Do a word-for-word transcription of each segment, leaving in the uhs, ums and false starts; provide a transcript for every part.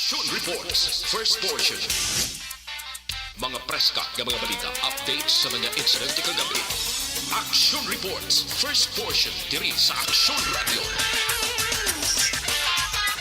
Action Reports, first portion. Mga preska nga mga balita, updates sa mga insidente kagabi. Action Reports, first portion, diri sa Action Radio.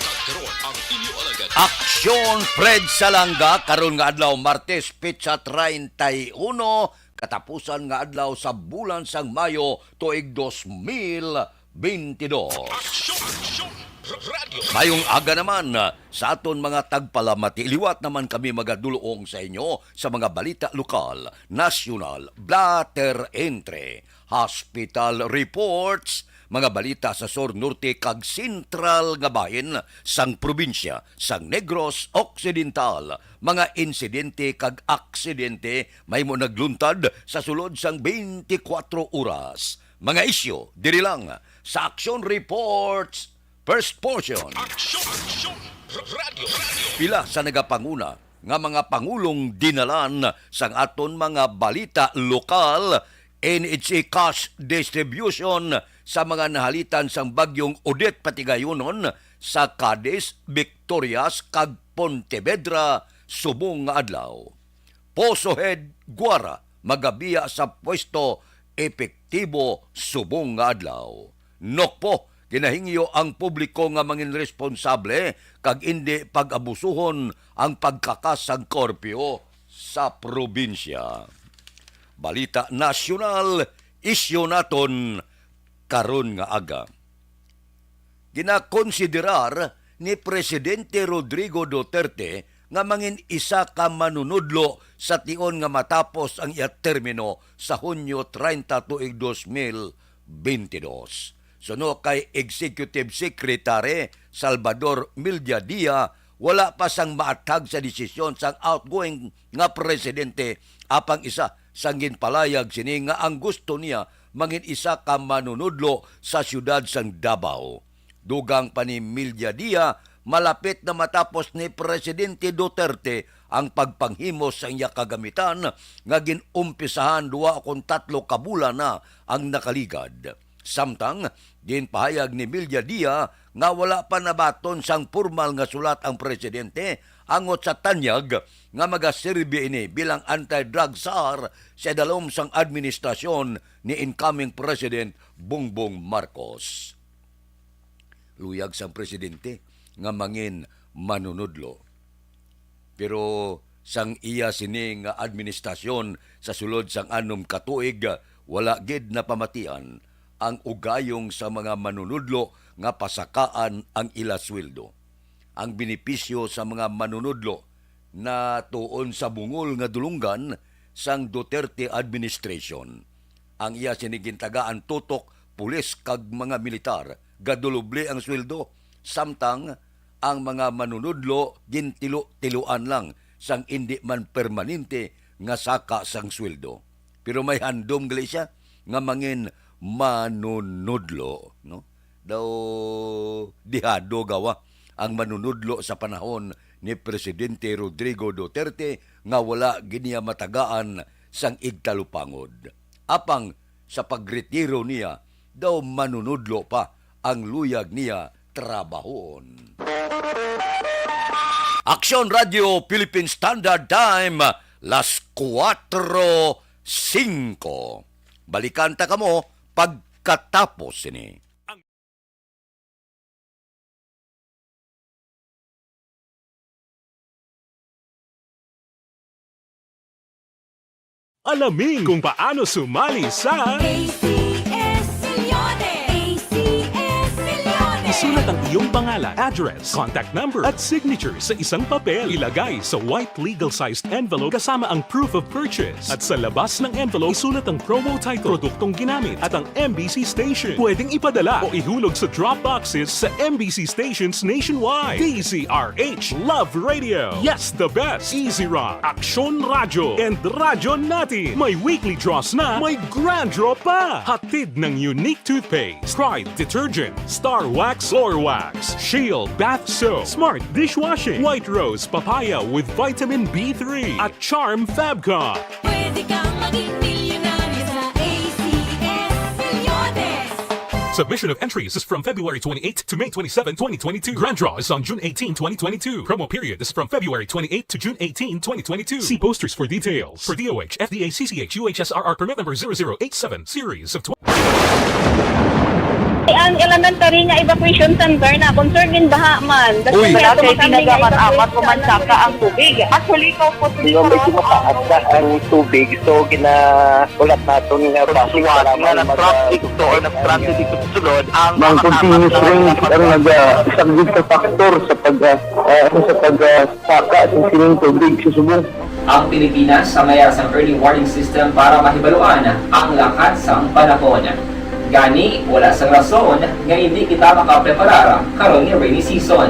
Kag karon ang inyo alagad. Aksyon, Fred Salanga, karon nga adlaw, Martes, petsa treinta y uno, katapusan nga adlaw sa bulan sang Mayo, tuig dos mil bentidós. Aksyon! Aksyon! Radio! Mayong aga naman sa aton mga tagpalamati. Liwat naman kami magadulong sa inyo sa mga balita lokal, nasyonal, blatter entre, hospital reports, mga balita sa sur, norte, kag sentral nga bahin sang probinsya sang Negros Occidental, mga insidente kag aksidente mahimo nagluntad sa sulod sang twenty-four oras. Mga isyu diri lang sa Action Reports First Portion. Action! Action! Radio! Radio! Pila sa nagapanguna nga mga pangulong dinalan sang aton mga balita lokal, N H A cash distribution sa mga nahalitan sang Bagyong Odette patigayunon sa Cadiz, Victorias, kag Pontevedra subong nga adlaw. Poso Head, Guara, magabiya sa pwesto epektibo subong nga adlaw. Nokpo, ginahingyo ang publiko nga mangin responsable kag indi pag-abusuhon ang pagkakas sang korpyo sa probinsya. Balita nasyonal, isyu naton karon nga aga. Ginakonsiderar ni Presidente Rodrigo Duterte nga mangin isa ka manunudlo sa tion nga matapos ang iya termino sa Hunyo treinta tuig dos mil bentidós. Suno kay Executive Secretary Salvador Milladias, wala pa sang maathag sa desisyon sang outgoing nga presidente, apang isa sang ginpalayag sini nga ang gusto niya mangin isa ka manunudlo sa siyudad sang Davao. Dugang pa ni Milladias, malapit na matapos ni Presidente Duterte ang pagpanghimo sa iya kagamitan nga gin-umpisahan dua ukon tatlo ka bulan na ang nakaligad. Samtang, ginpahayag ni Milladias nga wala pa nabaton sang pormal nga sulat ang presidente angot sa tanyag nga magasirbi ini bilang anti-drug czar sa idalom sang administrasyon ni incoming President Bongbong Marcos. Luyag sang presidente nga mangin manunudlo. Pero sang iya sini nga administrasyon sa sulod sang anom ka tuig, wala gid napamatian ang ugayong sa mga manunudlo nga pasakaan ang ila sweldo. Ang benepisyo sa mga manunudlo natuon sa bungol nga dulonggan sang Duterte administration. Ang iya sini gintagaan tutok, pulis kag mga militar, gaduloble ang sweldo, samtang ang mga manunudlo gintilo-tiluan lang sang indi man permanente nga saka sang sweldo. Pero may handom gali siya nga mangin manunudlo, no? Daw dihado gawa ang manunudlo sa panahon ni Presidente Rodrigo Duterte nga wala gid niya matagaan sang igtalupangod. Apang sa pagretiro niya, daw manunudlo pa ang luyag niya trabahoon. Aksyon Radio Philippine Standard Time, las kuwatro singko. Balikan ta kamo pagkatapos sini. Alamin kung paano sumali sa A C S Milyones. A C S Milyones. Isulat ang iyong pangalan, address, contact number, at signature sa isang papel. Ilagay sa white legal-sized envelope kasama ang proof of purchase. At sa labas ng envelope, isulat ang promo title, produktong ginamit, at ang M B C station. Pwedeng ipadala o ihulog sa drop boxes sa M B C stations nationwide. D Z R H, Love Radio. Yes, the best. Easy Rock, Aksyon Radyo, and Radyo Natin. May weekly draws na, may grand draw pa. Hatid ng Unique Toothpaste, Pride Detergent, Star Wax Floor Wax, Shield Bath Soap, Smart Dishwashing, White Rose Papaya with Vitamin B three, at Charm Fabcon. Pwede kang maging milyonaryo sa A C S Milyones. Submission of entries is from February twenty-eighth to May twenty-seven, twenty twenty-two. Grand draw is on June eighteen, twenty twenty-two. Promo period is from February twenty-eighth to June eighteen, twenty twenty-two. See posters for details. For D O H, F D A, C C H, U H S R R permit number zero zero eight seven, series of twenty. Ang elementary nga evacuation center na concern in baha man. Uy. Wala kay pinagaman amat ko man saka ang tubig. Actually, ikaw po, Di ba, medyo mataas na ang tubig, so gina- Wala naton nga bus, wala nga man nag-transit mag-, to or nag-transit dito sa sulod ang Ang mga continuous tapat na rain ang mga naga-, isa gid ka factor sa pag, ah, ah, ano, sa pag, ah, saka sa sining tubig sa subong. Ang Pilipinas sa mayar sang early warning system para mahibaluan ang lakat sang panahon. Gani, wala sang rason nga hindi kita makapreparar karon nga rainy season.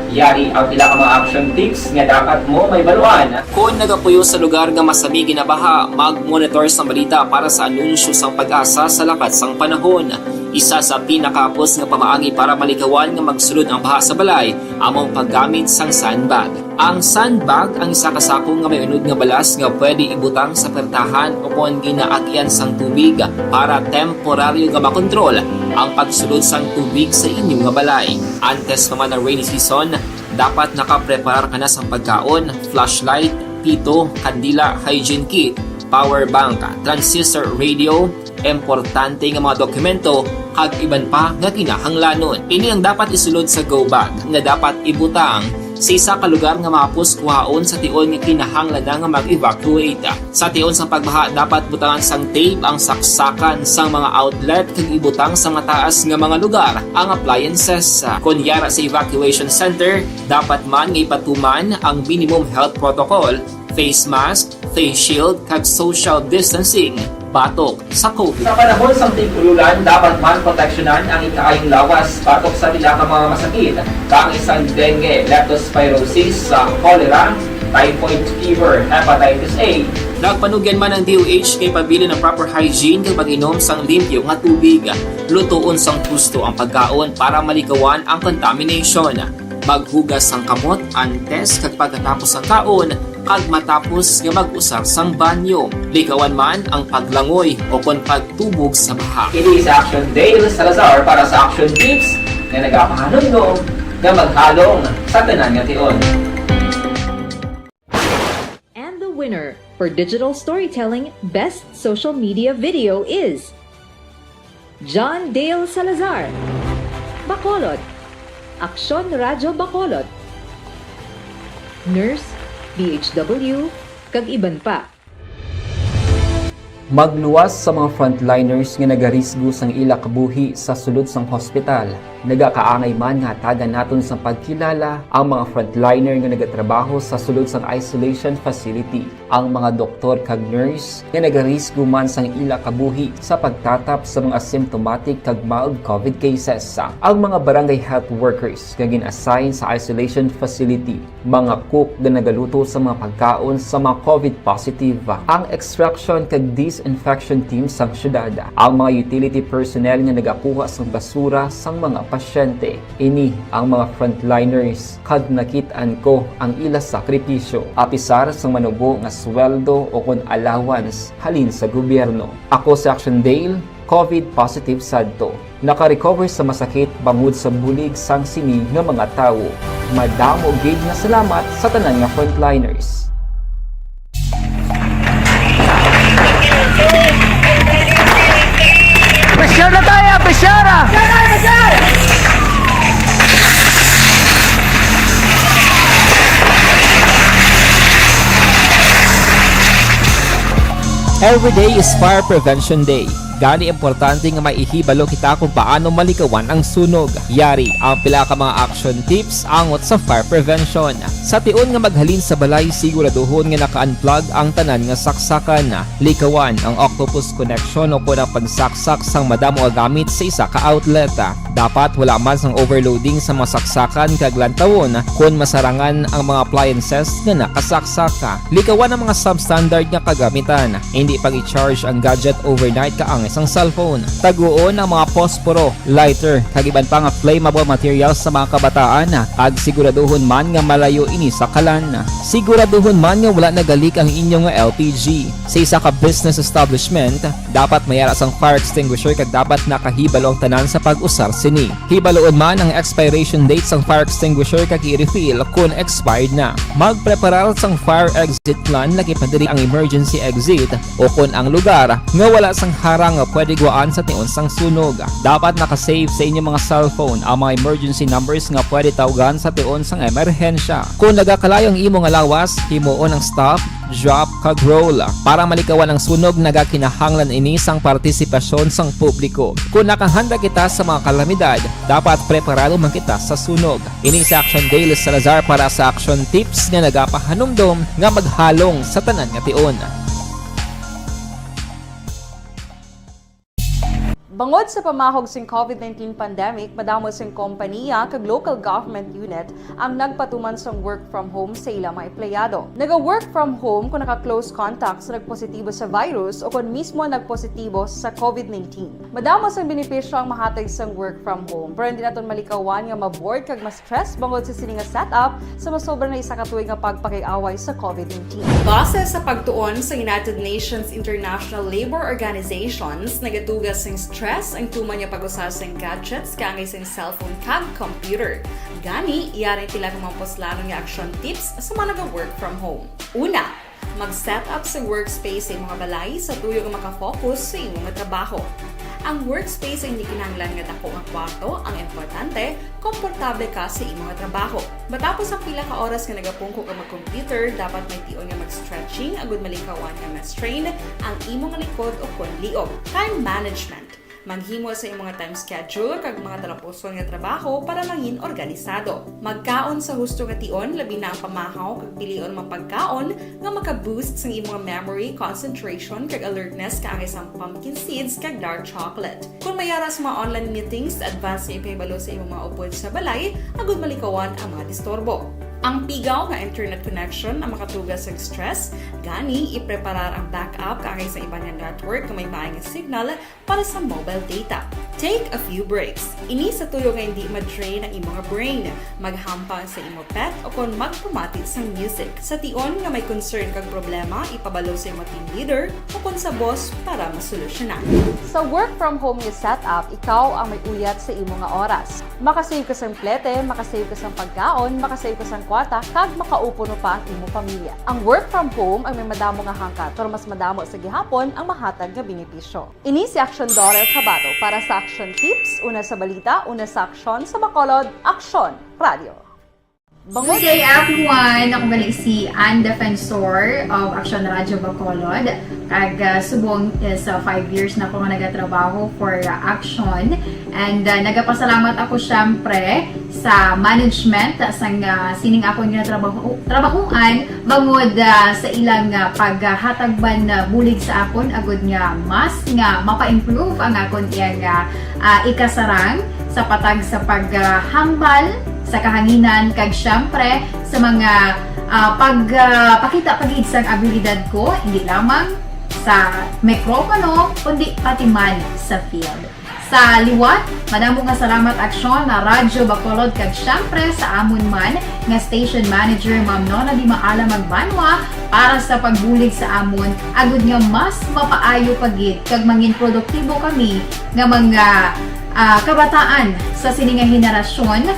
Yari ang pila ka mga action tips nga dapat mo mahibaluan. Kon nagapuyo sa lugar nga masami ginabaha, mag-monitor sang balita para sa anunsyo sang PAGASA sa lakat sang panahon. Isa sa pinakahapos nga pamaagi para malikawan nga magsulod ang baha sa balay amo ang paggamit sang sandbag. Ang sandbag ang isa ka sako nga may unod nga balas nga pwede ibutang sa pertahan o kon ginaagyan sang tubig para temporaryo nga makontrol ang pagsulod sang tubig sa inyo nga balay. Antes pa man ang rainy season, dapat nakapreparar ka na sang pagkaon, flashlight, pito, kandila, hygiene kit, power bank, transistor radio, importante nga mga dokumento, kag iban pa nga kinahanglanon. Ini ang dapat isulod sa go bag nga dapat ibutang sa isa ka lugar nga mahapos kuhaon sa tion nga kinahanglan na nga mag-evacuate. Sa tion sang pagbaha, dapat butangan sang tape ang saksakan sang mga outlet kag ibutang sa mataas nga mga lugar ang appliances. Kon yara sa evacuation center, dapat man nga ipatuman ang minimum health protocol, face mask, face shield, kag social distancing batok sa COVID. Sa panahon sang tig-ululan, dapat man proteksyonan ang ikaayong lawas batok sa pila ka mga masakit, kaangay sang dengue, leptospirosis, sa cholera, typhoid fever, hepatitis A. Nagpanugyan man ang D O H nga ipabilin ang proper hygiene kag pag-inom sang limpyo nga tubig. Lutoon sang husto ang pagkaon para malikawan ang contamination. Maghugas sang kamot antes kag pagkatapos sang kaon, kag matapos nga mag-usar sang banyo. Likawan man ang paglangoy o kon pagtubog sa baha. Ini si Action Dale Salazar para sa Action Tips nga nagapahanumdom nga maghalong sa tanan nga tion. And the winner for digital storytelling best social media video is John Dale Salazar, Bacolod, Aksyon Radyo Bacolod, Nurse, D H W, kag iban pa. Magluwas sa mga frontliners nga nagarisgo sang ila kabuhi sa sulod sang hospital. Nagakaangay man nga hatagan naton sang pagkilala ang mga frontliner nga nagatrabaho sa sulod sang isolation facility. Ang mga doktor kag nurse nga nagarisgo man sang ila kabuhi sa pagtatap sa mga asymptomatic kag mild COVID cases. Ang mga barangay health workers nga gin-assign sa isolation facility, mga cook nga nagaluto sa mga pagkaon sa mga COVID positive, ang extraction kag disinfection team sang syudad, ang mga utility personnel nga nagakuha sang basura sang mga pasyente. Ini ang mga frontliners kag nakit-an ko ang ila sakripisyo, apisar sang manubo nga sweldo o kon allowance halin sa gobyerno. Ako si Action Dale, COVID positive sadto. Naka-recover sa masakit bangod sa bulig sang sini nga mga tawo. Madamo gid nga salamat sa tanan nga frontliners. Pressure na tayo! Pressure na! Every day is Fire Prevention Day. Gani, importante nga may ihibalo kita kung paano malikawan ang sunog. Yari ang pila ka mga action tips angot sa fire prevention. Sa tion nga maghalin sa balay, siguraduhon nga naka-unplug ang tanan nga saksakan. Likawan ang octopus connection o kon ang pagsaksak sang madamo nga gamit sa isa ka outlet. Dapat wala man sang overloading sa mga saksakan kag lantawon kon masarangan ang mga appliances nga nakasaksaka. Likawan ang mga substandard nga kagamitan. Hindi pag-i-charge ang gadget overnight kaangay sang cellphone. Taguon ang mga posporo, lighter, kag iban pa nga flammable materials sa mga kabataan, kag siguraduhon man nga malayo ini sa kalan. Siguraduhon man nga wala nagalik ang inyo nga L P G. Sa isa ka business establishment, dapat may ara sang fire extinguisher kag dapat nakahibalo ang tanan sa pag-usar sini. Hibaluon man ang expiration date sang fire extinguisher kag i-refill kon expired na. Magpreparar sang fire exit plan, lagi pa diri ang emergency exit o kon ang lugar nga wala sang harang nga pwede gwaan sa tion sang sunog. Dapat naka-save sa inyo mga cellphone ang mga emergency numbers nga pwede tawgan sa tion sang emerhensya. Kon nagakalayo ang imo nga lawas, himuon ang stop, drop, kag roll. Para malikawan ang sunog, nagakinahanglan ini sang partisipasyon sang publiko. Kon nakahanda kita sa mga kalamidad, dapat preparado man kita sa sunog. Ini si Action Dale Salazar para sa Action Tips nga nagapahanumdom nga maghalong sa tanan nga tion. Bangod sa pamahog sing covid nineteen pandemic, madamo sing kompaniya kag local government unit ang nagpatuman sang work from home sa ila mga empleyado. Naga-work from home kung naka-close contact sa nagpositibo sa virus o kon mismo nagpositibo sa covid nineteen. Madamo sang benepisyo ang mahatag sang work from home, pero hindi naton malikawan nga ma-bored kag ma-stress bangod sa sini nga setup sa masobra na isa ka tuig nga pagpakig-away sa covid nineteen. Base sa pagtuon sa United Nations International Labor Organizations, nagatuga sing stress ang tuman nga pag-usa sing gadgets kaangay sing cellphone kag computer. Gani, yari ang pila ka mga puslanon nga action tips sa mga naga-work from home. Una, mag-set up sa workspace sa imong balay sa tuyo nga makafocus sa imong trabaho. Ang workspace ay hindi kinahanglan nga dako nga kwarto, ang importante, komportable ka sa imong trabaho. Matapos ang pila ka oras nga nagapungko ka mag-computer, dapat may tion nga mag-stretching agud malikawan nga ma-strain ang imong likod o kon liog. Time management. Maghimo sa imong time schedule kag mga talapuson nga trabaho para mangin organisado. Magkaon sa husto nga tion, labi na ang pamahaw kag pilion mga pagkaon nga maka-boost sang imong memory, concentration, kag alertness kaangay sang pumpkin seeds kag dark chocolate. Kung may ara sa mga online meetings, advance nga ipahibalo sa imong mga upod sa balay agud malikawan ang mga disturbo. Ang pigaw nga internet connection ang makatuga sa stress, gani ipreparar ang backup kaangay sa iban nga network nga may maay nga signal para sa mobile data. Take a few breaks. Ini sa tuyo nga hindi ma-drain ang imo nga brain. Maghampang sa imo pet o kon magpamati sang music. Sa tion nga may concern kag problema, ipabalo sa imo team leader o kon sa boss para masolusyonan. Sa work from home nga setup, ikaw ang may uyat sa imo nga oras. Makasave ka sang plete, makasave ka sang pagkaon, makasave ka sang kwarta, kag makaupuno pa ang imo pamilya. Ang work from home ang may madamo nga hangkat, pero mas madamo sa gihapon ang mahatag nga benepisyo. Ini si Action Daughter Cabato para sa Action Tips, una sa balita, una sa aksyon, sa Bacolod, Aksyon Radio. Good day, everyone! Ako gali si Ann Defensor of Action Radio Bacolod. Kag, ah, subong is, ah, five years na ako nga nagatrabaho for, ah, Action. And, ah, nagapasalamat ako, syempre, sa management, ah, sang, ah, sining akon nga trabaho, trabahoan, bangod, ah, sa ilang, ah, paghatag man, ah, bulig sa akon, agud nga mas nga mapa-improve ang akon iyang, ah, ah, ikasarang sa patag sa paghambal sa kahanginan, kag syempre sa mga, ah, pag, ah, pakita pa gid sang abilidad ko, hindi lamang sa mikropono, kundi pati man sa field. Sa liwat, madamo nga salamat, Aksyon, na Radyo Bacolod, kag syempre sa amon man nga station manager, Ma'am Nona Di Maala Magbanwa, para sa pagbulig sa amon, agud nga mas mapaayo pa gid kag mangin produktibo kami nga mga, ah, kabataan sa sini nga henerasyon.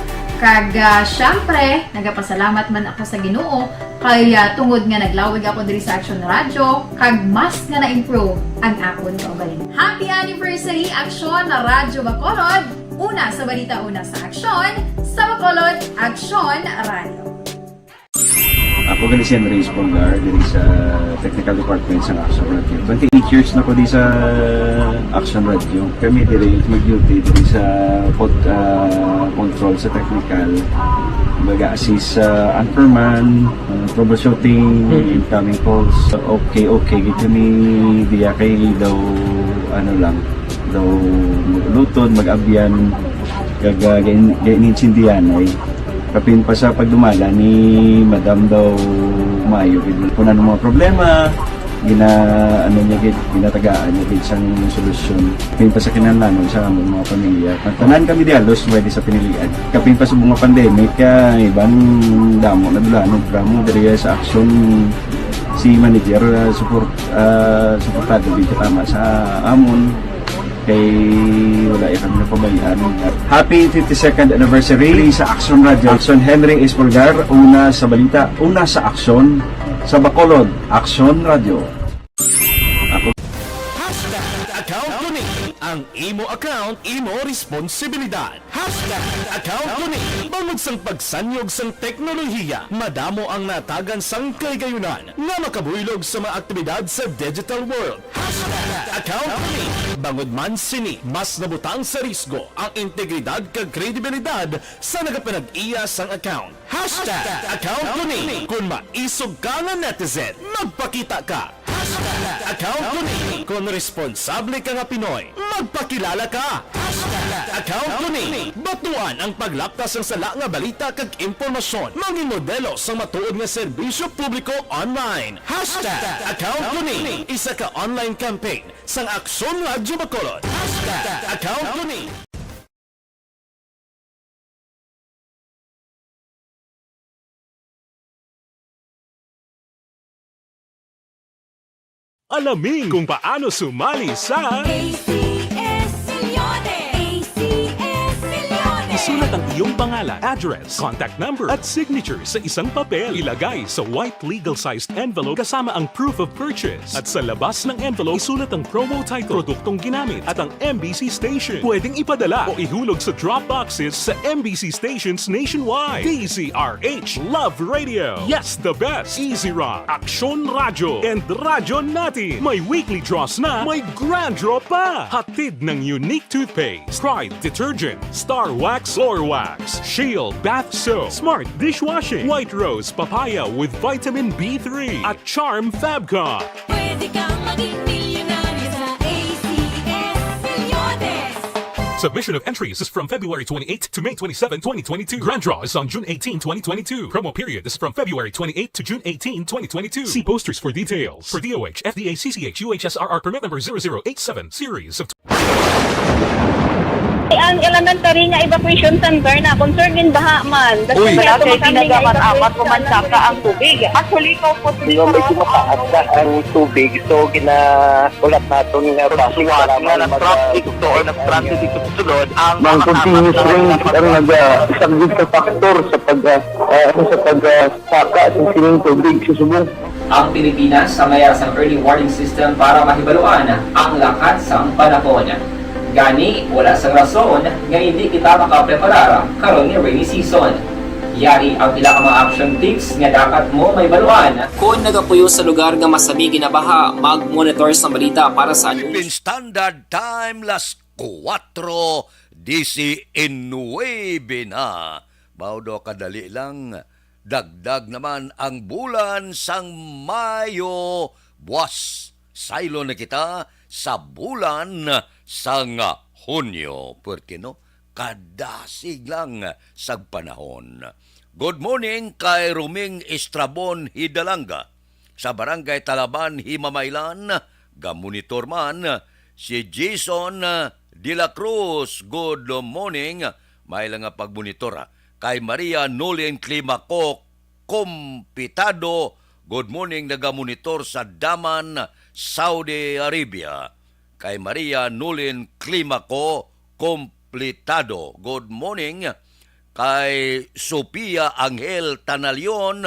Kag, ah, syempre, nagapasalamat man ako sa Ginoo kay, ah, tungod nga naglawig ako diri sa Action Radio, kag mas nga na-improve ang akon kaugalingon. Happy anniversary, Action Radyo Bacolod! Una sa balita, una sa aksyon, sa Bacolod, Action Radio. Ako gali si Andres Polgar, diri sa Technical Department sa Action Radio. Twenty-eight years na ko di sa Action Radio. Kami diri mag-duty diri sa pod-, ah, control sa technical. Mag-assist sa anchorman, ah, troubleshooting, incoming calls. Okay, okay, gid kami diya kay daw, ano lang, daw lutod, mag-abyan. Kag, ah, gain-, gainintindihan ay kapin pa sa pagdumala ni Madam daw maayo gid. Kung ano mga problema, gina-, ano niya gid, ginatagaan niya gid sang solusyon. Kapin pa sa kinahanglanon sa among mga pamilya. Tanan kami dialos, pwede sa pinilian. Kapin pa sa mga pandemic, ah, iban damo na dulanon, pero mo diri sa aksyon si manager, ah, support, ah, suportado gid tama sa amon. Kay wala ya kami napabayaan. Happy fifty-second anniversary sa Aksyon Radio. Aksyon Henry Espolgar, una sa balita, una sa aksyon, sa Bacolod, Aksyon Radio. Ako Hashtag account ko ni. Ang imo account, imo responsibilidad. Hashtag account ko ni. Bangod sang pagsanyog sang teknolohiya, madamo ang natagan sang kaligayunan nga makabuylog sa mga aktibidad sa digital world. Hashtag account ko ni. Bangod man sini, mas nabutang sa risgo ang integridad kag kredibilidad sa nagapanag-iya sang account. Hashtag account ko ni. Kung maisog ka nga netizen, magpakita ka. Hashtag account ko ni. Kung responsable ka nga Pinoy, magpakilala ka. Hashtag account ko ni. Batuan ang paglaptas sang sala nga balita kag impormasyon. Mangin modelo sang matuod nga serbisyo publiko online. Hashtag account ko ni. Isa ka online campaign sang Aksyon Radyo Bacolod. Hashtag account ko ni. Alamin kung paano sumali sa A C S Milyones! A C S Milyones! Isulat ang iyong pangalan, address, contact number, at signature sa isang papel. Ilagay sa white legal-sized envelope kasama ang proof of purchase. At sa labas ng envelope, isulat ang promo title, produktong ginamit, at ang M B C station. Pwedeng ipadala o ihulog sa drop boxes sa M B C stations nationwide. D Z R H Love Radio. Yes, the best. Easy Rock, Aksyon Radyo, and Radyo Natin. May weekly draws na, may grand draw pa. Hatid ng Unique Toothpaste, Pride Detergent, Star Wax Floor Wax, Shield Bath Soap, Smart Dishwashing, White Rose Papaya with Vitamin B three, at Charm Fabcon. Pwede kang maging milyonaryo sa A C S Milyones! Submission of entries is from February twenty-eighth to May twenty-seven, twenty twenty-two. Grand draw is on June eighteen, twenty twenty-two. Promo period is from February twenty-eighth to June eighteen, twenty twenty-two. See posters for details. For D O H, F D A, C C H, U H S R R permit number zero zero eight seven series of Ang elementary nga evacuation center na concerned in baha man. That's Uy. why Wala ato kay kami nga ginagaman-amat evacuation ko man saka ang tubig. Actually, ikaw po Di ba medyo mataas na ang tubig, so ginahulat naton nga base Suwat lamang nga nag-traffic mag- to or nag-transit ito sa sulod ang Ang mga continuous tapat rain na ang nag-, isang gid sa factor sa pag, ah, ah, ano, sa pag, ah, saka sa sining tubig sa subong. Ang Pilipinas sa mayara sang early warning system para mahibaluan ang lakat sang panahon. Gani, wala sang rason nga hindi kita makapreparar karon nga rainy season. Yari ang pila ka mga action tips nga dapat mo mahibaluan. Kon nagapuyo sa lugar nga masami ginabaha, mag-monitor sang balita para sa Philippine Standard Time, las kuwatro disinuebe na. Mao daw kadali lang, dagdag naman ang bulan sang Mayo. Buwas, saylo na kita sa bulan sang Hunyo. Pwerte, no? Kadasig lang sa panahon. Good morning kay Roming Estrabon Hidalanga sa Barangay Talaban, Himamaylan. Gamonitor man si Jason De La Cruz. Good morning. May lang nga pagmonitor, ah. Kay Maria Nolin Climaco Compitado, good morning, nagamonitor sa Daman, Saudi Arabia. Kay Maria Nolin Climaco Compitado, good morning. Kay Sophia Angel Tanalion,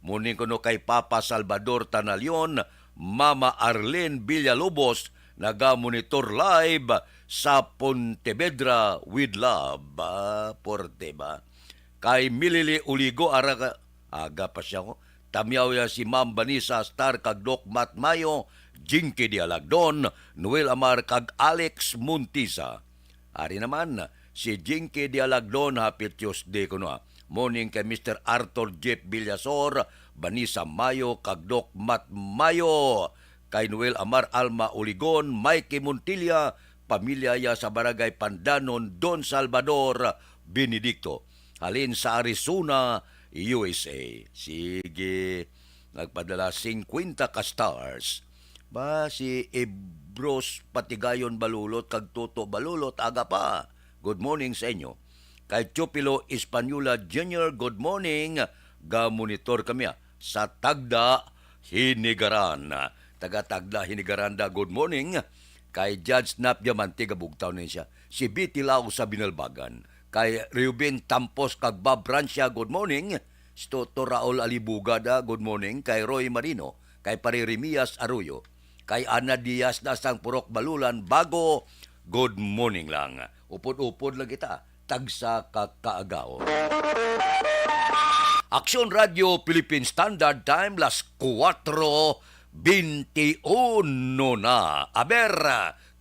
morning kuno kay Papa Salvador Tanalion, Mama Arlene Villalobos, nagamonitor live sa Pontevedra with love. Ah, pwerte ba? Kay Milili Uligo, ara ka, aga pa siya ko. Tamyaw ya si Ma'am Vanessa Star kag Doc Matt Mayo, Jinky Dialagdon, Noel Amar kag Alex Montisa. Ari naman si Jinky Dialagdon, happy Tuesday kuno, ah. Morning kay Mister Arthur Jeff Villasor, Vanessa Mayo kag Doc Matt Mayo, kay Noel Amar, Alma Uligon, Mikey Montilla, pamilya ya sa Barangay Pandanon, Don Salvador Benedicto, halin sa Arizona, U S A. Sige, nagpadala singkwenta ka stars. Ba, si Ibros Patigayon Balulot kag Toto Balulot, aga pa. Good morning sa inyo. Kay Chupilo Española Junior, good morning. Ga-monitor kami, ah, sa Tagda, Hinigaran. Taga Tagda, Hinigaran da, good morning. Kay Judge Nap Diamante, gabugtaw na siya. Si Betty Lau sa Binalbagan. Kay Reuben Tampos kag Bob Francia, good morning. Si Toto Raul Alibuga da, good morning. Kay Roy Marino, kay Pare Remias Arroyo, kay Ana Diaz na sang Purok Balulan, Bago, good morning lang. Upod-upod lang kita, tagsa ka kaagaw. Aksyon Radio Philippine Standard Time, las kuwatro beintiuno na. Aber,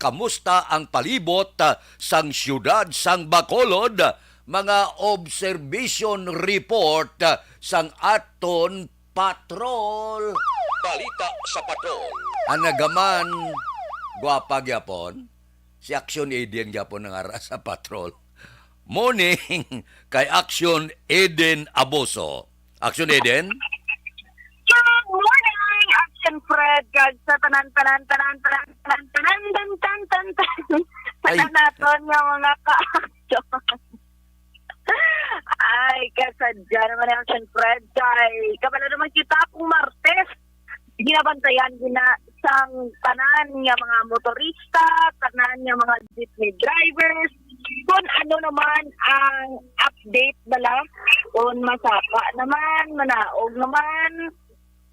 kamusta ang palibot, ah, sang siyudad sang Bacolod? Mga observation report, ah, sang aton patrol. Balita sa patrol. Ang nagaman, gwapa gyapon. Si Action Eden gyapon ang ara sa patrol. Morning kay Action Eden Abuso. Action Eden? Good morning, Action Fred, kag sa tanan, tanan, tanan, tanan, tanan, tanan, tan, tan, tan, Ay. tanan naton nga mga ka-action. Ay, kasadya naman ang Action Fred, kay kabalo naman kita kung Martes, ginabantayan gina sang tanan nga mga motorista, tanan nga mga jeepney drivers, kung ano naman ang update bala, kung masapa naman, manaog naman,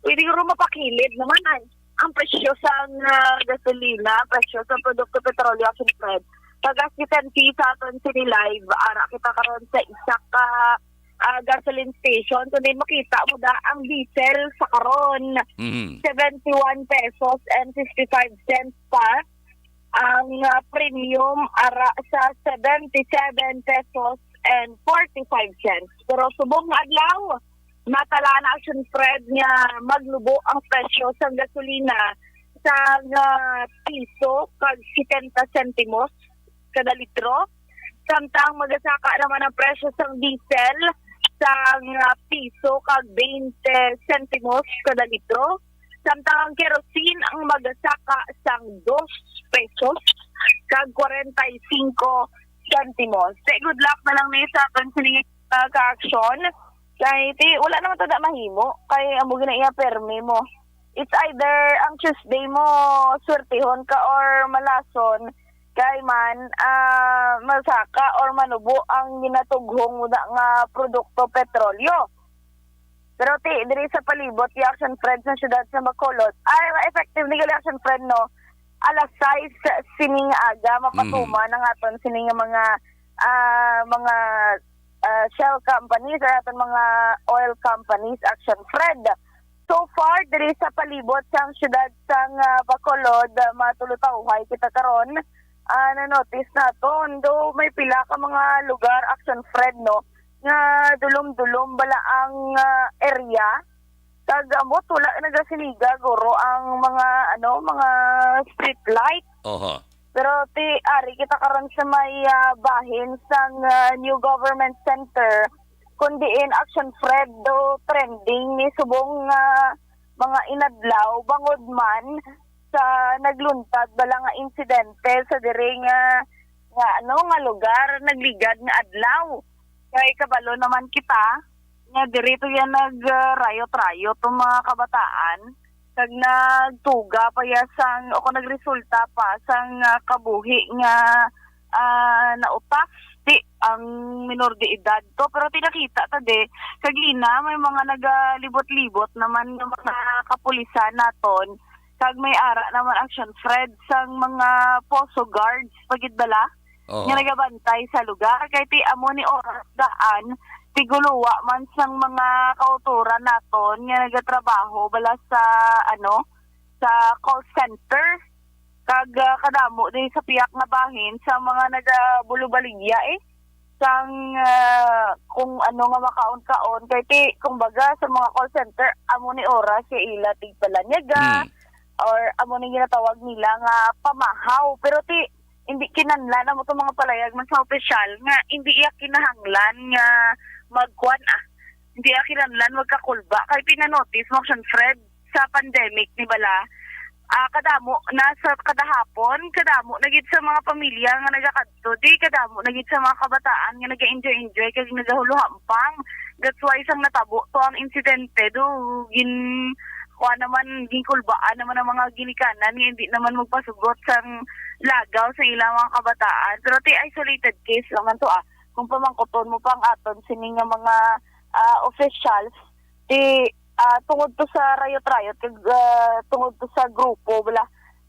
pwede ko mapakilid naman ay ang presyo sang ah, gasolina, presyo sa produkto petrolyo, Action Fred. Pag-as you can see sa aton sini live, ara kita karon sa isa ka ah, gasoline station. Kung di makita mo da ang diesel sa karon, Mhm. seventy-one pesos and fifty-five cents pa. Ang ah, premium ara sa seventy-seven pesos and forty-five cents. Pero subong nga adlaw, matala na, Action Fred, nga maglubo ang presyo sa gasolina sa ah, piso kag setenta sentimos kada litro. Samtang magasaka naman ang presyo sang diesel sa ah, piso kag twenty sentimos kada litro. Samtang ang kerosene ang magasaka sang dos pesos kag kwarenta y singko sentimos. Say good luck na lang ni sa aton sini ah, ka-action. Kay ti wala naman to da mahimo kay amo gina iya permi mo. It's either ang Tuesday mo swertehon ka or malason kay man ah, masaka or manubo ang ginatughong mo na nga produkto petrolyo. Pero ti diri sa palibot, ti Action Fred, sa siyudad sa Bacolod, ay effective ni gali, Action Fred, no? Alas sais sining aga mapatuman ang aton sining mga ah, mga ah, shell companies or aton mga oil companies, Action Fred. So far diri sa palibot sang siyudad sang ah, Bacolod, ah, matulutawhay kita karon. Ah, na-notice naton, though may pila ka mga lugar, Action Fred, no, nga dulom-dulom bala ang ah, area. Kag ambot wala nagasiniga guro ang mga ano, mga street light. Oho. Pero ti ari kita karon sa may ah, bahin sang ah, New Government Center, kun diin, Action Fred, do trending ni subong nga mga inadlaw bangod man sa nagluntad bala nga insidente sa diri nga nga ano nga lugar nagligad nga adlaw. Kay kabalo naman kita nga diri to yan nag-riot-riot ang mga kabataan kag nagtuga pa ya sang o kung nagresulta pa sang ah, kabuhi nga ah, nautas ti ang minor de edad to, pero ti nakita ta di kagina may mga nagalibot-libot naman nga mga kapulisan naton kag may ara naman, Action Fred, sang mga poso guards pa gid bala Oho. nga nagabantay sa lugar kay ti amo ni oras daan tiguluwa man sang mga kautoran naton nga nagatrabaho bala sa ano sa call center kag ah, kadamo din sa piyak nga bahin sa mga nagabulubaligya eh sang ah, kung ano nga makaon-kaon kay ti kumbaga sa mga call center amo ni oras sa ila tigpalanyaga Hmm. or amo ni ginatawag nila nga pamahaw pero ti hindi kinahanglan amo tong mga palayag man sa opisyal nga hindi iya kinahanglan nga magkuan, ah, hindi iya kinahanglan magkakulba. Kay pinanotice mo, Action Fred, sa pandemic ni bala, ah, kadamo na sa kadahapon, kadamo na gid sa mga pamilya nga nagakadto, di kadamo na gid sa mga kabataan nga naga-enjoy-enjoy kag nagahuluhampang. That's why sang natabo to ang insidente, do gin kuan naman, ginkulbaan naman ang mga ginikanan nga hindi naman magpasugot sang lagaw sa ilang mga kabataan. Pero ti isolated case naman to, ah. Kung pamangkuton mo pa ang aton sini nga mga, ah, officials, ti, ah, tungod to sa riot-riot, kag, ah, tungod to sa grupo bala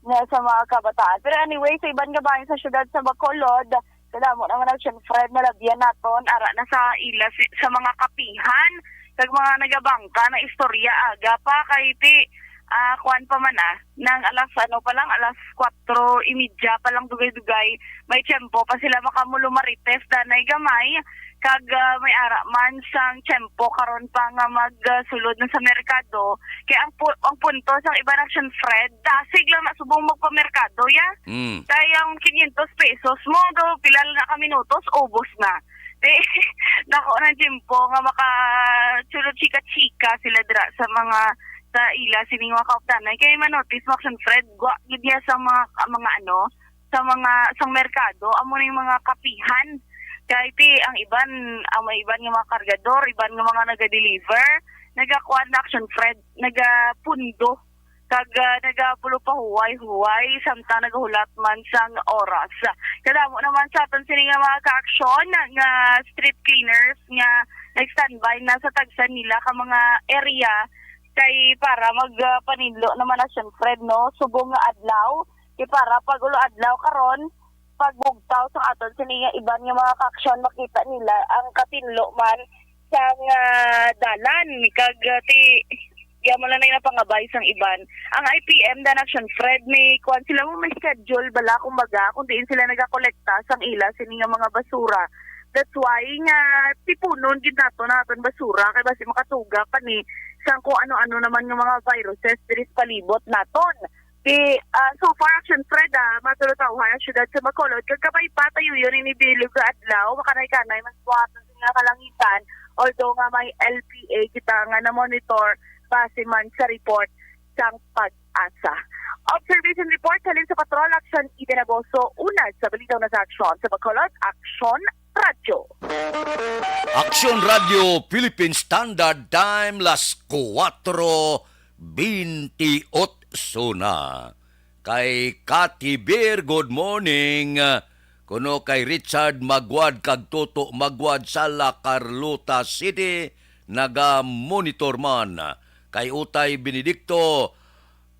nga sa mga kabataan. Pero anyway, sa iban nga bahin sa siyudad sa Bacolod, kadamo naman ang Action Fred na labyan naton ara na sa ila si, sa mga kapihan kag mga nagabangka na istorya aga pa kay ti, ah, kuan pa man, ah, nang alas, ano pa lang, alas kwatro y media pa lang, dugay-dugay, may tiyempo pa sila makamulumarites danay gamay, kag, ah, may ara man sang tiyempo karon pa nga magsulod na sa merkado. Kay ang pu-, ang punto sang iban, Action Fred, dasig lang na subong magpamerkado, ya. Mm. Kay ang quinientos pesos mo, do pila lang na ka minutos, ubos na. Te, nako ng tiyempo nga maka-, chulo chika-chika sila dira sa mga, sa ila sining mga kaupdanan. Kay manotis mo, Action Fred, gwa gid niya sa mga, mga ano, sa mga, sa merkado, amo na yung mga kapihan. Kay ti, ang iban, ang may iban nga mga kargador, iban nga mga naga-deliver, nagakuan na, Action Fred, nagapundo, kag, ah, nagapulo pa huway-huway, samtang nagahulat man sang oras. Kadamo naman sa aton sini nga mga ka-aksyon nga street cleaners nga nag-standby na sa tagsa nila ka mga area kay para mag, ah, paninlo naman na, Action Fred, no, subong nga adlaw. Kay para pag ulo adlaw karon, pagbugtaw sa aton sini nga iban nga mga ka-aksyon, makita nila ang katinlo man sang, ah, dalan, kag, ah, ti, iya mo lang na pangabay sang iban. Ang I P M dan, Action Fred, may kuan sila mo, may schedule bala, kumbaga, kung diin sila nagakolekta sang ila sini nga mga basura. That's why nga tipunon gid nato na aton basura kay basi makatuga pa ni sang kung ano-ano naman nga mga viruses diri sa palibot naton. Di, ah, so far, Action Fred, ah, matulutawhan ang siyudad sa Bacolod, kag kabay pa, tayo yun, ini bilog nga adlaw, makanay-kanay man sa aton nga kalangitan, although nga may L P A kita nga na-monitor base man sa report sang PAGASA. Observation report halin sa Patrol, Action Eden Agoso, una sa Balitaw na sa Aksyon sa Bacolod, Aksyon Radyo. Aksyon Radyo Philippine Standard Time, las kuwatro bintiocho na. Kay Kati Beer, good morning. Kuno kay Richard Magwad kag Toto Magwad sa La Carlota City, naga-monitor man. Kay Utay Benedicto,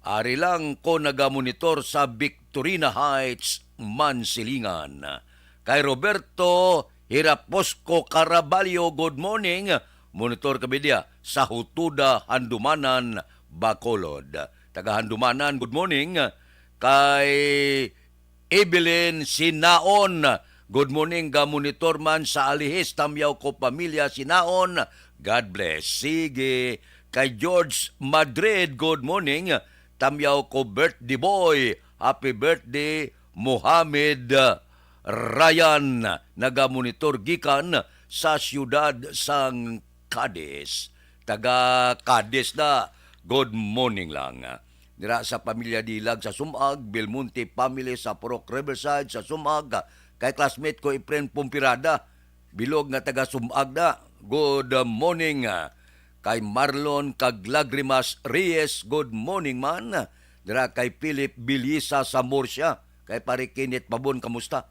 ari lang ko naga-monitor sa Victorina Heights, Mansilingan. Kay Roberto Hiraposco Caraballo, good morning. Monitor kami diya sa Hutuda, Handumanan, Bacolod. Taga Handumanan, good morning. Kay Evelyn Sinaon, good morning, ga-monitor man sa Alihis, tamyaw ko pamilya Sinaon. God bless. Sige. Kay George Madrid, good morning. Tamyaw ko birthday boy. Happy birthday, Mohammed Ryan, naga-monitor gikan sa siyudad sang Cadiz. Taga Cadiz na, good morning lang. Dira sa pamilya Dilag sa Sumag, Belmonte family sa Purok Riverside sa Sumag, kay classmate ko Efren Pompirada, bilog nga taga Sumag na, good morning. Kay Marlon kag Lagrimas Reyes, good morning man. Dira kay Philip Bilisa sa Murcia, kay Pare Kenneth Pabon, kamusta?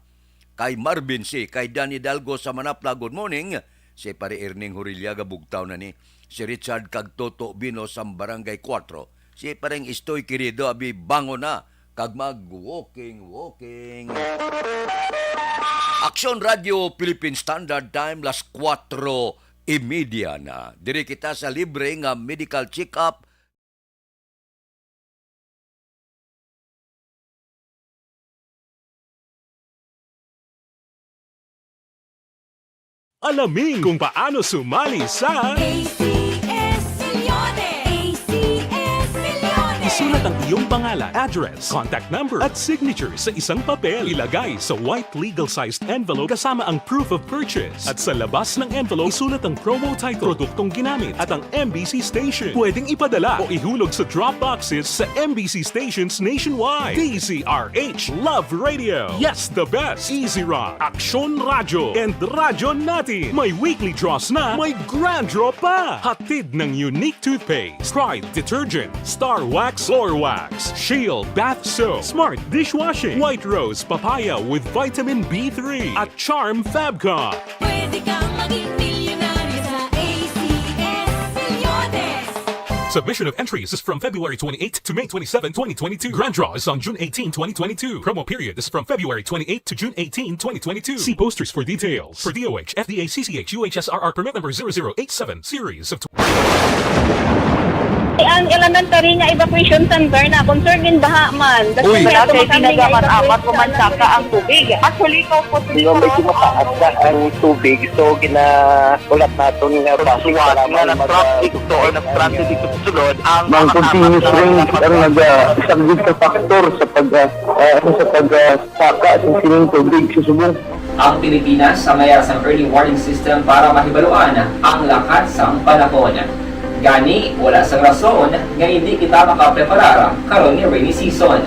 Kay Marvin C, kay Dan Hidalgo sa Manapla, good morning. Si Pare Erning Horillaga, bugtaw na ni. Si Richard kag Toto Bino sa Barangay Kuwatro. Si Pareng Istoy Querido, abi, bangon na kag mag-walking, walking. Aksyon Radio Philippine Standard Time, las kuwatro y media na. Diri kita sa libre nga medical check-up. Alamin kung paano sumali sa A C S Milyones! A C S Milyones! Sulat ang iyong pangalan, address, contact number, at signature sa isang papel. Ilagay sa white legal-sized envelope kasama ang proof of purchase. At sa labas ng envelope, isulat ang promo title, produktong ginamit, at ang M B C station. Pwedeng ipadala o ihulog sa drop boxes sa M B C stations nationwide. D Z R H Love Radio. Yes, the best. Easy Rock, Aksyon Radyo, and Radyo Natin. May weekly draws na, may grand draw pa. Hatid ng Unique Toothpaste, Pride Detergent, Star Wax, Floor Wax, Shield Bath Soap, Smart Dishwashing, White Rose Papaya with Vitamin B three, at Charm Fabcon. Pwede kang maging milyonaryo sa A C S Reloaded. Submission of entries is from February twenty-eighth to May twenty-seven, twenty twenty-two. Grand draw is on June eighteen, twenty twenty-two. Promo period is from February twenty-eighth to June eighteen, twenty twenty-two. See posters for details. For D O H, F D A, C C H, U H S R R permit number zero zero eight seven, series of Ang elementary nga evacuation center na concern gin baha man. Uy. Wala kay tinaga man amat ko man saka ang tubig. Actually, ko po Pero medyo mataas na ang tubig, so ginaulat naton nga bus nga nag-traffic to or nag-transit dito sa sulod ang Mang continuous rain ang nag-, ah, isang big factor sa pag, ah, ah, sa pag, ah, saka sa sining tubig sa subong. Ang Pilipinas ang mayara sang early warning system para mahibaluan ang lakat sang panahon. Gani, wala sang rason nga indi kita makapreparar karon nga rainy season.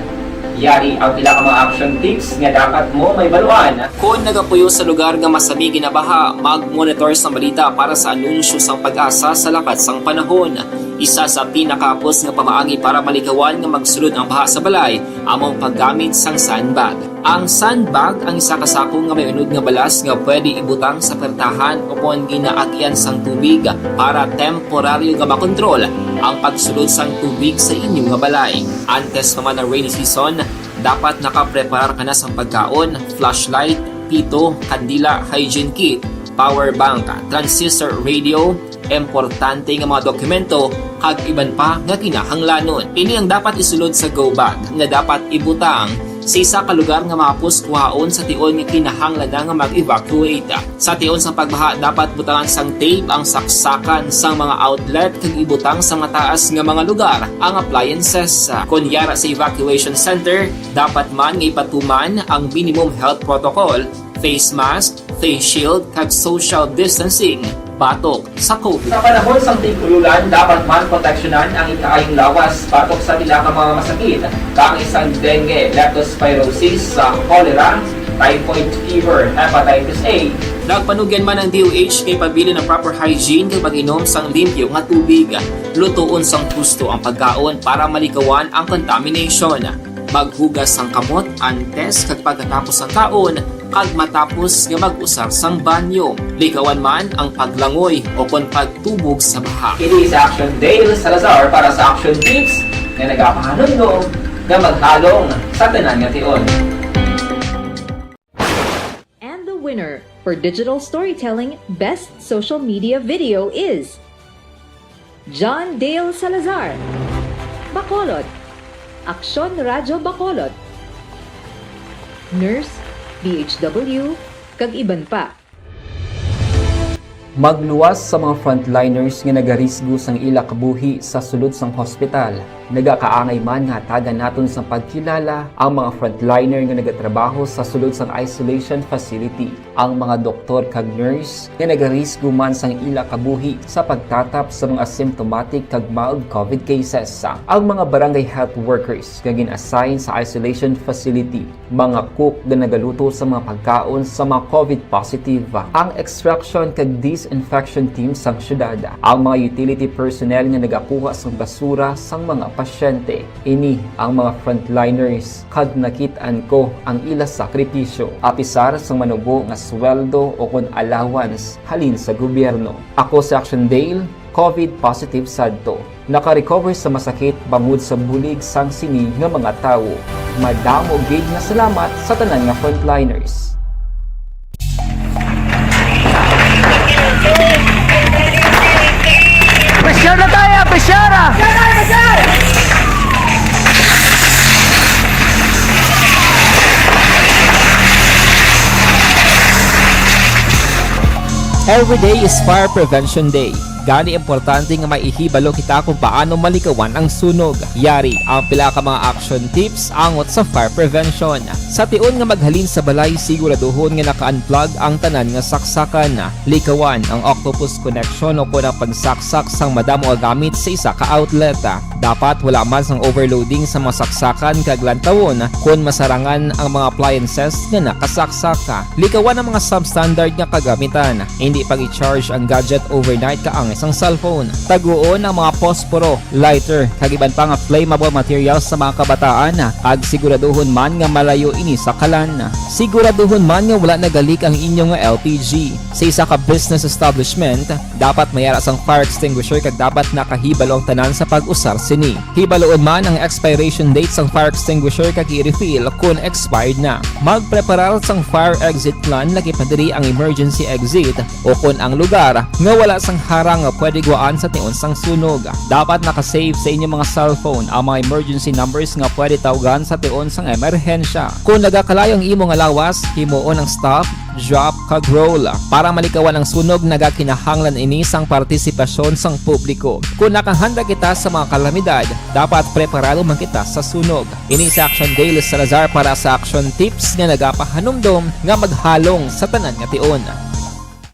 Yari ang pila ka mga action tips nga dapat mo mahibaluan. Kon nagapuyo sa lugar nga masami ginabaha, mag-monitor sang balita para sa anunsyo sang PAGASA sa lakat sang panahon. Isa sa pinakahapos nga pamaagi para malikawan nga magsulod ang baha sa balay amo ang paggamit sang sandbag. Ang sandbag ang isa ka sako nga may unod nga balas nga pwede ibutang sa pertahan ukon ginaagian sang tubig para temporaryo nga makontrol ang pagsulod sang tubig sa inyo nga balay. Antes pa man ang rainy season, dapat nakapreparar ka na sang pagkaon, flashlight, pito, kandila, hygiene kit, power bank, transistor radio, importante nga mga dokumento, kag iban pa nga kinahanglanon. Ini ang dapat isulod sa go bag nga dapat ibutang sa isa ka lugar nga mahapos kuhaon sa tion nga kinahanglan na nga mag-evacuate. Sa tion sang pagbaha, dapat butangan sang tape ang saksakan sang mga outlet kag ibutang sa mataas nga mga lugar ang appliances. Kon yara sa evacuation center, dapat man nga ipatuman ang minimum health protocol, face mask, face shield, kag social distancing batok sa COVID. Sa panahon sang tig-ululan, dapat man proteksyonan ang ikaayong lawas batok sa pila ka mga masakit, kang isang dengue, leptospirosis, sa cholera, typhoid fever, hepatitis A. Nagpanugyan man ang D O H kay pabilin ang proper hygiene kag pag-inom sang limpyo nga tubig. Lutoon sang husto ang pagkaon para malikawan ang contamination. Maghugas sang kamot antes kag pagkatapos sang kaon kag matapos nga mag-usar sang banyo. Likawan man ang paglangoy ukon pagtubog sa baha. Ini si Action Dale Salazar para sa Action Tips nga nagapahanumdom nga maghalong sa tanan nga tion. And the winner for digital storytelling best social media video is John Dale Salazar, Bacolod, Aksyon Radyo Bacolod, Nurse, D H W, kag iban pa. Magluwas sa mga frontliners nga nagarisgo sang ila kabuhi sa sulod sang hospital. Nagakaangay man nga hatagan naton sang pagkilala ang mga frontliner nga nagatrabaho sa sulod sang isolation facility, ang mga doktor kag nurse nga nagarisgo man sang ila kabuhi sa pagtatap sa mga symptomatic kag mild COVID cases, ang mga barangay health workers nga gin-assign sa isolation facility, mga cook nga nagaluto sa mga pagkaon sa mga COVID positive, ang extraction kag disinfection team sang syudad, ang mga utility personnel nga nagakuha sang basura sang mga pasyente. Ini ang mga frontliners kag nakit-an ko ang ila sakripisyo, apisar sang manubo nga sweldo ukon allowance halin sa gobyerno. Ako si Action Dale, COVID positive sadto. Naka-recover sa masakit bangod sa bulig sang sini nga mga tawo. Madamo gid nga salamat sa tanan nga frontliners. Pressure na tayo! Pressure! Every day is Fire Prevention Day. Gani, importante nga may ihibalo kita kung paano malikawan ang sunog. Yari ang pila ka mga action tips angot sa fire prevention. Sa tion nga maghalin sa balay, siguraduhon nga naka-unplug ang tanan nga saksakan. Likawan ang octopus connection o kon ang pagsaksak sang madamo nga gamit sa isa ka outlet. Dapat wala man sang overloading sa mga saksakan kag lantawon kon masarangan ang mga appliances nga nakasaksak. Likawan ang mga substandard nga kagamitan. Hindi pag-i-charge ang gadget overnight kaangay sang cellphone. Taguon ang mga posporo, lighter, kag iban pa nga flammable materials sa mga kabataan, kag siguraduhon man nga malayo ini sa kalan. Siguraduhon man nga wala nagalik ang inyo nga L P G. Sa isa ka business establishment, dapat may ara sang fire extinguisher kag dapat nakahibalo ang tanan sa pag-usar sini. Hibaluon man ang expiration date sang fire extinguisher kag i-refill kon expired na. Magpreparar sang fire exit plan, lakip na diri ang emergency exit o kon ang lugar nga wala sang harang nga pwede gwaan sa tion sang sunog. Dapat naka-save sa inyo mga cellphone ang mga emergency numbers nga pwede tawgan sa tion sang emerhensya. Kon nagakalayo ang imo nga lawas, himuon ang stop, drop, kag roll. Para malikawan ang sunog, nagakinahanglan ini sang partisipasyon sang publiko. Kon nakahanda kita sa mga kalamidad, dapat preparado man kita sa sunog. Ini si Action Dale Salazar para sa Action Tips nga nagapahanumdom nga maghalong sa tanan nga tion.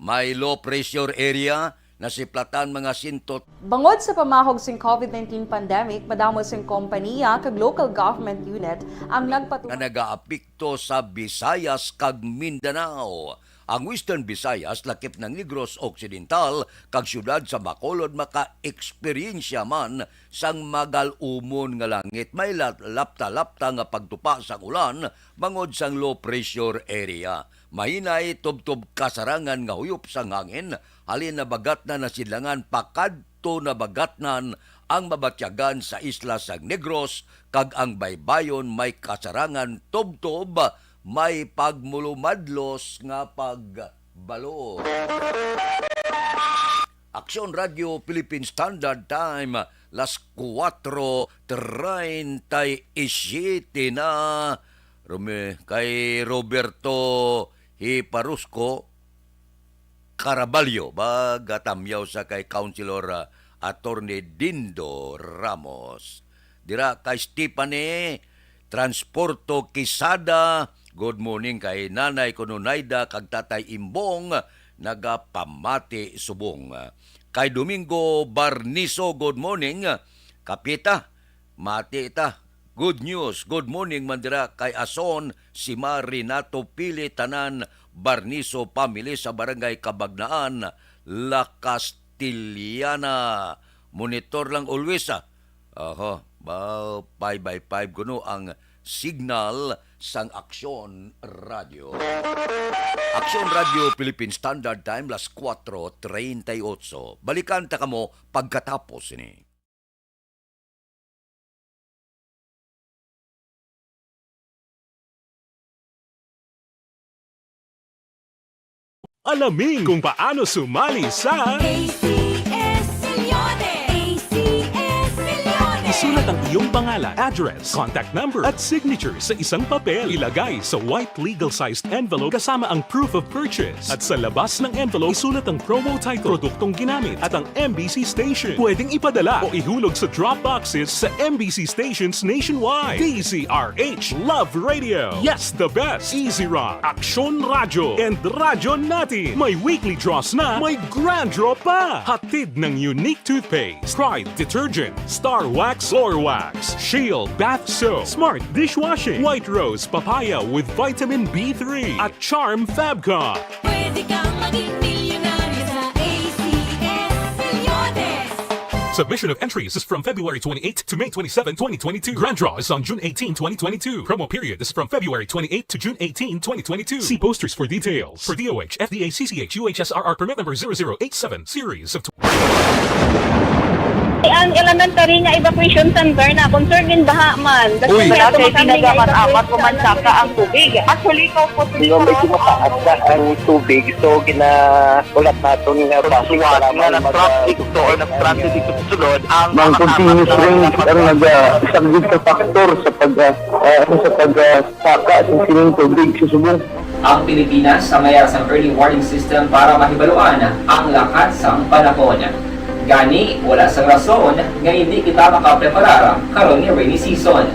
May low pressure area, nasiplatan mga sintot Bangod sa pamahog sing covid nineteen pandemic, madamo sing kompaniya kag local government unit ang nagpatu- nga nagaapekto sa Visayas kag Mindanao. Ang Western Visayas, lakip ng Negros Occidental, kag siyudad sa Bacolod makaeksperyensya man sang magal-umon nga langit. May lat-, lapta-lapta nga pagtupa sang ulan bangod sang low pressure area. Mahinay tubtob kasarangan nga huyop sang hangin, halin nabagatnan na sidlangan pakadto nabagatnan ang mabatyagan sa isla sang Negros, kag ang baybayon may kasarangan tubtob may pagmulumadlos nga pagbalo. Aksyon Radio Philippine Standard Time, las kuwatro treinta y siete na. Rumi-, kay Roberto Hiparusco Caraballo, ba, gatamyaw sa kay Councilor, ah, Attorney Dindo Ramos. Dira kay Stephanie Transporto Quisada, good morning kay Nanay Kuno Naida kag Tatay Imbong, nagapamati subong. Kay Domingo Barniso, good morning. Kapita, mati ta. Good news, good morning man dira kay Ason, Sima, Renato, Pili, tanan, Barniso family sa Barangay Cabagnaan, La Castellana. Monitor lang always, ah. Oho, ba, five by five kuno ang signal sang Aksyon Radio. Aksyon Radio Philippine Standard Time, las kuwatro treinta y ocho. Balikan ta kamo pagkatapos sini. Alamin kung paano sumali sa A C S Milyones! A C S Milyones! Isulat ang iyong pangalan, address, contact number, at signature sa isang papel. Ilagay sa white legal-sized envelope kasama ang proof of purchase. At sa labas ng envelope, isulat ang promo title, produktong ginamit, at ang M B C station. Pwedeng ipadala o ihulog sa drop boxes sa M B C stations nationwide. D Z R H, Love Radio. Yes, the best. Easy Rock, Aksyon Radyo, and Radyo Natin. May weekly draws na, may grand draw pa. Hatid ng Unique Toothpaste, Pride Detergent, Star Wax Floor Wax, Shield Bath Soap, Smart Dishwashing, White Rose Papaya with Vitamin B three, at Charm Fabcon. Pwede kang maging milyonaryo sa A C S Milyones. Submission of entries is from February twenty-eighth to May twenty-seven, twenty twenty-two. Grand draw is on June eighteen, twenty twenty-two. Promo period is from February twenty-eighth to June eighteen, twenty twenty-two. See posters for details. For D O H, F D A, C C H, U H S R R permit number zero zero eight seven, series of Ang elementary nga evacuation center na concern in baha man. Uy. Wala kay pinagamat-amat ko man saka ang tubig. Actually, ikaw po, Hindi, medyo mataas na ang tubig. So, ginahulat naton nga base sa nga nag-traffic to or nag-transit ito sulod ang Ang mga continuous rain ang nag-, ah, isa gid sa factor sa pag, ah, ah, ano, sa pag, ah, saka sa sining tubig sa subong. Ang Pilipinas sa may ara sang early warning system para mahibaluan ang lakat sang panahon. Gani, wala sang rason nga hindi kita makapreparar karon nga rainy season.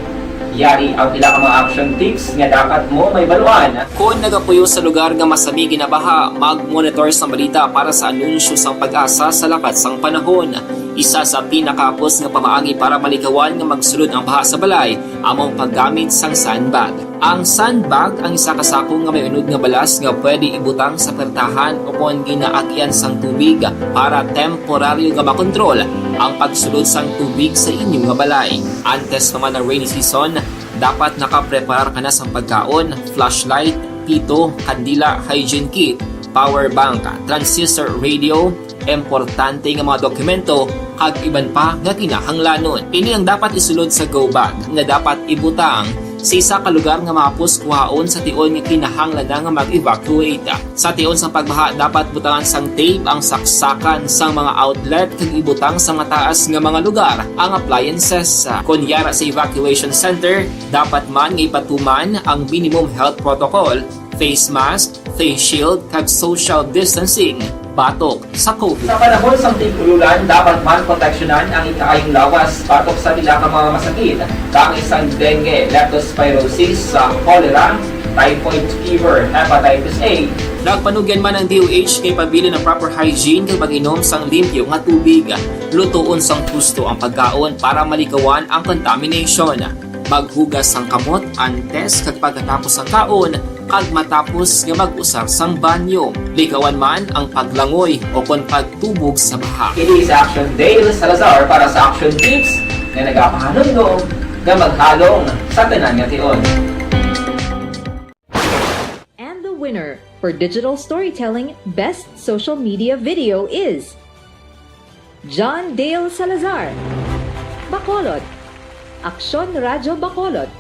Yari ang pila ka mga action tips nga dapat mo mahibaluan. Kon nagapuyo sa lugar nga masami ginabaha, mag-monitor sang balita para sa anunsyo sang PAGASA sa lakat sang panahon. Isa sa pinakahapos nga pamaagi para malikawan nga magsulod ang baha sa balay amo ang paggamit sang sandbag. Ang sandbag ang isa ka sako nga may unod nga balas nga pwede ibutang sa pertahan o kon ginaagyan sang tubig para temporaryo nga makontrol ang pagsulod sang tubig sa inyo nga balay. Antes pa man ang rainy season, dapat nakapreparar ka na sang pagkaon, flashlight, pito, kandila, hygiene kit, power bank, transistor radio, importante nga mga dokumento, kag iban pa nga kinahanglanon. Ini ang dapat isulod sa go bag nga dapat ibutang sa isa ka lugar nga mahapos kuhaon sa tion nga kinahanglan na nga mag-evacuate. Sa tion sang pagbaha, dapat butangan sang tape ang saksakan sang mga outlet kag ibutang sa mataas nga mga lugar ang appliances. Kon yara sa evacuation center, dapat man nga ipatuman ang minimum health protocol, face mask, face shield, kag social distancing batok sa COVID. Sa panahon sang tig-ululan, dapat man proteksyonan ang ikaayong lawas batok sa pila ka mga masakit, kaangay sang dengue, leptospirosis, sa cholera, typhoid fever, hepatitis A. Nagpanugyan man ang D O H nga ipabilin ang proper hygiene kag pag-inom sang limpyo nga tubig. Lutoon sang husto ang pagkaon para malikawan ang contamination. Maghugas sang kamot antes kag pagkatapos sang kaon kag matapos nga mag-usar sang banyo. Likawan man ang paglangoy o kon pagtubog sa baha. Ini si Action Dale Salazar para sa Action Tips nga nagapahanumdom nga maghalong sa tanan nga tion. And the winner for digital storytelling best social media video is John Dale Salazar, Bacolod, Aksyon Radyo Bacolod,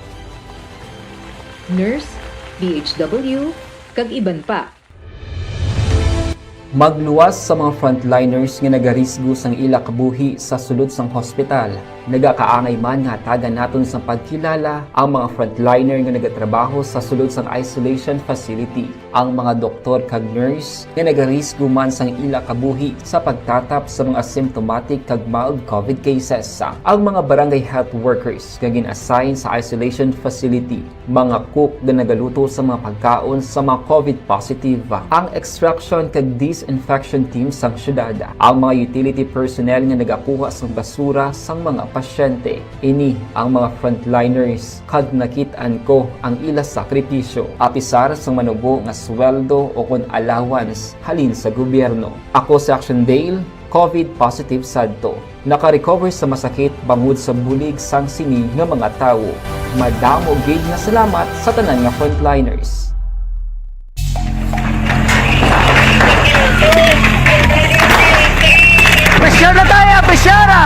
Nurse, D H W, kag iban pa. Magluwas sa mga frontliners nga nagarisgo sang ila kabuhi sa sulod sang hospital. Nagakaangay man nga hatagan naton sang pagkilala ang mga frontliner nga nagatrabaho sa sulod sang isolation facility, ang mga doktor kag nurse nga nagarisgo man sang ila kabuhi sa pagtatap sa mga asymptomatic kag mild COVID cases, ang mga barangay health workers nga gin-assign sa isolation facility, mga cook nga nagaluto sa mga pagkaon sa mga COVID positive, ang extraction kag disinfection team sang syudad, ang mga utility personnel nga nagakuha sang basura sang mga pasyente. Ini ang mga frontliners, kag nakit-an ko ang ila sakripisyo, apisar sang manubo nga sweldo o kon allowance halin sa gobyerno. Ako si Action Dale, COVID positive sadto. Naka-recover sa masakit bangod sa bulig sang sini nga mga tawo. Madamo gid nga salamat sa tanan nga frontliners. Pressure na tayo! Pressure na!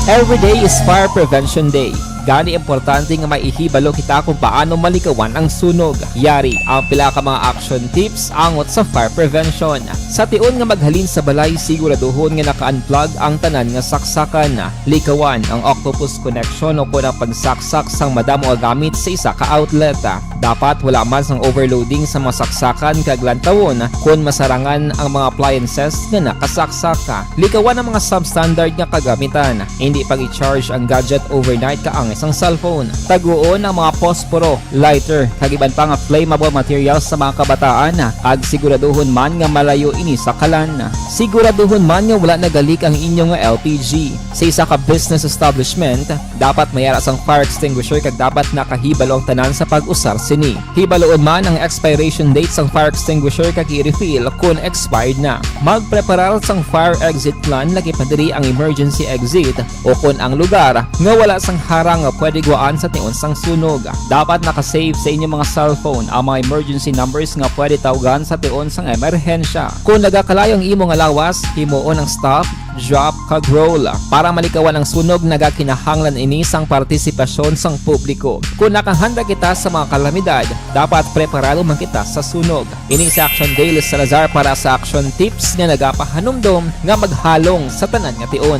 Every day is Fire Prevention Day. Gani, importante nga may ihibalo kita kung paano malikawan ang sunog. Yari ang pila ka mga action tips angot sa fire prevention. Sa tion nga maghalin sa balay, siguraduhon nga naka-unplug ang tanan nga saksakan. Likawan ang octopus connection o kon ang pagsaksak sang madamo nga gamit sa isa ka outlet. Dapat wala man sang overloading sa mga saksakan kag lantawon kon masarangan ang mga appliances nga nakasaksak. Likawan ang mga substandard nga kagamitan. Indi pag-i-charge ang gadget overnight kaangay sang cellphone. Taguon ang mga posporo, lighter, kag iban pa nga flammable materials sa mga kabataan, kag siguraduhon man nga malayo ini sa kalan. Siguraduhon man nga wala nagalik ang inyo nga L P G. Sa isa ka business establishment, dapat may ara sang fire extinguisher kag dapat nakahibalo ang tanan sa pag-usar sini. Hibaluon man ang expiration date sang fire extinguisher kag i-refill kon expired na. Magpreparar sang fire exit plan, lakip na diri ang emergency exit o kon ang lugar nga wala sang harang nga pwede guwaan sa tion sang sunog. Dapat naka-save sa inyo mga cellphone ang mga emergency numbers nga pwede tawgan sa tion sang emerhensya. Kon nagakalayo ang imo nga lawas, himuon ang stop, drop, kag roll. Para malikawan ang sunog, nagakinahanglan ini sang partisipasyon sang publiko. Kon nakahanda kita sa mga kalamidad, dapat preparado man kita sa sunog. Ini si Action Dale Salazar para sa Action Tips nga nagapahanumdom nga maghalong sa tanan nga tion.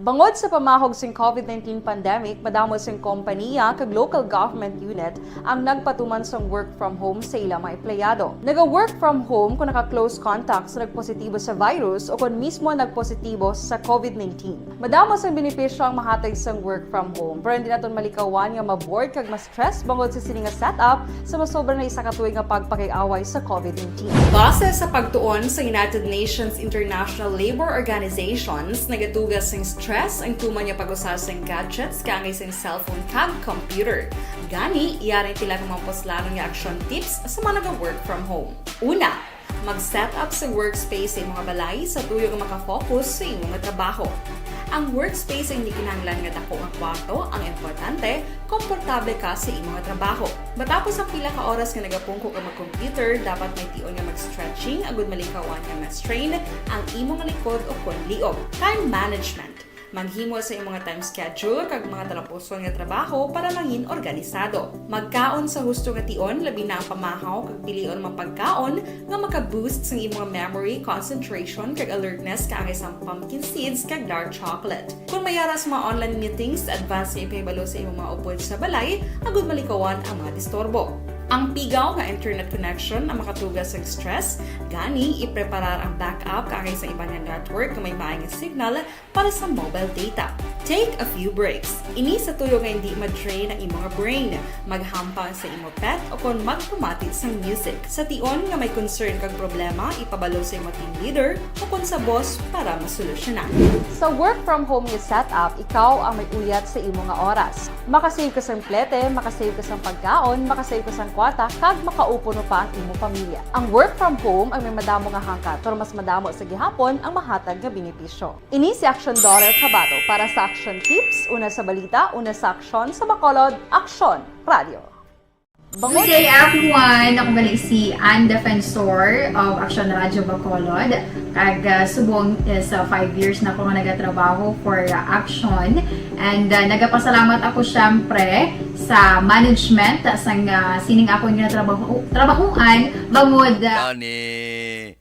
Bangod sa pamahog sing COVID nineteen pandemic, madamo sing kompaniya kag local government unit ang nagpatuman sang work from home sa ila mga empleyado. Naga-work from home kung naka-close contact sa nagpositibo sa virus o kon mismo nagpositibo sa COVID nineteen. Madamo sang benepisyo ang mahatag sang work from home, pero hindi naton malikawan nga ma-bored kag ma-stress bangod sa sini nga setup sa masobra na isa ka tuig nga pagpakig-away sa COVID nineteen. Base sa pagtuon sa United Nations International Labour Organizations, nagatuga sing stress ang tuman nga pag-usa sing gadgets kaangay sing cellphone kag computer. Gani, yari sila nga mga puslanon nga action tips sa mga naga-work from home. Una, mag-set up sa workspace sa imo nga balay sa tuyo nga makafocus sa imo nga trabaho. Ang workspace ay hindi kinahanglan nga dako nga kwarto, ang importante, komportable ka sa imo nga trabaho. Matapos ang pila ka oras nga nagapungko ka mag-computer, dapat may tion nga mag-stretching agud malikawan nga ma-strain ang imo nga likod o kon liog. Time management. Maghimo sa imo nga time schedule kag mga talapuson nga trabaho para mangin organisado. Magkaon sa husto nga tion, labi na ang pamahaw kag pilion mga pagkaon nga maka-boost sang imo nga memory, concentration, kag alertness kaangay sang pumpkin seeds kag dark chocolate. Kon may ara sa mga online meetings, advance nga ipahibalo sa imo mga upod sa balay agud malikawan ang mga disturbo. Ang pigaw nga internet connection ang makatuga sa stress, gani ipreparar ang backup kaangay sa iban nga network nga may maay nga signal para sa mobile data. Take a few breaks. Ini sa tuyo nga hindi ma-drain ang imo nga brain. Maghampang sa imo pet o kon magpamati sang music. Sa tion nga may concern kag problema, ipabalo sa imo team leader o kon sa boss para masolusyonan. Sa work from home nga setup, ikaw ang may uyat sa imo nga oras. Makasave ka sang plete, makasave ka sang pagkaon, makasave ka sang kwarta, kag makaupo no pa ang imo pamilya. Ang work from home ang may madamo nga hangkat, pero mas madamo sa gihapon ang mahatag nga benepisyo. Ini si Action Daughter Kabato para sa Action Tips, una sa balita, una sa aksyon, sa Bacolod, Aksyon Radio. Good day, everyone! Ako gali si Ann Defensor of Action Radio Bacolod. Kag, ah, subong is, ah, five years na ako nga nagatrabaho for, ah, Action. And, ah, nagapasalamat ako, syempre, sa management, ah, sang, ah, sining akon nga trabaho, trabahuan, bangod, ah, Gani,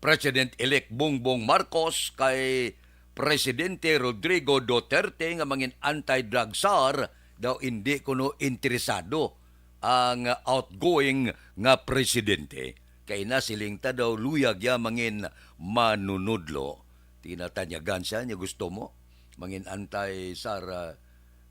President-elect Bongbong Marcos kay Presidente Rodrigo Duterte nga mangin anti-drug czar daw indi kuno interesado ang outgoing nga presidente. Kay nasiling ta daw luyag ya mangin manunudlo. Tinatanyagan siya niya, gusto mo mangin anti-czar, ah,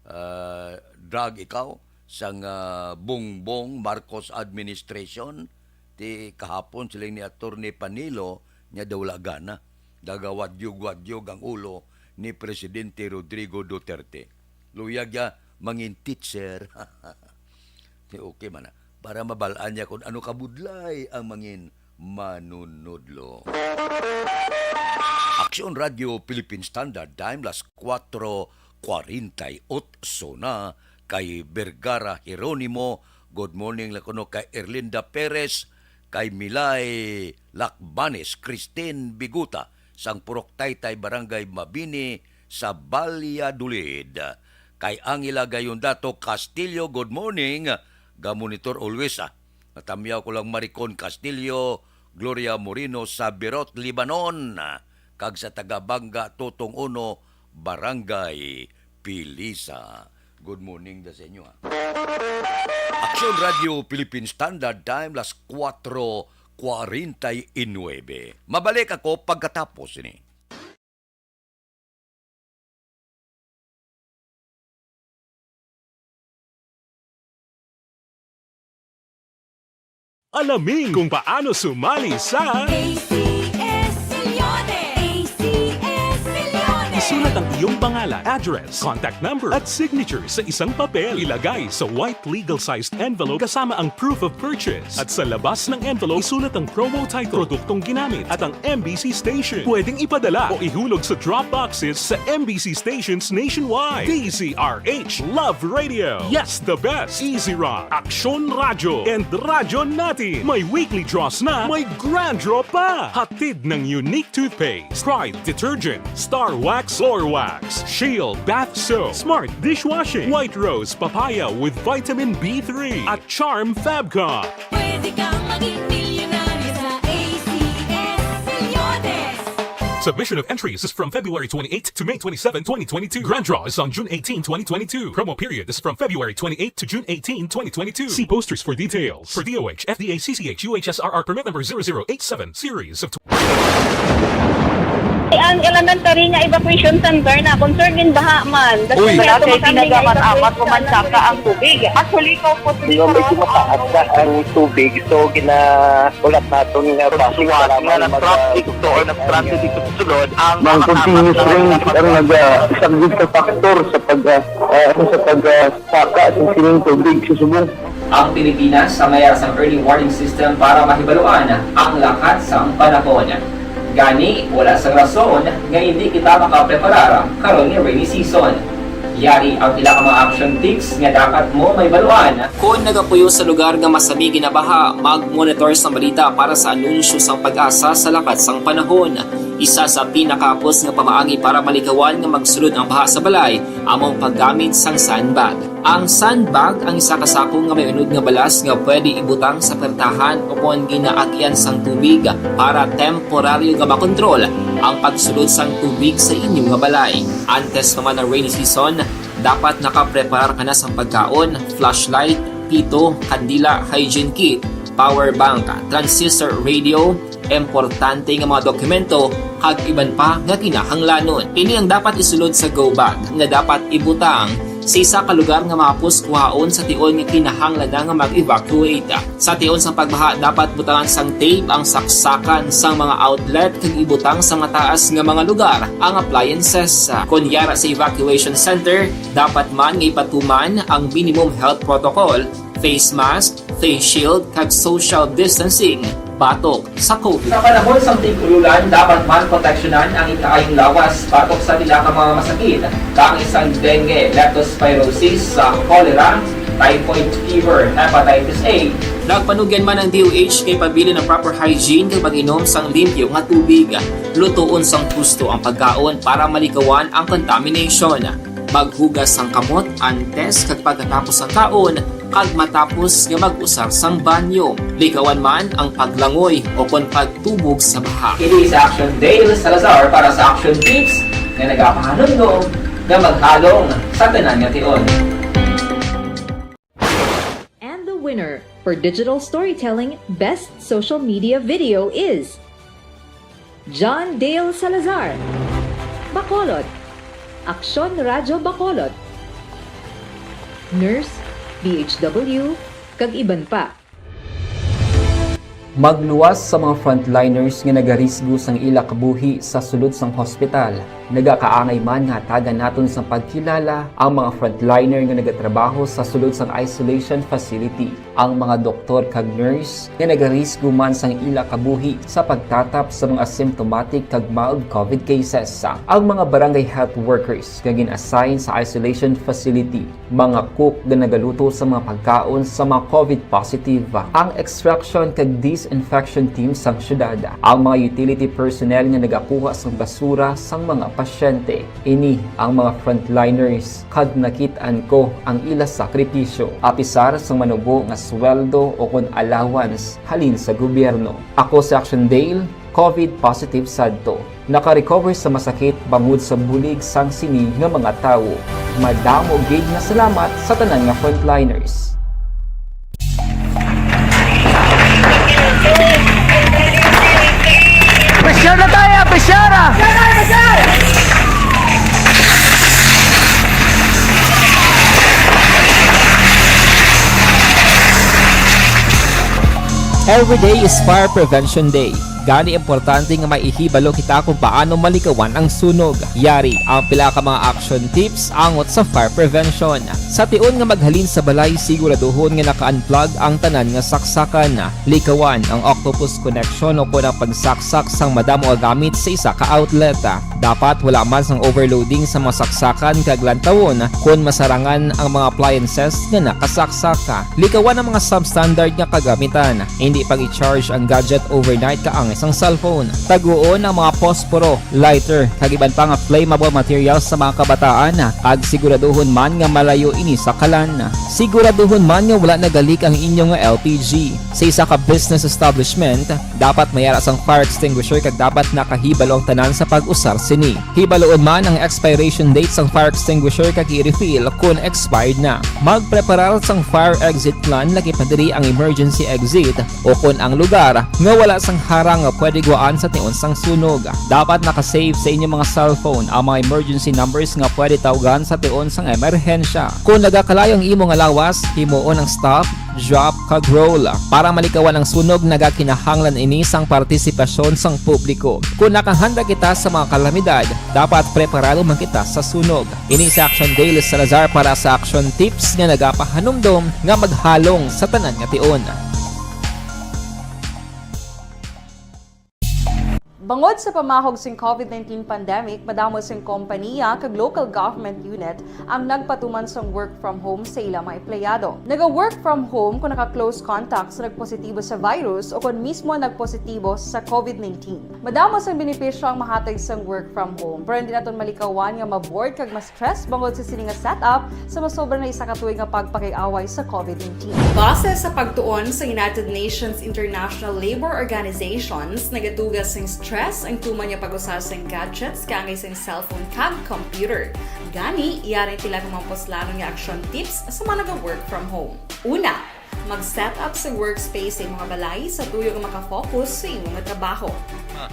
ah, drug ikaw sang, ah, Bongbong Marcos administration? Ti kahapon siling ni Attorney Panilo niya daw wala gana. Dagawadyog-wadyog ang ulo ni Presidente Rodrigo Duterte. Luyag ya mangin teacher. Ti okay man na. Para mabal-an niya kung ano kabudlay ang mangin manunudlo. Aksyon Radio Philippine Standard Time, las cuatro cuarenta y ocho na, kay Vergara Jeronimo, good morning lang kuno kay Erlinda Perez, kay Milay Lacbanes, Christine Biguta, sang Purok Taytay, Barangay Mabini, sa Valladolid. Kay Angela Gayondato Castillo, good morning. Ga-monitor always, ah. Natamyaw ko lang Maricon Castillo, Gloria Moreno sa Berot, Lebanon, kag sa taga Banga Totong Uno, Barangay Pilisa. Good morning da sa inyo, ha. Aksyon Radio Philippine Standard Time, las cuatro cuarenta y nueve. Mabalik ako pagkatapos ini. Alamin kung paano sumali sa A C S Milyones! A C S Milyones! Isulat ang iyong pangalan, address, contact number, at signature sa isang papel. Ilagay sa white legal-sized envelope kasama ang proof of purchase. At sa labas ng envelope, isulat ang promo title, produktong ginamit, at ang M B C station. Pwedeng ipadala o ihulog sa drop boxes sa M B C stations nationwide. D Z R H Love Radio. Yes, the best. Easy Rock, Aksyon Radyo, and Radyo Natin. May weekly draws na, may grand draw pa. Hatid ng Unique Toothpaste, Pride Detergent, Star Wax Floor Wax, Shield Bath Soap, Smart Dishwashing, White Rose Papaya with Vitamin B three, at Charm Fabcon. Pwede kang maging milyonaryo sa A C S Milyones. Submission of entries is from February twenty-eighth to May twenty-seven, twenty twenty-two. Grand draw is on June eighteen, twenty twenty-two. Promo period is from February twenty-eighth to June eighteen, twenty twenty-two. See posters for details. For D O H, F D A, C C H, U H S R R permit number zero zero eight seven, series of Ang elementary nga evacuation center na concern din baha man. Uy. Wala kay pinagamat-amat o mansaka ang tubig. Actually, ko po. Di ba, medyo mataas na ang tubig, so ginahulat naton nga base nga nag-traffic to or nag-transit dito sa sulod ang mga continuous rain ang nagasaglit sa factor sa pag, ah, ah, sa pag, ah, saka sa sining tubig sa subong. Ang Pilipinas, sa mayar sang early warning system para mahibaluan ang lakat sang panahon. Gani, wala sang rason nga hindi kita makapreparar karon nga rainy season. Yari ang pila ka mga action tips nga dapat mo mahibaluan. Kon nagapuyo sa lugar nga masami ginabaha, mag-monitor sang balita para sa anunsyo sang PAGASA sa lakat sang panahon. Isa sa pinakahapos nga pamaagi para malikawan nga magsulod ang baha sa balay amo ang paggamit sang sandbag. Ang sandbag ang isa ka sako nga may unod nga balas nga pwede ibutang sa pertahan o kon ginaagian sang tubig para temporaryo nga makontrol ang pagsulod sang tubig sa inyo nga balay. Antes pa man ang rainy season, dapat nakapreparar ka na sang pagkaon, flashlight, pito, kandila, hygiene kit, power bank, transistor radio, importante nga mga dokumento, kag iban pa nga kinahanglanon. Ini ang dapat isulod sa go bag nga dapat ibutang sa isa ka lugar nga mahapos kuhaon sa tion nga kinahanglan na nga mag-evacuate. Sa tion sang pagbaha, dapat butangan sang tape ang saksakan sang mga outlet kag ibutang sa mataas nga mga lugar ang appliances. Kon yara sa evacuation center, dapat man nga ipatuman ang minimum health protocol, face mask, face shield, kag social distancing batok sa COVID. Sa panahon sang tig-ululan, dapat man proteksyonan ang ikaayong lawas batok sa pila ka mga masakit, kaangay sang dengue, leptospirosis, sa cholera, typhoid fever, hepatitis A. Nagpanugyan man ang D O H kay pabilin ang proper hygiene kag pag-inom sang limpyo nga tubig. Lutoon sang husto ang pagkaon para malikawan ang contamination. Maghugas sang kamot antes kag pagkatapos sang kaon, kag matapos nga mag-usar sang banyo. Likawan man ang paglangoy o kon pagtubog sa baha. Ini si Action Dale Salazar para sa Action Tips nga nagapahanumdom nga maghalong sa tanan nga tion. And the winner for Digital Storytelling Best Social Media Video is John Dale Salazar, Bacolod, Aksyon Radyo Bacolod, Nurse, D H W, kag iban pa. Magluwas sa mga frontliners nga nagarisgo sang ila kabuhi sa sulod sang hospital. Nagakaangay man nga hatagan naton sang pagkilala ang mga frontliner nga nagatrabaho sa sulod sang isolation facility, ang mga doktor kag nurse nga nagarisgo man sang ila kabuhi sa pagtatap sa mga asymptomatic kag mild COVID cases, ang mga barangay health workers nga gin-assign sa isolation facility, mga cook nga nagaluto sa mga pagkaon sa mga COVID positive, ang extraction kag disinfection team sang syudad, ang mga utility personnel nga nagakuha sang basura sang mga pasyente. Ini ang mga frontliners, kag nakit-an ko ang ila sakripisyo, apisar sang manubo nga sweldo o kon allowance halin sa gobyerno. Ako si Action Dale, COVID positive sadto. Naka-recover sa masakit bangod sa bulig sang sini nga mga tawo. Madamo gid nga salamat sa tanan nga frontliners. Pressure na tayo! Pressure! Every day is Fire Prevention Day. Gani, importante nga maihibalo kita kung paano malikawan ang sunog. Yari ang pila ka mga action tips angot sa fire prevention. Sa tion nga maghalin sa balay, siguraduhon nga naka-unplug ang tanan nga saksakan. Likawan ang octopus connection o kon ang pagsaksak sang madamo nga gamit sa isa ka outlet. Dapat wala man sang overloading sa mga saksakan kag lantawon kon masarangan ang mga appliances nga nakasaksak. Likawan ang mga substandard nga kagamitan. Hindi pag-i-charge ang gadget overnight kaangay sang cellphone. Taguon ang mga posporo, lighter, kag iban pa nga flammable materials sa mga kabataan, kag siguraduhon man nga malayo ini sa kalan. Siguraduhon man nga wala nagalik ang inyo nga L P G. Sa isa ka business establishment, dapat may ara sang fire extinguisher kag dapat nakahibalo ang tanan sa pag-usar sini. Hibaluon man ang expiration date sang fire extinguisher kag i-refill kon expired na. Magpreparar sang fire exit plan, lakip na diri ang emergency exit o kon ang lugar nga wala sang harang nga pwede guwaan sa tion sang sunog. Dapat naka-save sa inyo mga cellphone ang mga emergency numbers nga pwede tawgan sa tion sang emerhensya. Kon nagakalayo ang imo nga lawas, himuon ang stop, drop, kag roll. Para malikawan ang sunog, nagakinahanglan ini sang partisipasyon sang publiko. Kon nakahanda kita sa mga kalamidad, dapat preparado man kita sa sunog. Ini si Action Dale Salazar para sa Action Tips nga nagapahanumdom nga maghalong sa tanan nga tion. Bangod sa pamahog sing covid nineteen pandemic, madamo sing kompaniya kag local government unit ang nagpatuman sang work from home sa ila mga empleyado. Naga-work from home kung naka-close contact sa nagpositibo sa virus o kon mismo nagpositibo sa covid nineteen. Madamo sang benepisyo ang mahatag sang work from home, pero hindi naton malikawan nga ma-bored kag ma-stress bangod sa sini nga setup sa masobra na isa ka tuig nga pagpakig-away sa covid nineteen. Base sa pagtuon sa United Nations International Labour Organizations, nagaduga sing stress ang tuman nga pag-usa sing gadgets kaangay sing cellphone kag computer. Gani, yari sila nga mga puslanon nga action tips sa mga naga-work from home. Una, mag-set up sa workspace sa imong balay sa tuyo nga makafocus sa imong trabaho.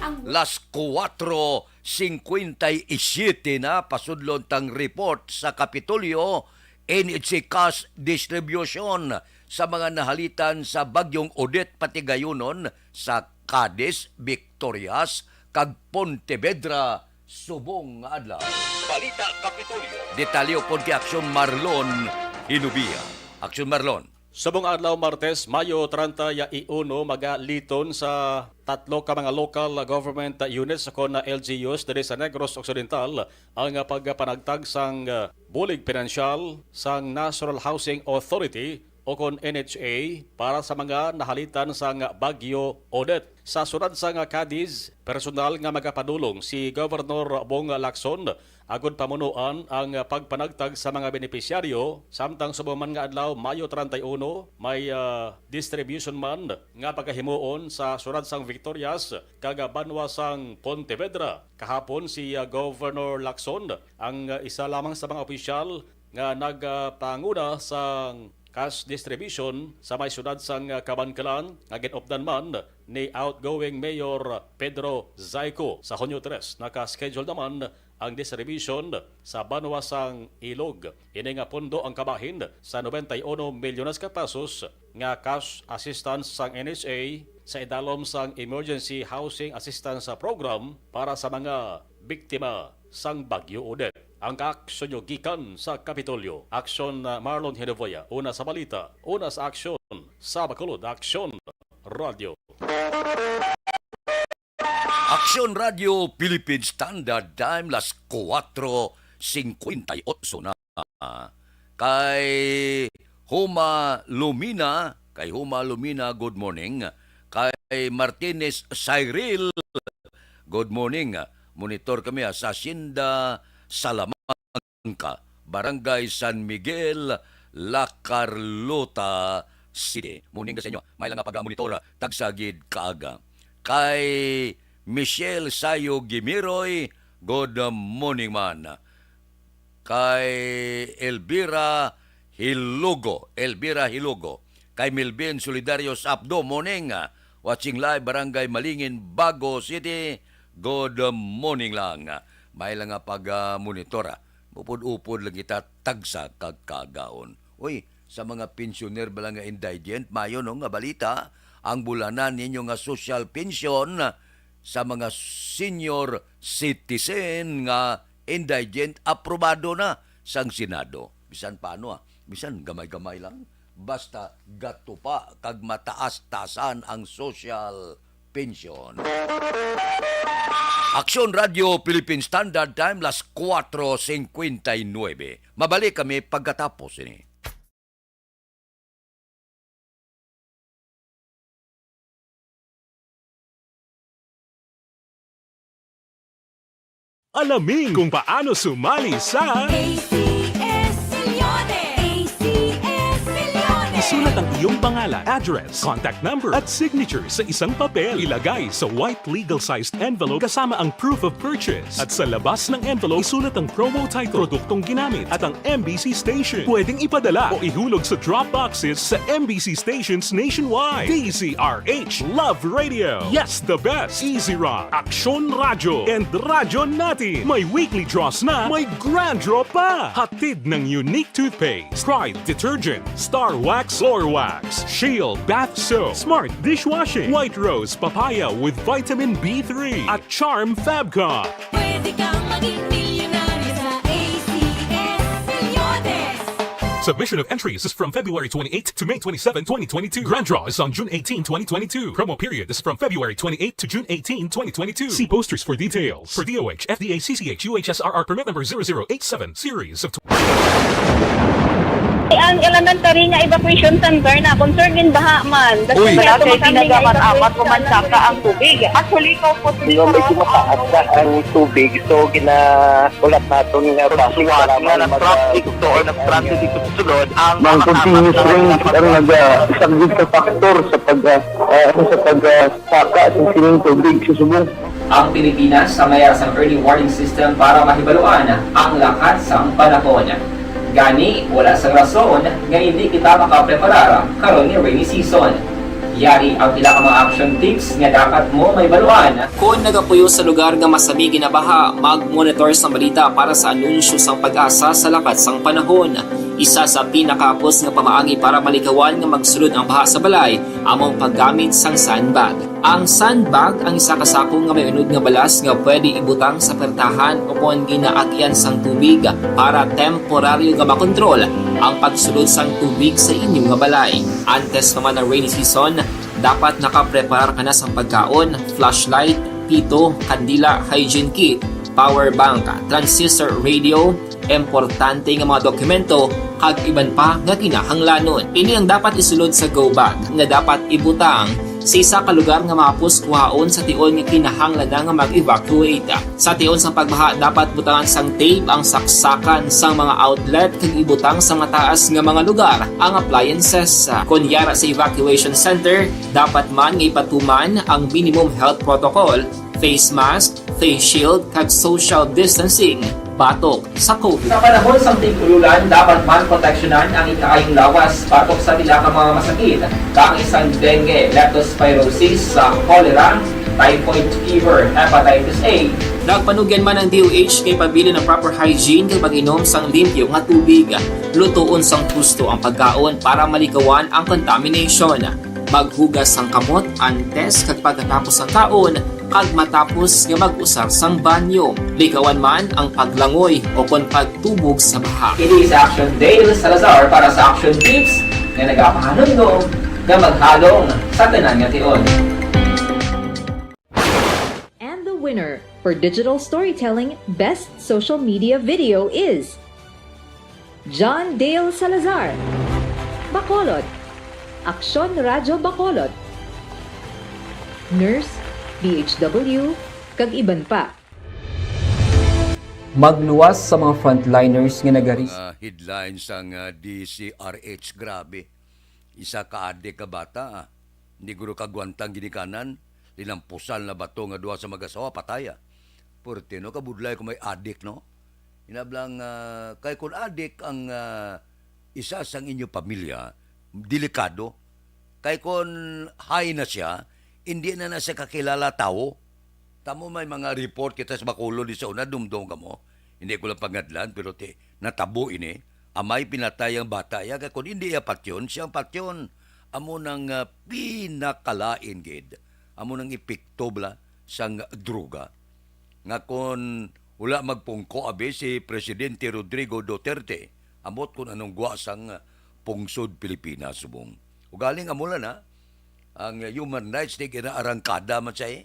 Ang Las kuwatro singkwenta y siyete na, pasudlon tang report sa Kapitolyo, N H A cash distribution sa mga nahalitan sa Bagyong Odette, patigayunon sa Cadiz, Victorias, kag Pontevedra subong nga adlaw. Balita Kapitolyo. Detalye upod kay Aksyon Marlon Hinubia. Aksyon Marlon. Subong adlaw, Martes, Mayo treinta y uno, magaliton sa tatlo ka mga local government units kon L G Us diri sa Negros Occidental ang pagpanagtag sang bulig pinansyal sang National Housing Authority o kon N H A para sa mga nahalitan sang Bagyo Odette. Sa siyudad sang Cadiz, personal nga magapadulong si Governor Bong Lacson agod pamunuan ang pagpanagtag sa mga benepisyaryo, samtang subong man nga adlaw, Mayo treinta y uno, may, ah, distribution man nga pagahimuon sa siyudad sang Victorias kag banwa sang Pontevedra. Kahapon, si, ah, Governor Lacson ang, ah, isa lamang sa mga opisyal nga nagapanguna sang cash distribution sa may siyudad sang, ah, Kabankalan, nga gin-updan man ni outgoing Mayor Pedro Zayco. Sa Hunyo tres, naka-schedule naman ang distribution sa banwa sang Ilog. Ini nga pondo ang kabahin sa noventa y uno milyones ka pesos nga cash assistance sang N H A sa idalom sang Emergency Housing Assistance Program para sa mga biktima sang Bagyo Odette. Ang kaaksyon nyo gikan sa Kapitolyo. Aksyon, uh, Marlon Hinovoya. Una sa balita, una sa aksyon, sa Bacolod, Aksyon Radio. Aksyon Radio Philippine Standard Time, las kuwatro singkwenta y otso na. Kay Huma Lumina, kay Huma Lumina, good morning. Kay Martinez Cyril, good morning. Monitor kami, ah, sa Hacienda Salamanca, Barangay San Miguel, La Carlota City. Morning sa inyo. May lang nga pag-monitor, ah, tagsa gid kaaga. Kay Michelle Sayo Gimiroy, good morning man. Kay Elvira Hilugo, Elvira Hilugo. Kay Melvin Solidario Sapdo, morning. Watching live, Barangay Malingin, Bago City. Good morning lang. May lang nga pag-monitor, ah. Upod-upod lang kita, tagsa kag kaagaon. Uy, sa mga pensioner bala nga indigent, mayo, no, nga balita, ang bulanan ninyo nga social pension sa mga senior citizen nga indigent, aprobado na sang Senado. Bisan paano, ah, bisan gamay-gamay lang, basta gatupa kag mataas-taasan ang social pension. Aksyon Radio Philippine Standard Time, las kuwatro singkwenta y nuebe. Mabalik kami pagkatapos ini. Alamin kung paano sumali sa A C S Milyones! A C S Milyones! Isulat ang iyong pangalan, address, contact number, at signature sa isang papel. Ilagay sa white legal-sized envelope kasama ang proof of purchase. At sa labas ng envelope, isulat ang promo title, produktong ginamit, at ang M B C station. Pwedeng ipadala o ihulog sa drop boxes sa M B C stations nationwide. D Z R H Love Radio. Yes, the best. Easy Rock, Aksyon Radyo, and Radyo Natin. May weekly draws na, may grand draw pa. Hatid ng Unique Toothpaste, Pride Detergent, Star Wax Floor Wax, Shield Bath Soap, Smart Dishwashing, White Rose Papaya with Vitamin B three, at Charm Fab Cup. Pwede kang maging milyonaryo sa A C S Milyones. Submission of entries is from February twenty-eighth to May twenty-seven, twenty twenty-two. Grand draw is on June eighteen, twenty twenty-two. Promo period is from February twenty-eighth to June eighteen, twenty twenty-two. See posters for details. For D O H, F D A, C C H, U H S R R permit number zero zero eight seven, series of Ang elementary nga evacuation center na concern in baha man. Uy. Wala kay tinaga man, amat ko man saka ang tubig. Actually, ikaw po, di ba, medyo mataas na ang tubig, so ginahulat naton nga traffic nga na-traffic to or na-stranded dito sa sulod ang mga continuous rain ang naga-, isa gid ka factor sa pag, ah, ah, sa pag, ah, saka sa sining tubig sa subong. Ang Pilipinas sa mayara sang early warning system para mahibaluan ang lakat sang panahon. Gani, wala sang rason nga hindi kita makapreparar karon nga rainy season. Yari ang pila ka mga action tips nga dapat mo mahibaluan. Kon nagapuyo sa lugar nga masami ginabaha, mag-monitor sang balita para sa anunsyo sang PAGASA sa lakat sang panahon. Isa sa pinakahapos nga pamaagi para malikawan nga magsulod ang baha sa balay amo ang paggamit sang sandbag. Ang sandbag ang isa ka sako nga may unod nga balas nga pwede ibutang sa pertahan o kon ginaagyan sang tubig para temporaryo nga makontrol ang pagsulod sang tubig sa inyo nga balay. Antes pa man ang rainy season, dapat nakapreparar ka na sang pagkaon, flashlight, pito, kandila, hygiene kit, power bank, transistor radio, importante nga mga dokumento, kag iban pa nga kinahanglanon. Ini ang dapat isulod sa go bag nga dapat ibutang sa isa ka lugar nga mahapos kuhaon sa tion nga kinahanglan na nga mag-evacuate. Sa tion sang pagbaha, dapat butangan sang tape ang saksakan sang mga outlet kag ibutang sa mataas nga mga lugar ang appliances. Kon yara sa evacuation center, dapat man nga ipatuman ang minimum health protocol, face mask, face shield, kag social distancing batok sa COVID. Sa panahon sang tig-ululan, dapat man proteksyonan ang ikaayong lawas batok sa pila ka mga masakit, kaangay sang dengue, leptospirosis, sa cholera, typhoid fever, hepatitis A. Nagpanugyan man ang D O H nga ipabilin ang proper hygiene kag pag-inom sang limpyo nga tubig. Lutoon sang husto ang pagkaon para malikawan ang contamination. Maghugas sang kamot antes kag pagkatapos sang kaon, kag matapos nga mag-usar sang banyo. Likawan man ang paglangoy o kon pagtubog sa baha. Ini si Action Dale Salazar para sa Action Tips nga nagapahanumdom nga maghalong sa tanan nga tion. And the winner for Digital Storytelling Best Social Media Video is John Dale Salazar, Bacolod, Aksyon Radyo Bacolod, Nurse, D H W, kag iban pa. Magluwas sa mga frontliners nga nagaris- Mga headlines sang, ah, D Z R H, grabe. Isa ka adik ka bata, ah. Hindi guro kagwantang ginikanan, linampusan na bato nga duha sa mag-asawa, patay, ah. Purti, no, kabudlay kung may adik, no? Inablang, ah, kay kung adik ang, ah, isa sang inyo pamilya, delikado. Kay kung high na siya, hindi na na siya kakilala tawo. Tamo may mga report kita sa Bacolod di sa una, dumdom kamo. Hindi ko lang pangadlan, pero ti, natabo ini. Amay pinatay ang bata iya, kay kung hindi iya patyon, siya ang patyon. Amo nang, ah, pinakalain gid. Amo nang epekto bala sang droga. Nga kung wala magpungko abi si Presidente Rodrigo Duterte, ambot kung anong gwa sang pungsod Pilipinas subong. Ugaling amo lang na, ang human rights di ginaarangkada man siya eh.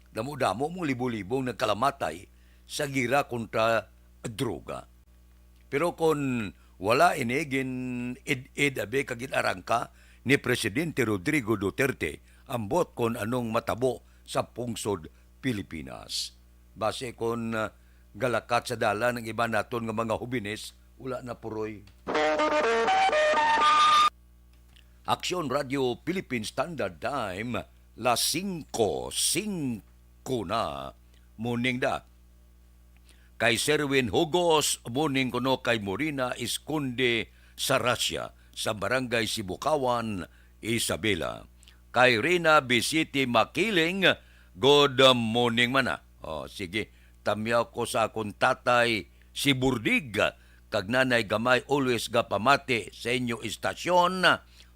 Damo-damo mo libo-libong nagkalamatay sa gira kontra droga. Pero kon wala ini gin-id-id abi kag gin-arangka ni Presidente Rodrigo Duterte, ambot kon anong matabo sa pungsod Pilipinas. Base kon, ah, galakat sa dalan ang iban naton nga mga hobines, wala na puroy. Aksyon Radio Philippine Standard Time, las singko singko na. Morning da. Kay Serwin Hugos, morning kuno kay Morina Esconde Saracia sa Barangay Sibukawan, Isabela. Kay Rina Bisiti Makiling, good morning man, ah. Oh, sige, tamyaw ko sa akon tatay, si Burdig, kag nanay Gamay, always gapamati sa inyo istasyon,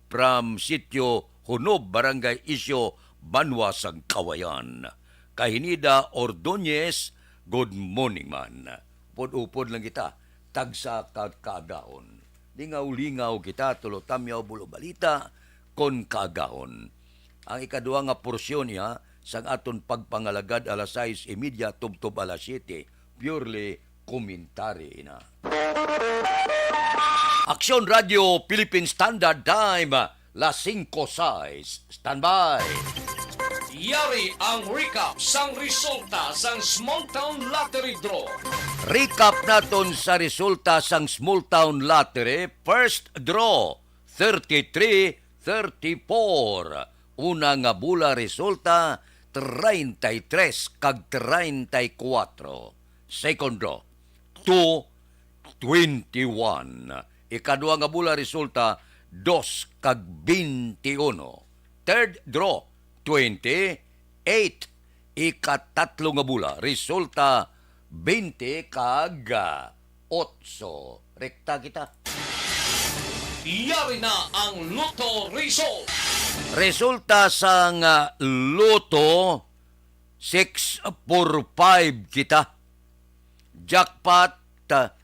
from Sitio Hunob, Barangay Isyo, Banwa sang Kawayan. Kay Hinida Ordonez, good morning man. Upod-upod lang kita, tagsa ka kaagahon. Lingaw-lingaw kita, tulo tamyaw, bulo balita, kon kaagahon. Ang ikaduha nga porsyon niya sang aton pagpangalagad alas sais y media tubtob alas siyete, purely commentary na. Aksyon Radio Philippine Standard Time, las singko sais. Standby. Yari ang recap sang resulta sang Small Town Lottery Draw. Recap naton sa resulta sang Small Town Lottery First Draw, thirty-three thirty-four. Una nga bola resulta, treinta y tres kag treinta y cuatro. Second draw, two twenty-one. Ikadua nga bola resulta, dos kag twenty-uno. Third draw, twenty-eight. Ikatatlo nga bola resulta, twenty kag, ah, otso. Rekta kita. Yari na ang Lotto result. Resulta sang, ah, Lotto, six four five kita. Jackpot, ah,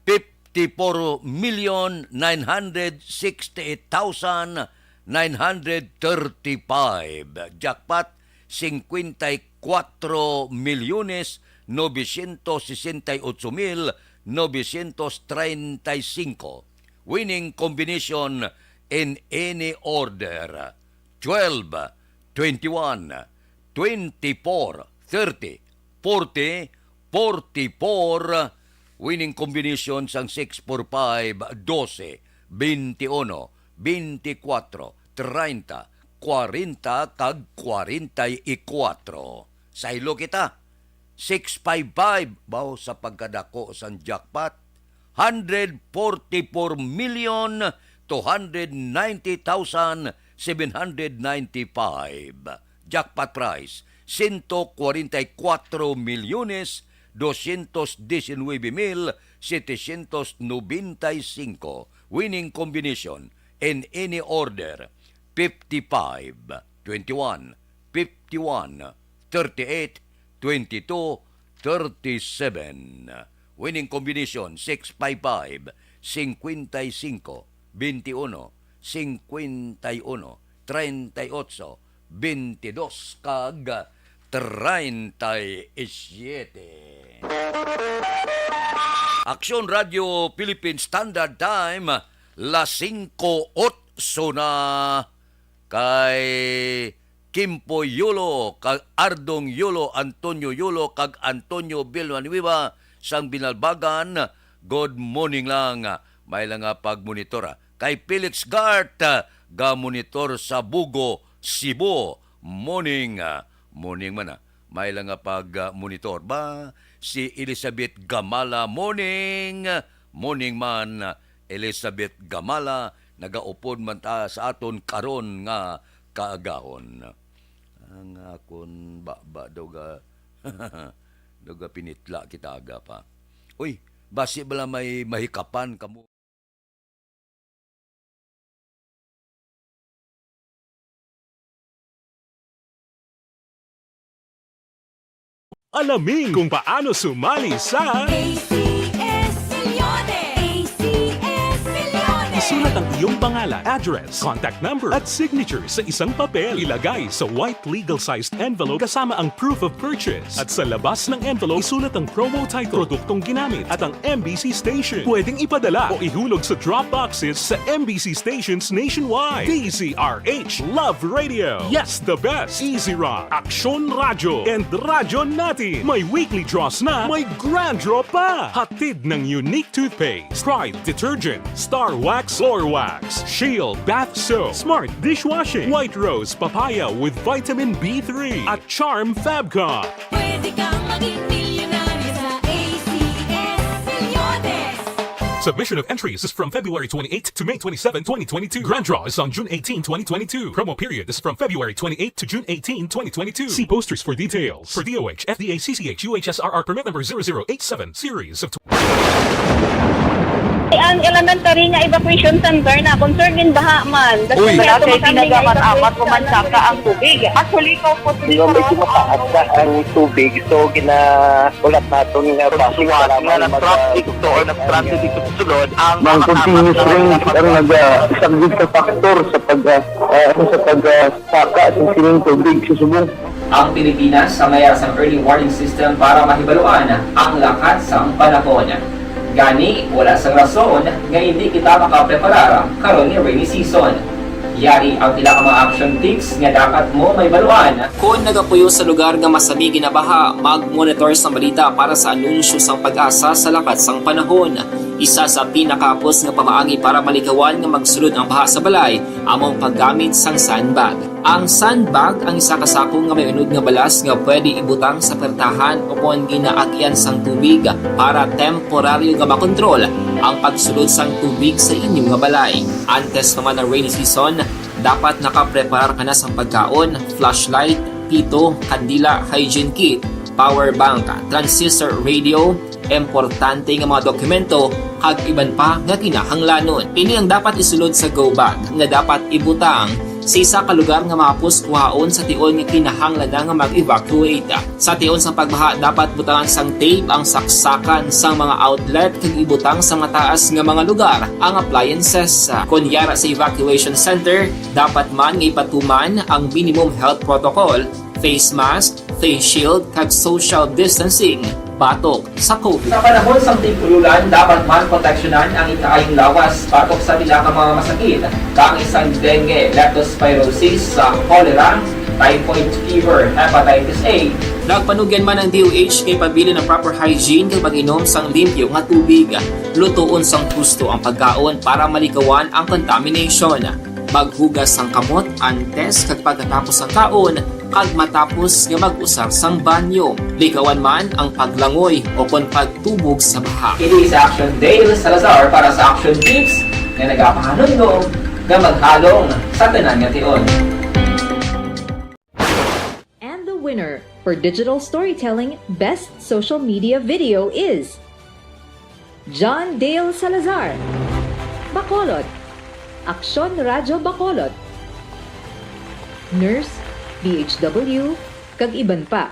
fifty-four million nine hundred sixty-eight thousand nine hundred thirty-five. Jackpot, cincuenta y cuatro millones novecientos sesenta y ocho mil novecientos treinta y cinco. Winning combination in any order: twelve, twenty-one, twenty-four, thirty, forty, forty-four. Winning combination sang six four five, dose, twenty-uno, twenty-cuatro, treinta, cuarenta, kag cuarenta y cuatro. Saylo kita. Six five five, baw sa pagkadako sang jackpot, hundred forty-four million two hundred ninety thousand seven hundred ninety-five. Jackpot prize, ciento cuarenta y cuatro millones doscientos diecinueve mil setecientos noventa y cinco. Winning combination in any order: fifty-five, twenty-one, fifty-one, thirty-eight, twenty-two, thirty-seven. Winning combination, six five five, cincuenta y cinco, veintiuno, cincuenta y uno, treinta y ocho, veintidós, kag treinta y siete. Aksyon Radio Philippine Standard Time, las singko otso na. Kay Kimpo Yulo, kag Ardong Yulo, Antonio Yulo, kag Antonio Villanueva sang Binalbagan, good morning lang. May lang nga pagmonitor, ah. Kay Felix Gart, ah, ga-monitor sa Bugo, Cebu. Morning, ah, morning man, ah. May lang nga pag, ah, monitor ba? Si Elizabeth Gamala, morning. Morning man, Elizabeth Gamala, nagaupod man ta sa aton karon nga kaagahon. Ang akon baba daw ga, daw ga pinitla kita aga pa. Uy, basi bala may mahikapan kamo. Alamin kung paano sumali sa A C S Milyones! A C S Milyones! Sulat ang iyong pangalan, address, contact number, at signature sa isang papel. Ilagay sa white legal-sized envelope kasama ang proof of purchase. At sa labas ng envelope, isulat ang promo title, produktong ginamit, at ang M B C station. Pwedeng ipadala o ihulog sa drop boxes sa M B C stations nationwide. D Z R H Love Radio. Yes, the best. Easy Rock, Aksyon Radyo, and Radyo Natin. May weekly draws na, may grand draw pa. Hatid ng Unique Toothpaste, Pride Detergent, Star Wax, Floor Wax, Shield Bath Soap, Smart Dishwashing, White Rose Papaya with Vitamin B three, at Charm Fabcon. Pwede kang maging milyonaryo sa A C S Milyones. Submission of entries is from February twenty-eighth to May twenty-seven, twenty twenty-two. Grand draw is on June eighteen, twenty twenty-two. Promo period is from February twenty-eighth to June eighteen, twenty twenty-two. See posters for details. For D O H, F D A, C C H, U H S R R permit number zero zero eight seven, series of Ang elementary nga evacuation center na concern gin baha man. Uy. Wala kay tinaga man amat o mansaka ang tubig. Actually, ko po. Di ba, medyo mataas na ang tubig, so ginaulat naton nga basi nga nag-traffic to or nag-transit dito sa sulod ang mga continuous rain ang nagasagdit sa factor sa pag, ah, ah, sa pag, ah, saka sa sining tubig sa subong. Ang Pilipinas sa mayar sang early warning system para mahibaluan ang lakat sang panahon. Gani, wala sang rason nga hindi kita makapreparar karon nga rainy season. Yari ang pila ka mga action tips nga dapat mo mahibaluan. Kon nagapuyo sa lugar nga masami ginabaha, mag-monitor sang balita para sa anunsyo sang PAGASA sa lakat sang panahon. Isa sa pinakahapos nga pamaagi para malikawan nga magsulod ang baha sa balay amo ang paggamit sang sandbag. Ang sandbag ang isa ka sako nga may unod nga balas nga pwede ibutang sa pertahan o kon ginaagian sang tubig para temporaryo nga makontrol ang pagsulod sang tubig sa inyo nga balay. Antes pa man ang rainy season, dapat nakapreparar ka na sang pagkaon, flashlight, pito, kandila, hygiene kit, power bank, transistor radio, importante nga mga dokumento, kag iban pa nga kinahanglanon. Ini ang dapat isulod sa go bag nga dapat ibutang sa isa ka lugar nga mahapos kuhaon sa tion nga kinahanglan na nga mag-evacuate. Sa tion sang pagbaha, dapat butangan sang tape ang saksakan sang mga outlet kag ibutang sa mataas nga mga lugar ang appliances. Kon yara sa evacuation center, dapat man nga ipatuman ang minimum health protocol, face mask, face shield, kag social distancing batok sa COVID. Sa panahon sang tig-ululan, dapat man proteksyonan ang ikaayong lawas batok sa pila ka mga masakit, kaangay sang dengue, leptospirosis, sa cholera, typhoid fever, hepatitis A. Nagpanugyan man ang D O H nga ipabilin ang proper hygiene kag pag-inom sang limpyo nga tubig. Lutoon sang husto ang pagkaon para malikawan ang contamination. Maghugas sang kamot antes kag pagkatapos sang kaon, kag matapos nga mag-usar sang banyo. Likawan man ang paglangoy o kon pagtubog sa baha. Ini si Action Dale Salazar para sa Action Tips nga nagapahanumdom nga maghalong sa tanan nga tion. And the winner for digital storytelling best social media video is John Dale Salazar, Bacolod, Aksyon Radyo Bacolod, nurse, D H W, kag iban pa.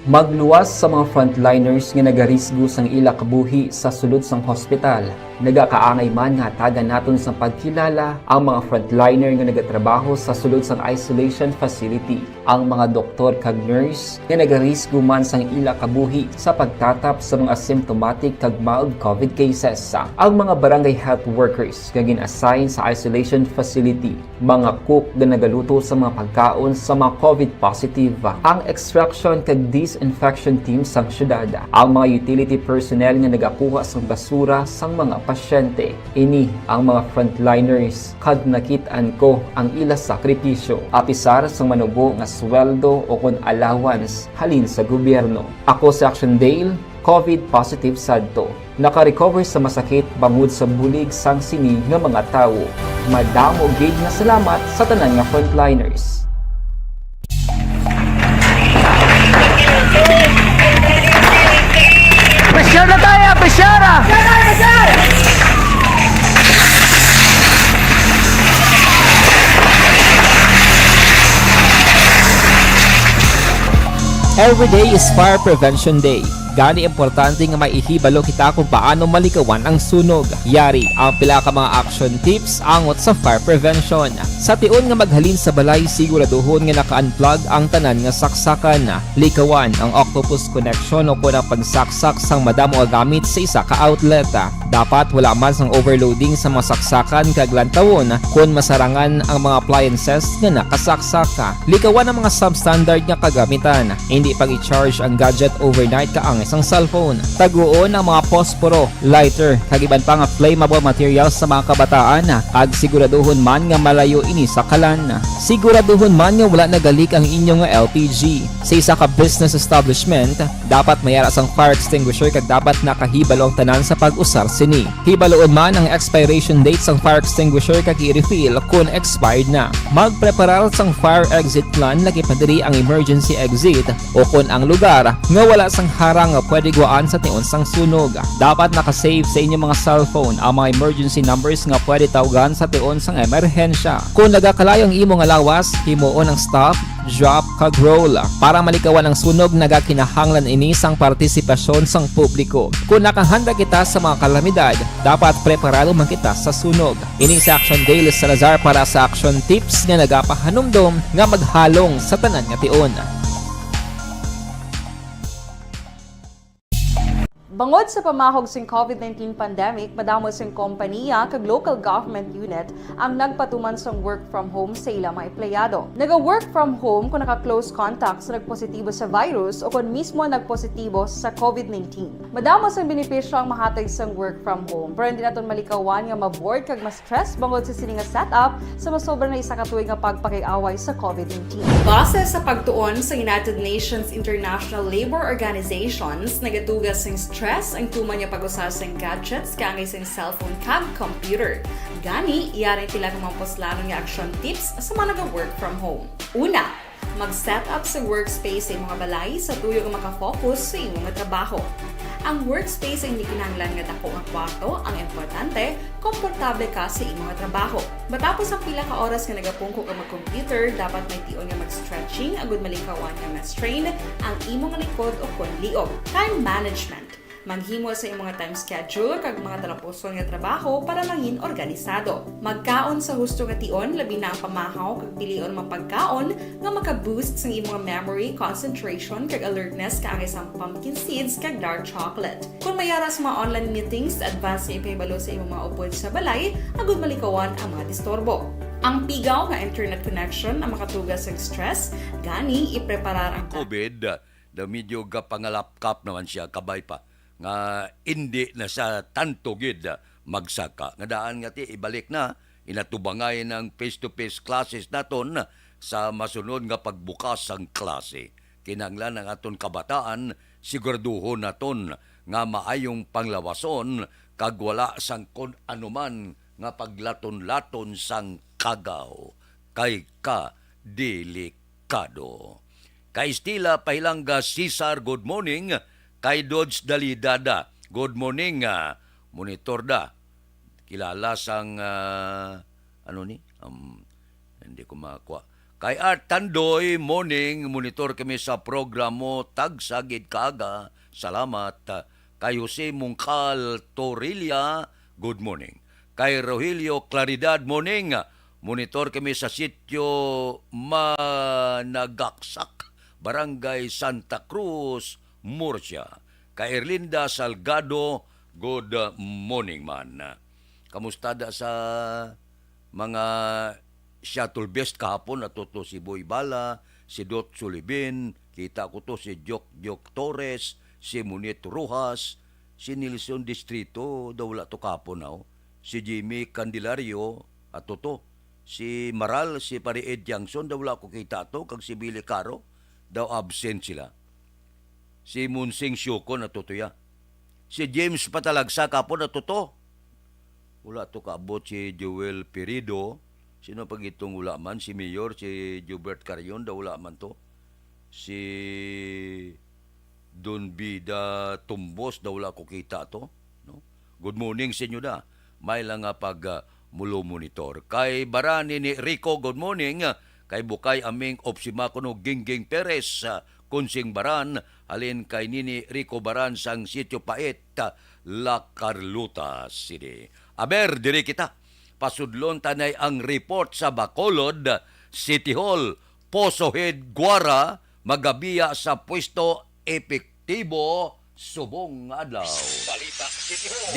Magluwas sa mga frontliners nga nagarisgo sang ila kabuhi sa sulod sang hospital. Nagakaangay man nga hatagan naton sang pagkilala ang mga frontliner nga nagatrabaho sa sulod sang isolation facility, ang mga doktor kag nurse nga nagarisgo man sang ila kabuhi sa pagtatap sa mga asymptomatic kag mild COVID cases, ang mga barangay health workers nga gin-assign sa isolation facility, mga cook nga nagaluto sa mga pagkaon sa mga COVID positive, ang extraction kag disinfection team sang syudad, ang mga utility personnel nga nagakuha sang basura sang mga pasyente. Ini ang mga frontliners, kag nakit-an ko ang ila sakripisyo, apisar sang manubo nga sweldo o kon allowance halin sa gobyerno. Ako si Action Dale, COVID positive sadto. Naka-recover sa masakit bangod sa bulig sang sini nga mga tawo. Madamo gid nga salamat sa tanan nga frontliners. Pressure na tayo! Pressure! Every day is Fire Prevention Day. Gani, importante nga may ihibalo kita kung paano malikawan ang sunog. Yari ang pila ka mga action tips angot sa fire prevention. Sa tion nga maghalin sa balay, siguraduhon nga naka-unplug ang tanan nga saksakan. Likawan ang octopus connection o kon ang pagsaksak sang madamo nga gamit sa isa ka outlet. Dapat wala man sang overloading sa mga saksakan kag lantawon kon masarangan ang mga appliances nga nakasaksak. Likawan ang mga substandard nga kagamitan. Hindi pag-i-charge ang gadget overnight kaangay sang cellphone. Taguon ang mga posporo, lighter, kag iban pa nga flammable materials sa mga kabataan, kag siguraduhon man nga malayo ini sa kalan. Siguraduhon man nga wala nagalik ang inyo nga L P G. Sa isa ka business establishment, dapat may ara sang fire extinguisher kag dapat nakahibalo ang tanan sa pag-usar sini. Hibaluon man ang expiration date sang fire extinguisher kag i-refill kon expired na. Magpreparar sang fire exit plan, lagi pa diri ang emergency exit o kon ang lugar nga wala sang harang nga pwede guwaan sa tion sang sunog. Dapat naka-save sa inyo mga cellphone ang mga emergency numbers nga pwede tawgan sa tion sang emerhensya. Kon nagakalayo ang imo nga lawas, himuon ang stop, drop, kag roll. Para malikawan ang sunog, nagakinahanglan ini sang partisipasyon sang publiko. Kon nakahanda kita sa mga kalamidad, dapat preparado man kita sa sunog. Ini si Action Dale Salazar para sa Action Tips nga nagapahanumdom nga maghalong sa tanan nga tion. Bangod sa pamahog sing COVID nineteen pandemic, madamo sing kompaniya kag local government unit ang nagpatuman sang work from home sa ila mga empleyado. Naga-work from home kung naka-close contact sa nagpositibo sa virus o kon mismo nagpositibo sa COVID nineteen. Madamo sang benepisyo ang mahatag sang work from home, pero hindi naton malikawan nga ma-bored kag ma-stress bangod sa sini nga setup sa masobra na isa ka tuig nga pagpakig-away sa COVID nineteen. Base sa pagtuon sa United Nations International Labour Organizations, nagatuga sing stress ang tuman nga pag-usa sing gadgets kaangay sing cellphone kag computer. Gani, yari ang pila ka mga puslanon nga action tips sa mga naga-work from home. Una, mag-set up sa workspace sa imo nga balay sa tuyo nga maka-focus sa imo nga trabaho. Ang workspace ay hindi kinahanglan nga dako nga kwarto, ang importante, komportable ka sa imo nga trabaho. Matapos ang pila ka oras nga nagapungko ka mag-computer, dapat may tion nga mag-stretching agud malikawan nga ma-strain ang imo nga likod o kon liog. Time management. Maghimo sa imo nga time schedule kag mga talapuson nga trabaho para mangin organisado. Magkaon sa husto nga tion, labi na ang pamahaw kag pilion nga mga pagkaon nga maka-boost sang imo nga memory, concentration, kag alertness kaangay sang pumpkin seeds kag dark chocolate. Kon may ara sa mga online meetings, advance nga ipahibalo sa imo mga upod sa balay agud malikawan ang mga disturbo. Ang pigaw nga internet connection ang makatuga sa stress, gani ipreparar ang COVID, daw medyo gapangalapkap naman siya, kabay pa nga indi na sa tanto gid magsaka. Nga daan nga ti ibalik na, inatubangay ng face-to-face classes naton sa masunod nga pagbukas sang klase. Kinahanglan ang aton kabataan, siguraduhon naton nga maayong panglawason kag wala sang kon anuman nga paglaton-laton sang kagaw kay ka delikado. Kay Stila Pahilanga Cesar, good morning. Kay Dodge Dalidada, good morning. Ah, monitor da. Kilala sang, ah, ano ni? Um, hindi ko makakuha. Kay Art Tandoy, morning. Monitor kami sa programo. Tagsa gid kaaga. Salamat. Kay Jose Mungkal Torilla, good morning. Kay Rogelio Claridad, morning. Monitor kami sa sitio Managaksak, Barangay Santa Cruz, Murcia. Kay Erlinda Salgado, good morning man. Kamusta da sa mga shuttle best kahapon? Ato to si Boy Bala, si Dot Sulibin, kita ko to si Jok Jok Torres, si Monit Rojas, si Nelson Distrito, daw wala to kahapon, aw. Si Jimmy Candelario, ato to. Si Maral, si Pare Ed Tiangson, daw wala ko kita to, kag si Billy Caro, daw absent sila. Si Monsing Siocon, ato to ya. Si James Patalagsa, kapon, ato to. Wala to kaabot si Joel Pirido. Sino pa gitong wala man? Si Mayor, si Jobert Carion, daw wala man to. Si Don Bida Tumbos, daw wala ko kita to, no? Good morning sa inyo da. May lang nga pag, ah, mulo monitor. Kay Barani ni Rico, good morning. Kay Bukay Aming Opsima kuno Gingging Perez, ah, Kunsing Baran, halin kay Nini Rico Baran sang Sitio Pait, La Carlota City. Aber, diri kita. Pasudlon tanay ang report sa Bacolod City Hall. Poso Head Guara magabiya sa pwesto epektibo subong nga adlaw.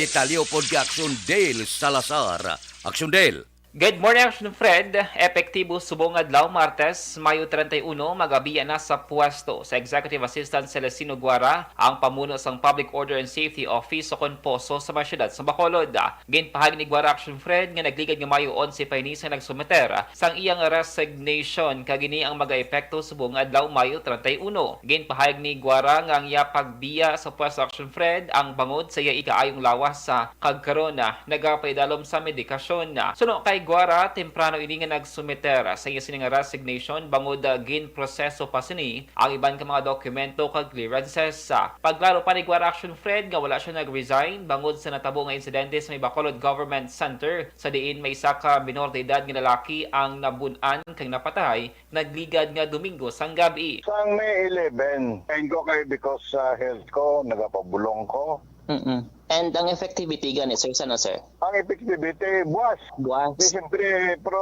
Detalye pod kay Action Dale Salazar. Action Dale. Good morning, Action Fred. Epektibo subong adlaw, Martes, Mayo treinta y uno, magabiya na sa pwesto sa Executive Assistant Celestino Guara, ang pamuno sang Public Order and Safety Office o kon poso sa mga syudad sa Bacolod. Ginpahayag ni Guara Action Fred nga nagligad nga Mayo onse pa ini sa nagsumiter sang iyang resignation, kag ini ang magaepekto subong adlaw, Mayo treinta y uno. Ginpahayag ni Guara nga ang iya pagbiya sa pwesto, Action Fred, ang bangod sa iya ikaayong lawas, ah, kag karon, ah, nagapaidalom sa medikasyon. Suno kay Guara, temprano ini nga nagsumiter sa iya sini nga resignation bangod, ah, ginproseso pa sini ang iban ka mga dokumento kag clearances. Pagklaro pa ni Guara Action Fred nga wala siya nag-resign bangod sa natabo nga insidente sa may Bacolod Government Center, sa diin may isa ka minor de edad nga lalaki ang nabun-an kag napatay nagligad nga Domingo sang gab-i. Sang May eleven, kain ko kay because sa health ko, nagapabulong ko. Mm-mm. And ang effectivity gani, sir, sa ano, sir? Ang effectivity, buwas. Buwas. Di, siyempre, pero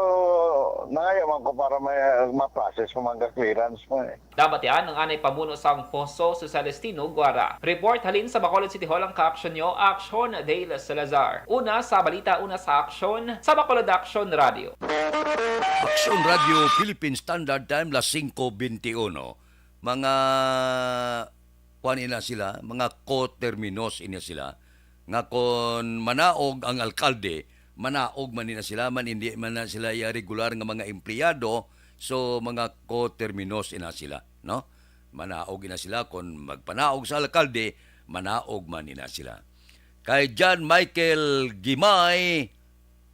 nangayo man ko para may, ma-process mo, mga clearance mo eh. Nabatian ang anay pamuno sang poso, si Celestino Guara. Report halin sa Bacolod City Hall ang ka-action nyo, Action Dale Salazar. Una sa balita, una sa aksyon, sa Bacolod Action Radio. Action Radio Philippine Standard Time, las singko benti uno. Mga kuan ina sila, mga coterminos ina sila, nga kon manaog ang alkalde, manaog man ina sila, man hindi man na sila ya regular nga mga empleyado, so mga coterminos ina sila, no? Manaog ina sila, kon magpanaog sa alkalde, manaog man ina sila. Kay John Michael Gimay,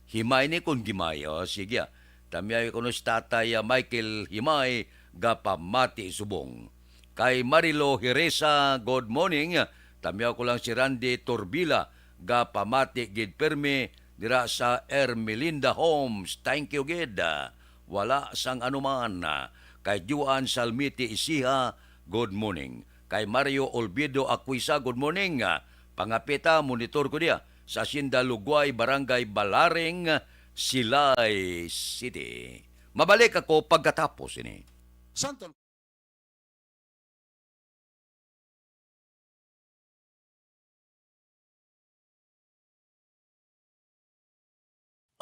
Himay ni kon Gimay, o, sige, ah. Tamyaw ko no si Tatay, ah, Michael Himay, gapamati subong. Kay Marilo Hiresa, good morning. Tamyaw ko lang si Randy Torbila, gapamati gid permi dira sa Ermelinda Homes. Thank you gid. Ah, wala sang anuman. Ah, kay Juan Salmiti Isiha, good morning. Kay Mario Olvido Aquisa, good morning. Ah, pangapita, monitor ko diya sa Hacienda Lugway, Barangay Balaring, Silay City. Mabalik ako pagkatapos ini. Santo.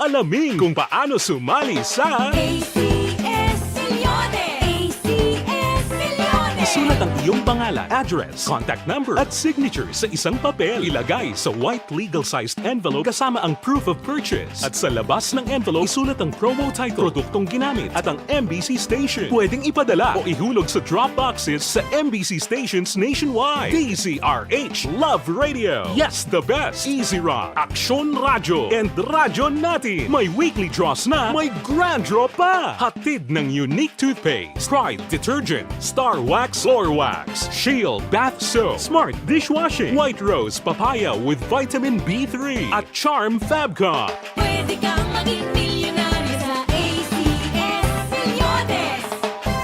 Alamin kung paano sumali sa A C S Millones. A C S Millones. Isulat ang iyong pangalan, address, contact number, at signature sa isang papel. Ilagay sa white legal-sized envelope kasama ang proof of purchase. At sa labas ng envelope, isulat ang promo title, produktong ginamit, at ang M B C station. Pwedeng ipadala o ihulog sa drop boxes sa M B C stations nationwide. D Z R H Love Radio. Yes, the best. Easy Rock, Aksyon Radyo, and Radyo Natin. May weekly draws na, may grand draw pa. Hatid ng Unique Toothpaste, Pride Detergent, Star Wax Floor Wax, Shield Bath Soap, Smart Dishwashing, White Rose Papaya with Vitamin B three, at Charm Fabcon. Pwede kang maging milyonaryo sa A C S Millones.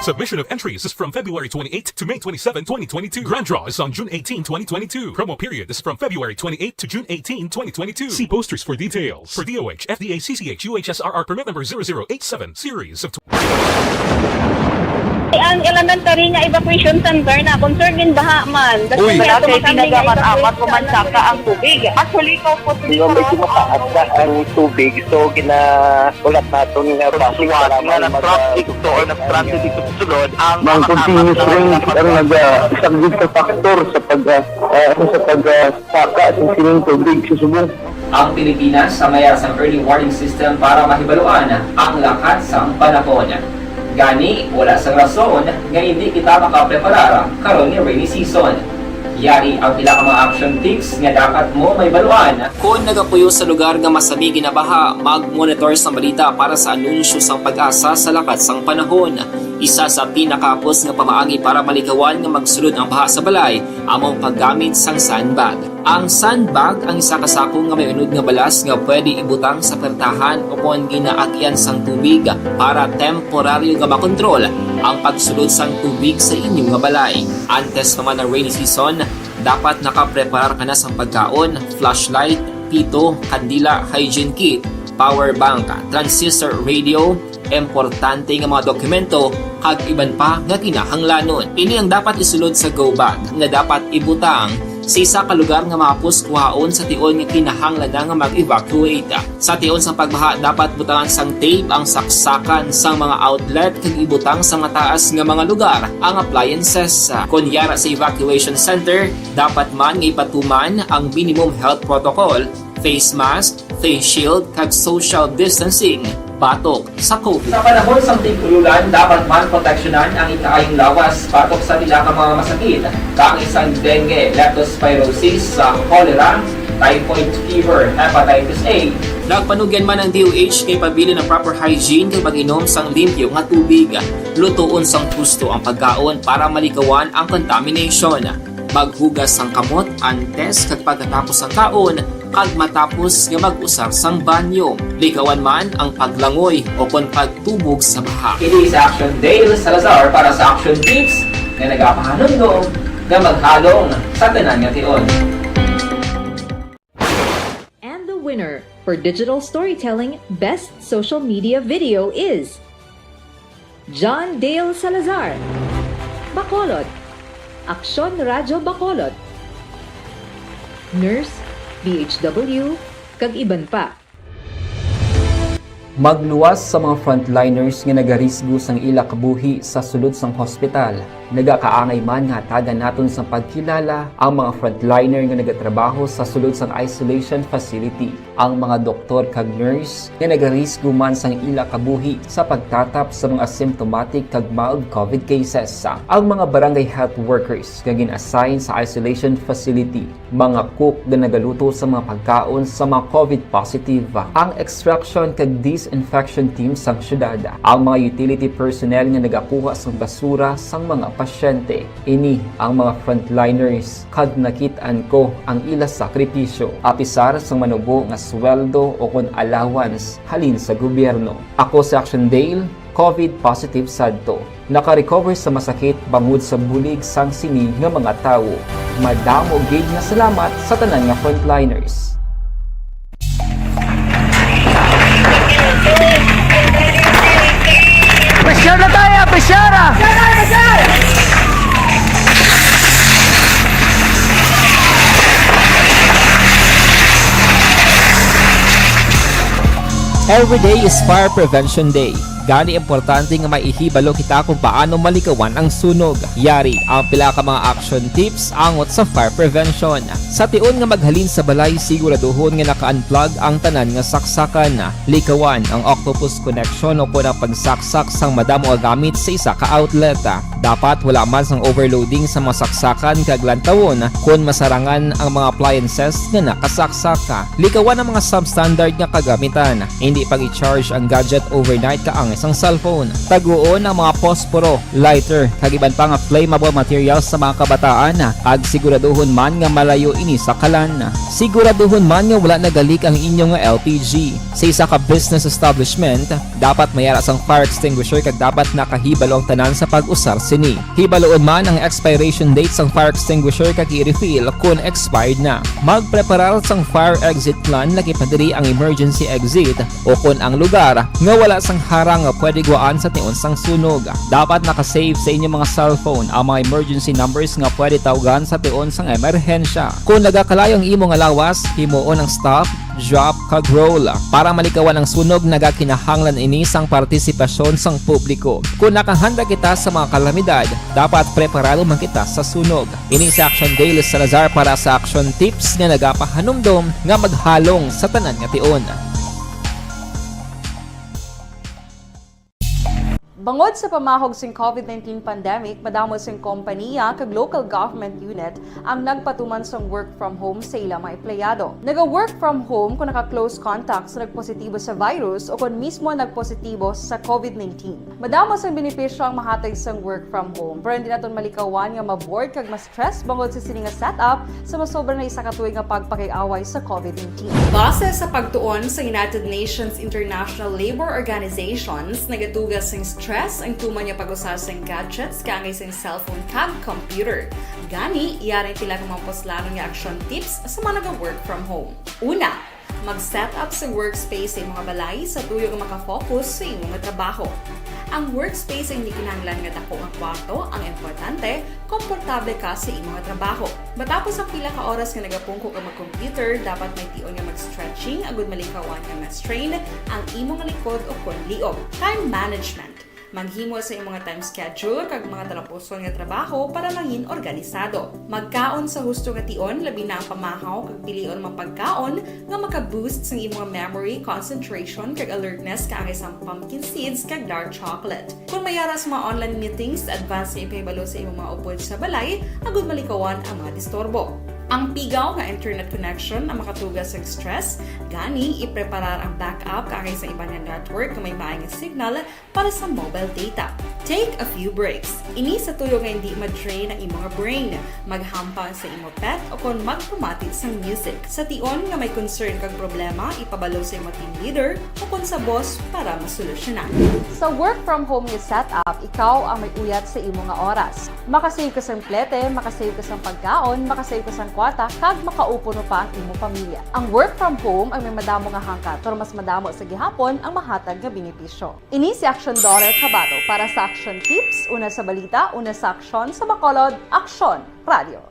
Submission of entries is from February twenty-eighth to May twenty-seven, twenty twenty-two. Grand draw is on June eighteen, twenty twenty-two. Promo period is from February twenty-eighth to June eighteen, twenty twenty-two. See posters for details. For D O H, F D A, C C H, U H S R R permit number zero zero eight seven, series of Ang elementary nga evacuation center na concern gid baha man. Uy. Wala kay tinaga man, apat ko man saka ang tubig. Actually, ko po. Di ba, medyo mataas na ang tubig, so ginaulat naton nga base nga nag-transit to or nag-transit dito sa sulod ang mga continuous rain ang nag-, ah, isa gid ka factor sa pag, ah, ah, sa pag, ah, saka sa sining tubig sa subong. Ang Pilipinas sa mayara sang early warning system para mahibaluan ang lakat sang panahon. Gani, wala sang rason nga hindi kita makapreparar karon nga rainy season. Yari ang pila ka mga action tips nga dapat mo mahibaluan. Kon nagapuyo sa lugar nga masami ginabaha, mag-monitor sang balita para sa anunsyo sang PAGASA sa lakat sang panahon. Isa sa pinakahapos nga pamaagi para malikawan nga magsulod ang baha sa balay amo ang paggamit sang sandbag. Ang sandbag ang isa ka sako nga may unod nga balas nga pwede ibutang sa pertahan o kon ginaagian sang tubig para temporaryo nga makontrol ang pagsulod sang tubig sa inyo nga balay. Antes pa man ang rainy season, dapat nakapreparar ka na sang pagkaon, flashlight, pito, kandila, hygiene kit, power bank, transistor radio, importante nga mga dokumento, kag iban pa nga kinahanglanon. Ini ang dapat isulod sa go bag nga dapat ibutang sa isa ka lugar nga mahapos kuhaon sa tion nga kinahanglan na nga mag-evacuate. Sa tion sang pagbaha, dapat butangan sang tape ang saksakan sang mga outlet kag ibutang sa mataas nga mga lugar ang appliances. Kon yara sa evacuation center, dapat man nga ipatuman ang minimum health protocol, face mask, face shield, kag social distancing batok sa COVID. Sa panahon sang tig-ululan, dapat man proteksyonan ang ikaayong lawas batok sa pila ka mga masakit, kaangay sang dengue, leptospirosis, sa cholera, typhoid fever, hepatitis A. Nagpanugyan man ang D O H kay pabilin ang proper hygiene kag pag-inom sang limpyo nga tubig. Lutoon sang husto ang pagkaon para malikawan ang contamination. Maghugas sang kamot antes kag pagkatapos sang kaon kag matapos nga mag-usar sang banyo. Likawan man ang paglangoy o kon pagtubog sa baha. Kini sa Action Dale Salazar para sa Action Tips nga nagapahanumdom nga maghalong sa tanan nga tion. And the winner for Digital Storytelling Best Social Media Video is John Dale Salazar, Bacolod, Aksyon Radyo Bacolod, Nurse, D H W, kag iban pa. Magluwas sa mga frontliners nga nagarisgo sang ila kabuhi sa sulod sang hospital. Nagakaangay man nga hatagan naton sang pagkilala ang mga frontliner nga nagatrabaho sa sulod sang isolation facility, ang mga doktor kag nurse nga nagarisgo man sang ila kabuhi sa pagtatap sa mga asymptomatic kag mild COVID cases, ang mga barangay health workers nga gin-assign sa isolation facility, mga cook nga nagaluto sa mga pagkaon sa mga COVID positive, ang extraction kag disinfection team sang syudad, ang mga utility personnel nga nagakuha sang basura sang mga pasyente. Ini ang mga frontliners, kag nakit-an ko ang ila sakripisyo, apisar sang manubo nga sweldo o kon allowance halin sa gobyerno. Ako si Action Dale, COVID positive sadto. Naka-recover sa masakit bangod sa bulig sang sini nga mga tawo. Madamo gid nga salamat sa tanan nga frontliners. Pressure na tayo! Pressure! Every day is Fire Prevention Day. Gani, importante nga maihibalo kita kung paano malikawan ang sunog. Yari ang pila ka mga action tips angot sa fire prevention. Sa tion nga maghalin sa balay, siguraduhon nga naka-unplug ang tanan nga saksakan. Likawan ang octopus connection o kon ang pagsaksak sang madamo nga gamit sa isa ka outlet. Dapat wala man sang overloading sa mga saksakan kag lantawon kon masarangan ang mga appliances nga nakasaksak. Likawan ang mga substandard nga kagamitan. Indi pag-i-charge ang gadget overnight kaangay sang cellphone. Taguon ang mga posporo, lighter, kag iban pa nga flammable materials sa mga kabataan, kag siguraduhon man nga malayo ini sa kalan. Siguraduhon man nga wala nagalik ang inyo nga L P G. Sa isa ka business establishment, dapat may ara sang fire extinguisher kag dapat nakahibalo ang tanan sa pag-usar sini. Hibaluon man ang expiration date sang fire extinguisher kag i-refill kon expired na. Magpreparar sang fire exit plan, lakip na diri ang emergency exit o kon ang lugar nga wala sang harang nga pwede guwaan sa tion sang sunog. Dapat naka-save sa inyo mga cellphone ang mga emergency numbers nga pwede tawgan sa tion sang emerhensya. Kon nagakalayo ang imo nga lawas, himuon ang stop, drop, kag roll. Para malikawan ang sunog, nagakinahanglan ini sang partisipasyon sang publiko. Kon nakahanda kita sa mga kalamidad, dapat preparado man kita sa sunog. Ini si Action Dale Salazar para sa Action Tips nga nagapahanumdom nga maghalong sa tanan nga tion. Bangod sa pamahog sing COVID nineteen pandemic, madamo sing kompaniya kag local government unit ang nagpatuman sang work from home sa ilang mga empleyado. Naga-work from home kung naka-close contact sa nagpositibo sa virus o kon mismo nagpositibo sa COVID nineteen. Madamo sang benepisyo ang mahatag sang work from home, pero hindi naton malikawan nga ma-bored kag ma-stress bangod sa sini nga setup sa masobra na isa ka tuig nga pagpakig-away sa COVID nineteen. Base sa pagtuon sa United Nations International Labour Organizations, nagatuga sing stress ang tuman nga pag-usa sing gadgets kaangay sing cellphone kag computer. Gani, yari pila ka mga puslanon nga action tips sa mga naga-work from home. Una, mag-set up sa workspace sa imong balay sa tuyo nga makafocus sa imo nga trabaho. Ang workspace hindi kinahanglan nga dako nga kwarto ang importante, komportable ka sa imo nga trabaho. Matapos ang pila ka oras nga nagapungko ka mag-computer, dapat may tion nga mag-stretching agud malikawan nga ma-strain ang imo nga likod o kon liog. Time management. Maghimo sa imong nga time schedule kag mga talapuson nga trabaho para mangin organisado. Magkaon sa husto nga tion, labi na ang pamahaw kag pilion mga pagkaon nga maka-boost sang imong memory, concentration, kag alertness kaangay sang pumpkin seeds kag dark chocolate. Kon may ara sa mga online meetings, advance nga ipahibalo sa imong mga upod sa balay agud malikawan ang mga disturbo. Ang pigaw nga internet connection ang makatuga sa stress, gani ipreparar ang backup kaangay sa iban nga network nga may maay nga signal para sa mobile data. Take a few breaks. Ini sa tuyo nga hindi ma-drain ang imo nga brain. Maghampang sa imo pet o kon magpamati sang music. Sa tion nga may concern kag problema, ipabalo sa imo team leader o kon sa boss para masolusyonan. Sa work from home nga setup, ikaw ang may uyat sa imo nga oras. Makasave ka sang plete, makasave ka sang pagkaon, makasave ka sang kwarta, kag makaupod pa ang imo pamilya. Ang work from home ang may madamo nga hangkat, pero mas madamo sa gihapon ang mahatag nga benepisyo. Ini si Action Daughter Kabato para sa Action Tips, una sa balita, una sa aksyon, sa Bacolod, Aksyon Radio.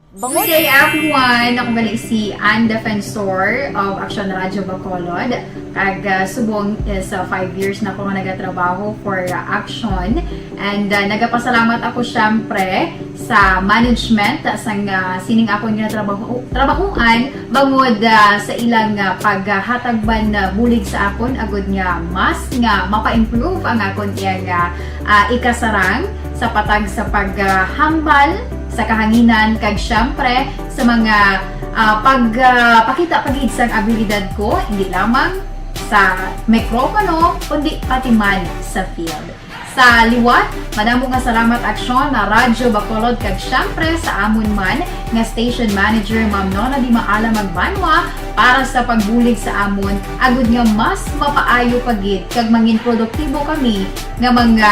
Bangod Good day, everyone! Ako gali si Ann Defensor of Action Radio Bacolod. Kag, ah, subong is, ah, five years na ako nga nagatrabaho for, ah, Action. And, ah, nagapasalamat ako, syempre, sa management sang, ah, sining akon nga trabaho, trabahuan bangod, ah, sa ilang, ah, paghatag man, ah, bulig sa akon agud nga mas nga mapa-improve ang akon iya nga, ah, ikasarang sa patag sa paghambal sa kahanginan kag, syempre, sa mga, ah, pag, ah, pakita pa gid sang abilidad ko, hindi lamang sa mikropono, kundi pati man sa field. Sa liwat, madamo nga salamat, Aksyon na Radyo Bacolod, kag syempre sa amon man nga station manager, Ma'am Nona Di Maala Magbanwa, para sa pagbulig sa amon, agud nga mas mapaayo pa gid kag mangin produktibo kami nga mga,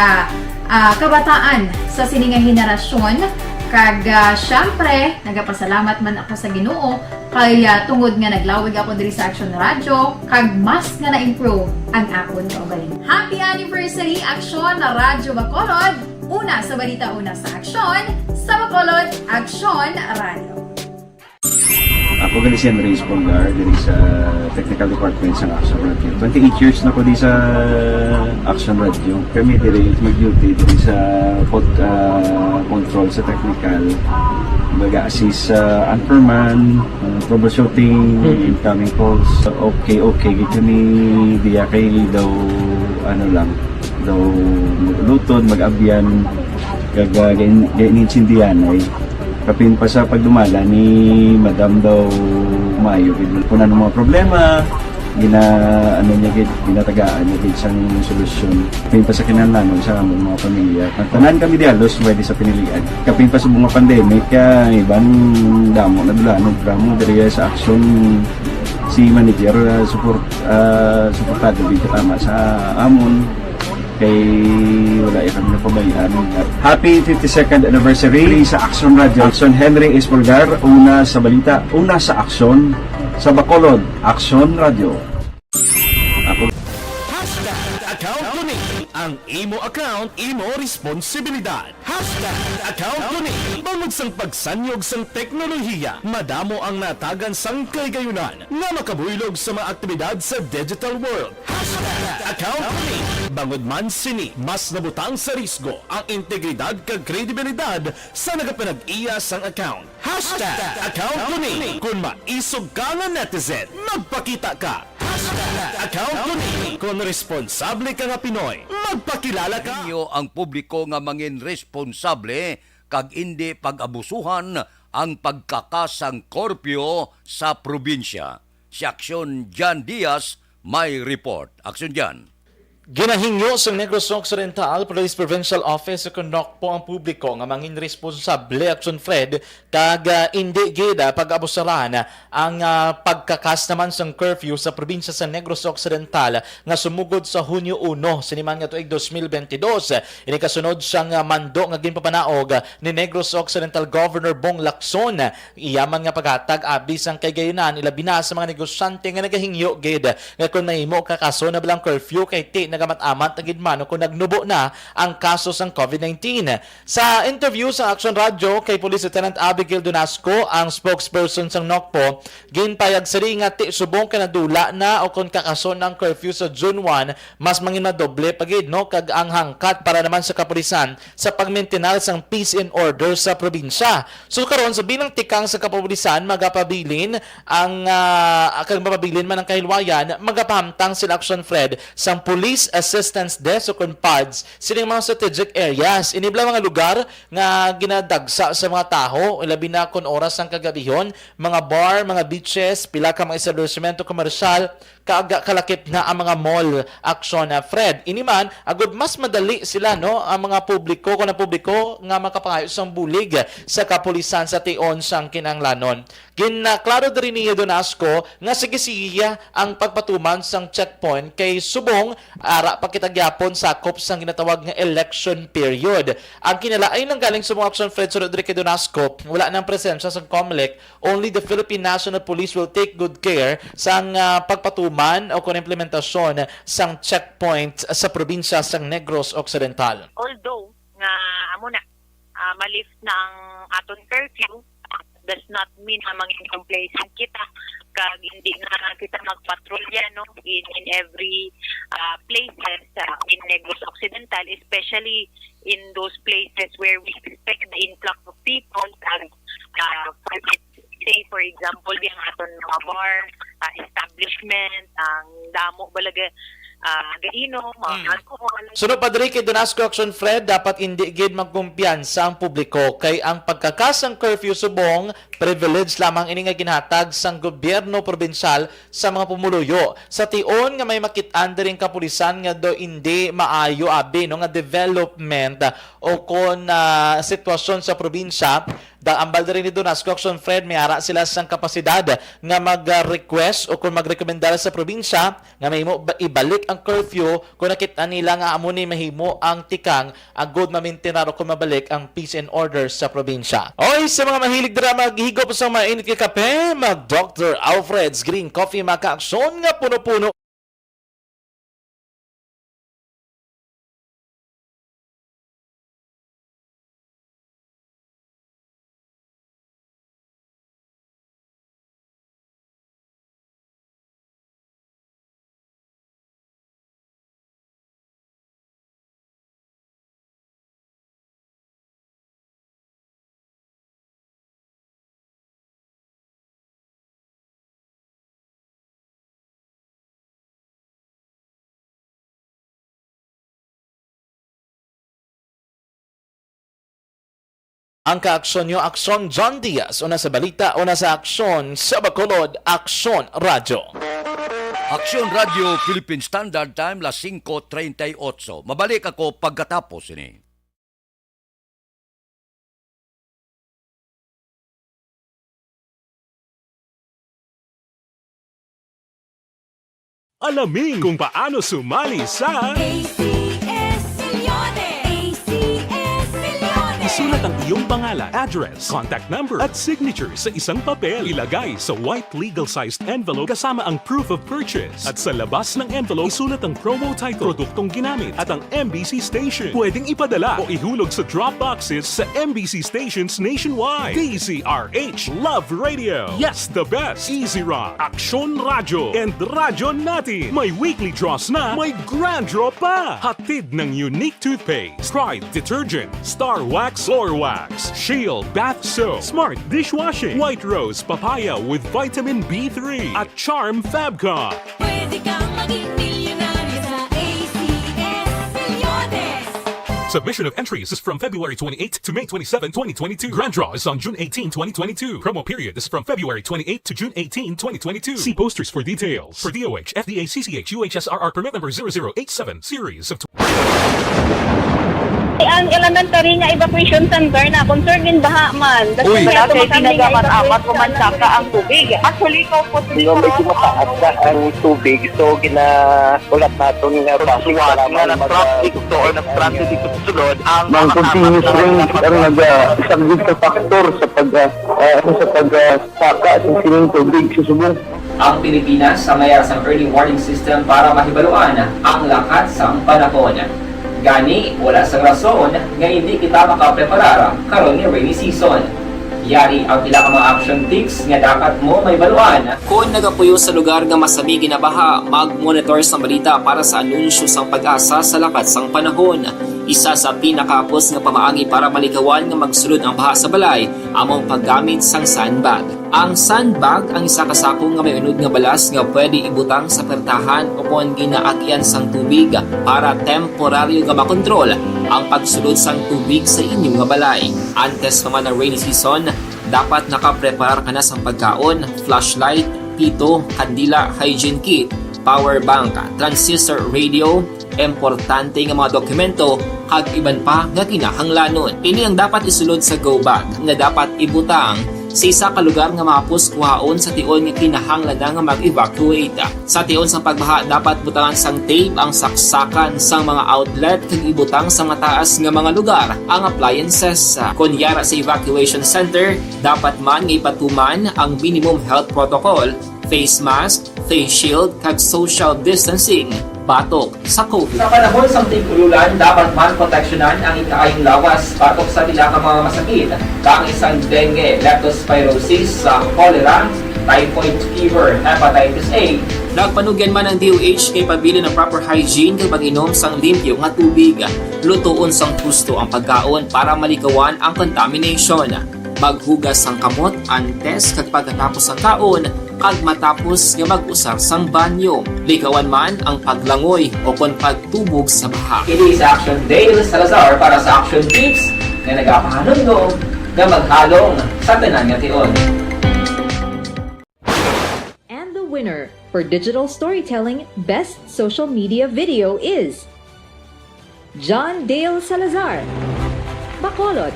ah, kabataan sa sini nga henerasyon. Kag, ah, syempre, nagapasalamat man ako sa Ginoo kay, ah, tungod nga naglawig ako diri sa Aksyon Radyo, kag mas nga na-improve ang akon kaugalingon. Happy anniversary, Aksyon na Radyo Bacolod! Una sa balita, una sa aksyon, sa Bacolod, Aksyon Radyo. Ako gali si Henry Espolgar, diri sa Technical Department sa Action Radio. Twenty-eight years na ko di sa Action Radio. Kami diri mag-duty diri sa pod-, ah, control sa technical. Mag-assist sa anchorman, ah, troubleshooting, Mm. incoming calls. Okay, okay. Gid kami diya kay daw, ano lang, daw mag-ulutod, mag-abyan, kag, ah, gain-, gain-, gaintindihan ay. Kapin pa sa pagdumala ni Madam daw maayo gid. Kung ano mga problema, gina-, ano niya gid, ginatagaan niya gid sang solusyon. Kapin pa sa kinahanglanon sa among mga pamilya. Tanan kami di halos pwede sa pinilian. Kapin pa sa mga pandemic, kaya iban damo na dula, no, drama diri sa action si manager, ah, support, ah, suportado gid katama sa amon. Kay wala ya kami napabayaan. Happy fifty-second anniversary sa Action Radio. Action Henry Espolgar, una sa balita, una sa aksyon, sa Bacolod, Action Radio. Ako. Hashtag account ko ni. Ang imo account, imo responsibilidad. Hashtag account ko ni. Bangod sang pagsanyog sang teknolohiya, madamo ang natagan sang kahigayonan nga makabuylog sa mga aktibidad sa digital world. Hashtag account ko ni. Bangod man sini, mas nabutang sa risgo ang integridad kag kredibilidad sa nagapanag-iya sang account. Hashtag account ko ni. Kung maisog ka nga netizen, magpakita ka. Hashtag Account ko ni. Kon responsable ka nga Pinoy, magpakilala ka. Inyo ang publiko nga mangin responsable kag indi pag-abusuhan ang pagkakas sang korpyo sa probinsya. Si Aksyon Jan Diaz may report. Aksyon Jan. Ginahingyo sang Negros Occidental Police Provincial Office o kon NOCPO ang publiko nga mangin responsable, Aksyon Fred, kag, ah, indi gid, ah, pag-abusaran ang, ah, pagkakas naman sang curfew sa probinsya sa Negros Occidental nga sumugod sa Hunyo uno sini man nga tuig dos mil bentidós. Ini kasunod sang, ah, mando nga ginpapanaog ni Negros Occidental Governor Bong Lacson. Iya man nga paghatag abi sang kahigayonan, ilabi na sa mga negosyante nga nagahingyo gid nga kon mahimo kakason na bala ang curfew kay ti nagamat-amat na gid man o kon nagnubo na ang kaso sang COVID nineteen. Sa interview sa Action Radio kay Police Lieutenant Abigail Donasco, ang spokesperson sang NOCPO, ginpayag sini nga ti subong kay nadula na o kon kakason na ang curfew sa June one, mas mangin madoble pa gid, no, kag ang hangkat para naman sa kapulisan sa pagmintinar sang peace and order sa probinsya. So karon, sa bilang tikang sa kapulisan, magapabilin ang, ah, kag mapabilin man ang kahilwayan, magapahamtang sila, Action Fred, sang Police Assistance Desk o kon PADS sining mga strategic areas. Ini bala mga lugar nga ginadagsa sa mga tawo, labi na kon oras sang kagabihon, mga bar, mga beaches, pila ka mga establishmento komersyal, kag kalakip na ang mga mall, Action, ah, Fred. Ini man, agud mas madali sila, no, ang mga publiko, kon ang publiko nga makapangayo sang bulig sa kapulisan sa tion sang kinahanglanon. Ginaklaro diri ni Donasco nga sige-sige ang pagpatuman sang checkpoint kay subong ara pa kita gyapon sakop sang ginatawag nga election period. Ang kinalain nang galing sa mga Action Fred, suno diri kay Donasco, wala nang presensya sang COMELEC. Only the Philippine National Police will take good care sang, ah, pagpatuman o kon implementasyon sang checkpoint sa probinsya sang Negros Occidental. Although nga amo na, ah, ma-lift na ang aton curfew, does not mean nga mangin complacent kita kag hindi na kita magpatrolya, no, in, in every, ah, places, ah, in Negros Occidental, especially in those places where we expect the influx of people, kag, ah, for, say, for example, di ang aton mga bar, ah, establishment, ang damo balaga, ah, gainom, mga Mm. alcohol. Suno pa diri kay Donasco, Action Fred, dapat indi gid magkumpiyansa ang publiko kay ang pagkakas sang curfew subong privilege lamang ini nga ginhatag sang gobyerno probinsyal sa mga pumuluyo. Sa tion nga may makit-an diri ang kapulisan nga daw indi maayo abi, no, nga development o kon, ah, sitwasyon sa probinsya, da-, ambal diri ni Donasco, Action Fred, may ara sila sang kapasidad nga mag-request o kon magrekomendar sa probinsya nga mahimo ba-, ibalik ang curfew kon nakit-an nila nga amo ni mahimo ang tikang agud mamintinar o kon mabalik ang peace and order sa probinsya. Oy, sa mga mahilig dira maghigop sa mainit nga kape, mag Doctor Alfred's Green Coffee, makaaksyon nga puno-puno. Ang kaaksyon nyo, Aksyon John Diaz, una sa balita, una sa aksyon, sa Bacolod, Aksyon Radyo. Aksyon Radyo, Philippine Standard Time, las singko treinta y ocho. Mabalik ako pagkatapos ini. Alamin kung paano sumali sa A C S Milyonary. A C S Milyonary. Isulat ang iyong pangalan, address, contact number, at signature sa isang papel. Ilagay sa white legal-sized envelope kasama ang proof of purchase. At sa labas ng envelope, isulat ang promo title, produktong ginamit, at ang M B C station. Pwedeng ipadala o ihulog sa drop boxes sa M B C stations nationwide. D Z R H, Love Radio. Yes, the best. Easy Rock, Aksyon Radyo, and Radyo Natin. May weekly draws na, may grand draw pa. Hatid ng Unique Toothpaste, Pride Detergent, Star Wax Floor Wax, Shield Bath Soap, Smart Dishwashing, White Rose Papaya with Vitamin B three, at Charm Fabcon. Pwede Ikaw maging milyonaryo sa A C S Milyones. Submission of entries is from February twenty-eight to May twenty-seven, twenty twenty-two. Grand draw is on June eighteen, twenty twenty-two. Promo period is from February twenty-eight to June eighteen, twenty twenty-two. See posters for details. For D O H, F D A, C C H, U H S R R permit number zero zero eight seven, series of Ang elementary nga evacuation center na concern din baha man. Uy. Wala kay tinaga man amat o mansaka ang tubig. Actually, ko po Yung medyo mataas na ang tubig, so ginaulat naton nga basi Suwat nga nag-traffic to or nag-transit dito sa sulod ang Mang continuous rain ang nagasaglit sa factor sa pag, ah, ah, sa pag, ah, saka sa sining tubig sa subong. Ang Pilipinas ang may sang early warning system para mahibaluan ang lakat sang panahon. Gani, wala sang rason nga hindi kita makapreparar karon ni rainy season. Yari ang pila ka mga action tips nga dapat mo mahibaluan. Kon nagapuyo sa lugar nga masami ginabaha, mag-monitor sang balita para sa anunsyo sang PAGASA sa lakat sang panahon. Isa sa pinakahapos nga pamaagi para malikawan nga magsulod ang baha sa balay amo ang paggamit sang sandbag. Ang sandbag ang isa ka sako nga may unod nga balas nga pwede ibutang sa pertahan o kon ginaagian sang tubig para temporaryo nga makontrol ang pagsulod sang tubig sa inyo nga balay. Antes pa man ang rainy season, dapat nakapreparar ka na sang pagkaon, flashlight, pito, kandila, hygiene kit, power bank, transistor radio, importante nga mga dokumento, kag iban pa nga kinahanglanon. Ini ang dapat isulod sa go bag nga dapat ibutang sa isa ka lugar nga mahapos kuhaon sa tion nga kinahanglan na nga mag-evacuate. Sa tion sang pagbaha, dapat butangan sang tape ang saksakan sang mga outlet kag ibutang sa mataas nga mga lugar ang appliances. Kon yara sa evacuation center, dapat man nga ipatuman ang minimum health protocol, face mask, face shield, kag social distancing batok sa COVID. Sa panahon sang tig-ululan, dapat man proteksyonan ang ikaayong lawas batok sa pila ka mga masakit, kaangay sang dengue, leptospirosis, sa cholera, typhoid fever, hepatitis A. Nagpanugyan man ang D O H kay pabilin ang proper hygiene kag pag-inom sang limpyo nga tubig, lutoon sang husto ang pagkaon para malikawan ang contamination. Maghugas sang kamot antes kag pagkatapos sang kaon, kag matapos nga mag-usar sang banyo. Likawan man ang paglangoy o kon pagtubog sa baha. Ini si Action Dale Salazar para sa Action Tips nga nagapahanumdom nga maghalong sa tanan nga tion. And the winner for digital storytelling best social media video is John Dale Salazar, Bacolod,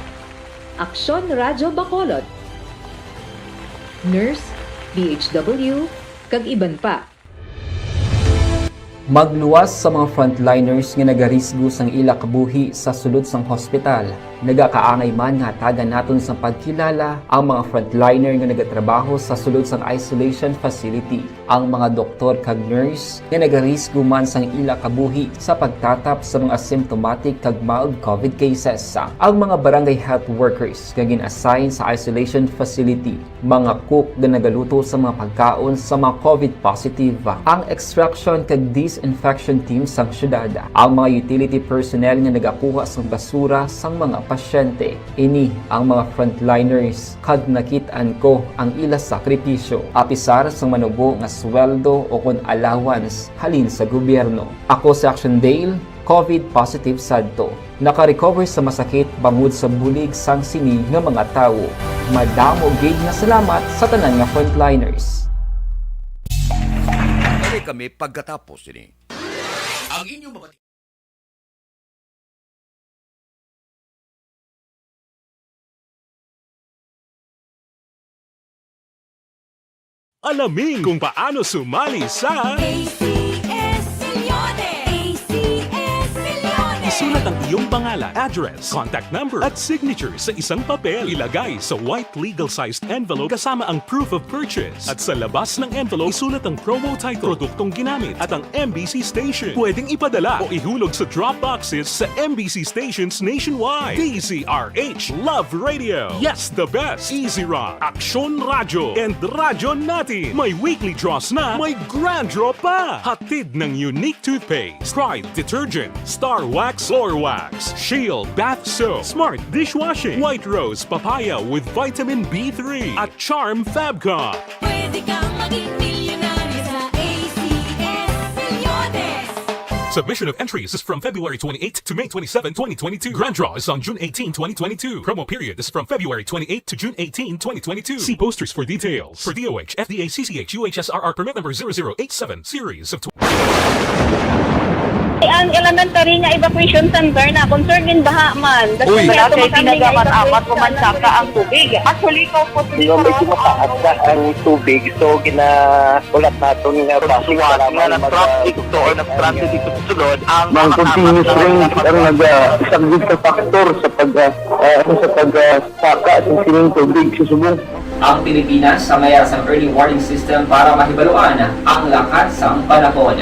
Aksyon Radyo Bacolod, Nurse, D H W, kag iban pa. Magluwas sa mga frontliners nga nagarisgo sang ila kabuhi sa sulod sang hospital. Nagakaangay man nga hatagan naton sang pagkilala ang mga frontliner nga nagatrabaho sa sulod sang isolation facility. Ang mga doktor kag nurse nga nagarisgo man sang ila kabuhi sa pagtatap sa mga symptomatic kag mild COVID cases. Ang mga barangay health workers nga gin-assign sa isolation facility, mga cook nga nagaluto sa mga pagkaon sa mga COVID positive, ang extraction kag disinfection team sang syudad, ang mga utility personnel nga nagakuha sang basura sang mga pasyente. Ini ang mga frontliners kag nakit-an ko ang ila sakripisyo, apisar sang manubo nga sweldo o kon allowance halin sa gobyerno. Ako si Action Dale, COVID positive sadto. Naka-recover sa masakit bangod sa bulig sang sini nga mga tawo. Madamo gid nga salamat sa tanan nga frontliners. Kami, kami pagkatapos sini. Ang inyong mabati- Alamin kung paano sumali sa A C S Milyones! A C S Milyones! Isulat ang iyong pangalan, address, contact number, at signature sa isang papel. Ilagay sa white legal-sized envelope kasama ang proof of purchase. At sa labas ng envelope, isulat ang promo title, produktong ginamit, at ang M B C station. Pwedeng ipadala o ihulog sa drop boxes sa M B C stations nationwide. D Z R H Love Radio. Yes, the best. Easy Rock, Aksyon Radyo, and Radyo Natin. May weekly draws na, may grand draw pa. Hatid ng Unique Toothpaste, Pride Detergent, Star Wax Floor Wax, Shield Bath Soap, Smart Dishwashing, White Rose Papaya with Vitamin B three, at Charm Fabcon. Pwede kang maging milyonaryo sa A C S Submission of entries is from February twenty-eighth to May twenty-seven, twenty twenty-two. Grand draw is on June eighteenth, twenty twenty-two. Promo period is from February twenty-eighth to June eighteenth, twenty twenty-two. See posters for details. For D O H, F D A, C C H, U H S R R permit number zero zero eight seven, series of Ang elementary nga evacuation center na concerned in baha man. Uy. Wala kay pinagamat-amat ko man saka ang tubig. Actually, ko po Yung medyo mataas na ang tubig, so ginahulat naton nga base nga para nga mag- na-traffic to or na-stranded dito sa sulod ang Ang mga continuous kasama rain ang naga-, isang big factor sa pag, ah, ah, sa pag, ah, saka sa sining tubig sa subong. Ang Pilipinas sa mayas ang early warning system para mahibaluan ang lakat sang panahon.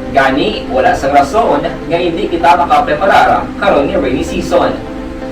Gani, wala sang rason nga hindi kita makapreparar karon ni rainy season.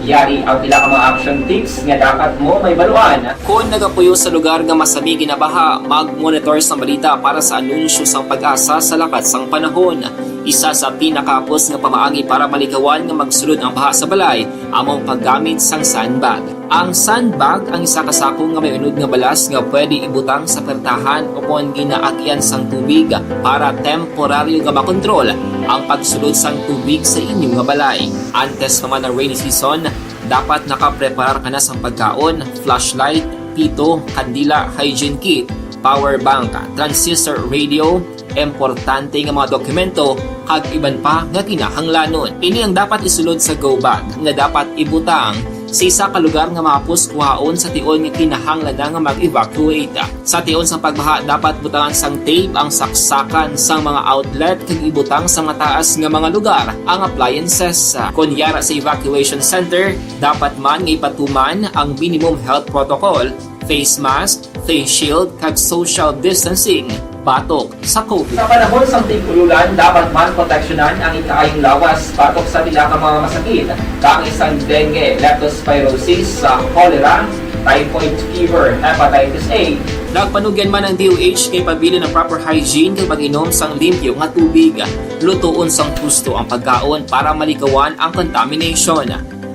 Yari ang pila ka mga action tips nga dapat mo mahibaluan. Kon nagapuyo sa lugar nga masami ginabaha, mag-monitor sang balita para sa anunsyo sang PAGASA sa lakat sang panahon. Isa sa pinakahapos nga pamaagi para malikawan nga magsulod ang baha sa balay amo ang paggamit sang sandbag. Ang sandbag ang isa ka sako nga may unod nga balas nga pwede ibutang sa pertahan o kon ginaagian sang tubig para temporaryo nga makontrol ang pagsulod sang tubig sa inyo nga balay. Antes pa man ang rainy season, dapat nakapreparar ka na sang pagkaon, flashlight, pito, kandila, hygiene kit, power bank, transistor radio, importante nga mga dokumento, kag iban pa nga kinahanglanon. Ini ang dapat isulod sa go bag nga dapat ibutang sa isa ka lugar nga mahapos kuhaon sa tion nga kinahanglan na nga mag-evacuate. Sa tion sang pagbaha, dapat butangan sang tape ang saksakan sang mga outlet kag ibutang sa mataas nga mga lugar ang appliances. Kon yara sa evacuation center, dapat man nga ipatuman ang minimum health protocol, face mask, face shield, kag social distancing batok sa COVID. Sa panahon sang tig-ululan, dapat man proteksyonan ang ikaayong lawas batok sa pila ka mga masakit, kaangay sang dengue, leptospirosis, sa cholera, typhoid fever, hepatitis A. Nagpanugyan man ang D O H nga ipabilin ang proper hygiene kag pag-inom sang limpyo nga tubig. Lutoon sang husto ang pagkaon para malikawan ang contamination.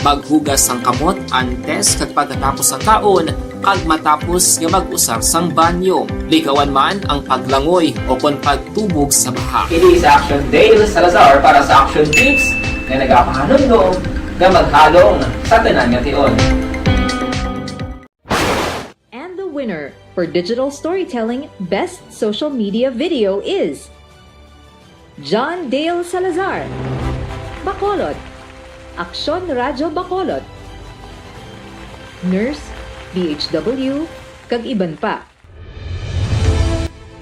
Maghugas sang kamot antes kag pagkatapos sang kaon kag matapos nga mag-usar sang banyo. Likawan man ang paglangoy o kon pagtubog sa baha. Ini si Action Dale Salazar para sa Action Tips nga nagapahanumdom nga maghalong sa tanan nga tion. And the winner for Digital Storytelling Best Social Media Video is John Dale Salazar, Bacolod, Aksyon Radyo Bacolod, Nurse, D H W, kag iban pa.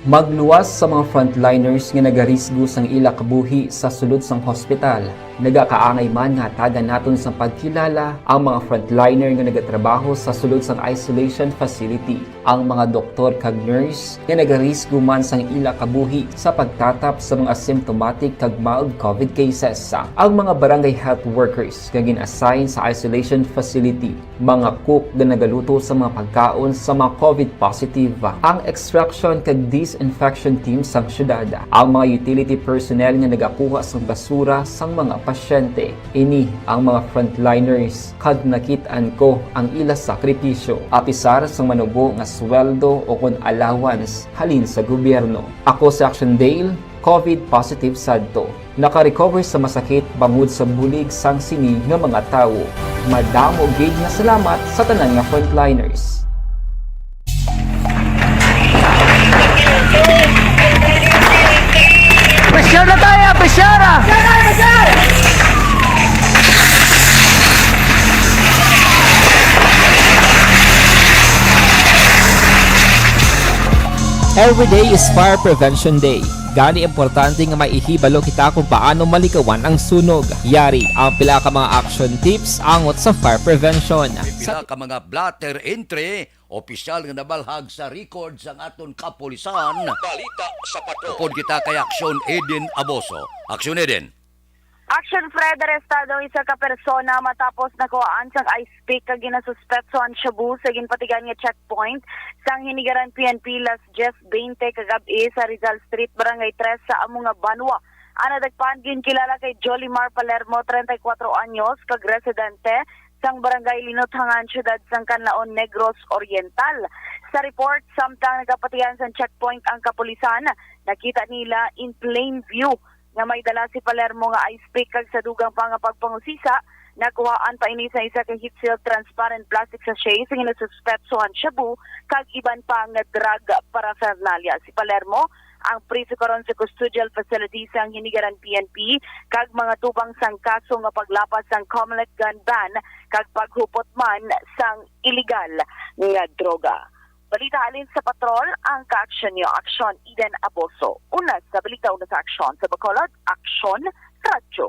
Magluwas sa mga frontliners nga nagarisgo sang ila kabuhi sa sulod sang hospital. Nagakaangay man nga hatagan naton sang pagkilala ang mga frontliner nga nagatrabaho sa sulod sang isolation facility. Ang mga doktor kag nurse nga nagarisgo man sang ila kabuhi sa pagtatap sa mga asymptomatic kag mild COVID cases. Ang mga barangay health workers nga gin-assign sa isolation facility, mga cook nga nagaluto sa mga pagkaon sa mga COVID positive, ang extraction kag disinfection team sang syudad, ang mga utility personnel nga nagakuha sang basura sang mga pasyente. Ini ang mga frontliners, kag nakit-an ko ang ila sakripisyo, apisar sang manubo nga sweldo o kon allowance halin sa gobyerno. Ako si Action Dale, COVID positive sadto. Naka-recover sa masakit bangod sa bulig sang sini nga mga tawo. Madamo gid nga salamat sa tanan nga frontliners. Pressure na tayo! Pressure! Every day is Fire Prevention Day. Gani, importante nga maihibalo kita kung paano malikawan ang sunog. Yari ang pila ka mga action tips angot sa fire prevention. Pila ka mga blotter entry, opisyal nga nabalhag sa record sang aton kapulisan. Balita sa Patrol. Upod kita kay Aksyon Eden Aboso. Aksyon Eden. Action Fred, arestado ang isa ka persona matapos nakuhaan sang ice pick kag ginasuspetso ang shabu sa ginpatigan nga checkpoint sang Hinigaran P N P last Jess twenty kagab-i sa Rizal Street, Barangay Tres sa amo nga banwa. Ang nadakpan ginkilala kay Jolimar Palermo, treinta y cuatro anyos, kag residente sang Barangay Linuthangan, Siyudad sang Canlaon, Negros Oriental. Sa report, samtang nagapatihan sang checkpoint ang kapulisan, nakita nila in plain view nga may dala si Palermo nga ice pick kag sa dugang pa nga pagpangusisa, nakuhaan pa ini sa isa ka heat-sealed transparent plastic sachet sa ginasuspetsohan shabu kag iban pa nga drug paraphernalia. Si Palermo ang priso karon sa custodial facility sang Hinigaran P N P kag mga tubang sang kaso nga paglapas sang Comelec gun ban kag paghupot man sang iligal nga droga. Balita halin sa patrol, ang kaaksyon niyo, Aksyon Eden Aboso. Una sa balita, una sa aksyon sa Bacolod, Aksyon Radyo.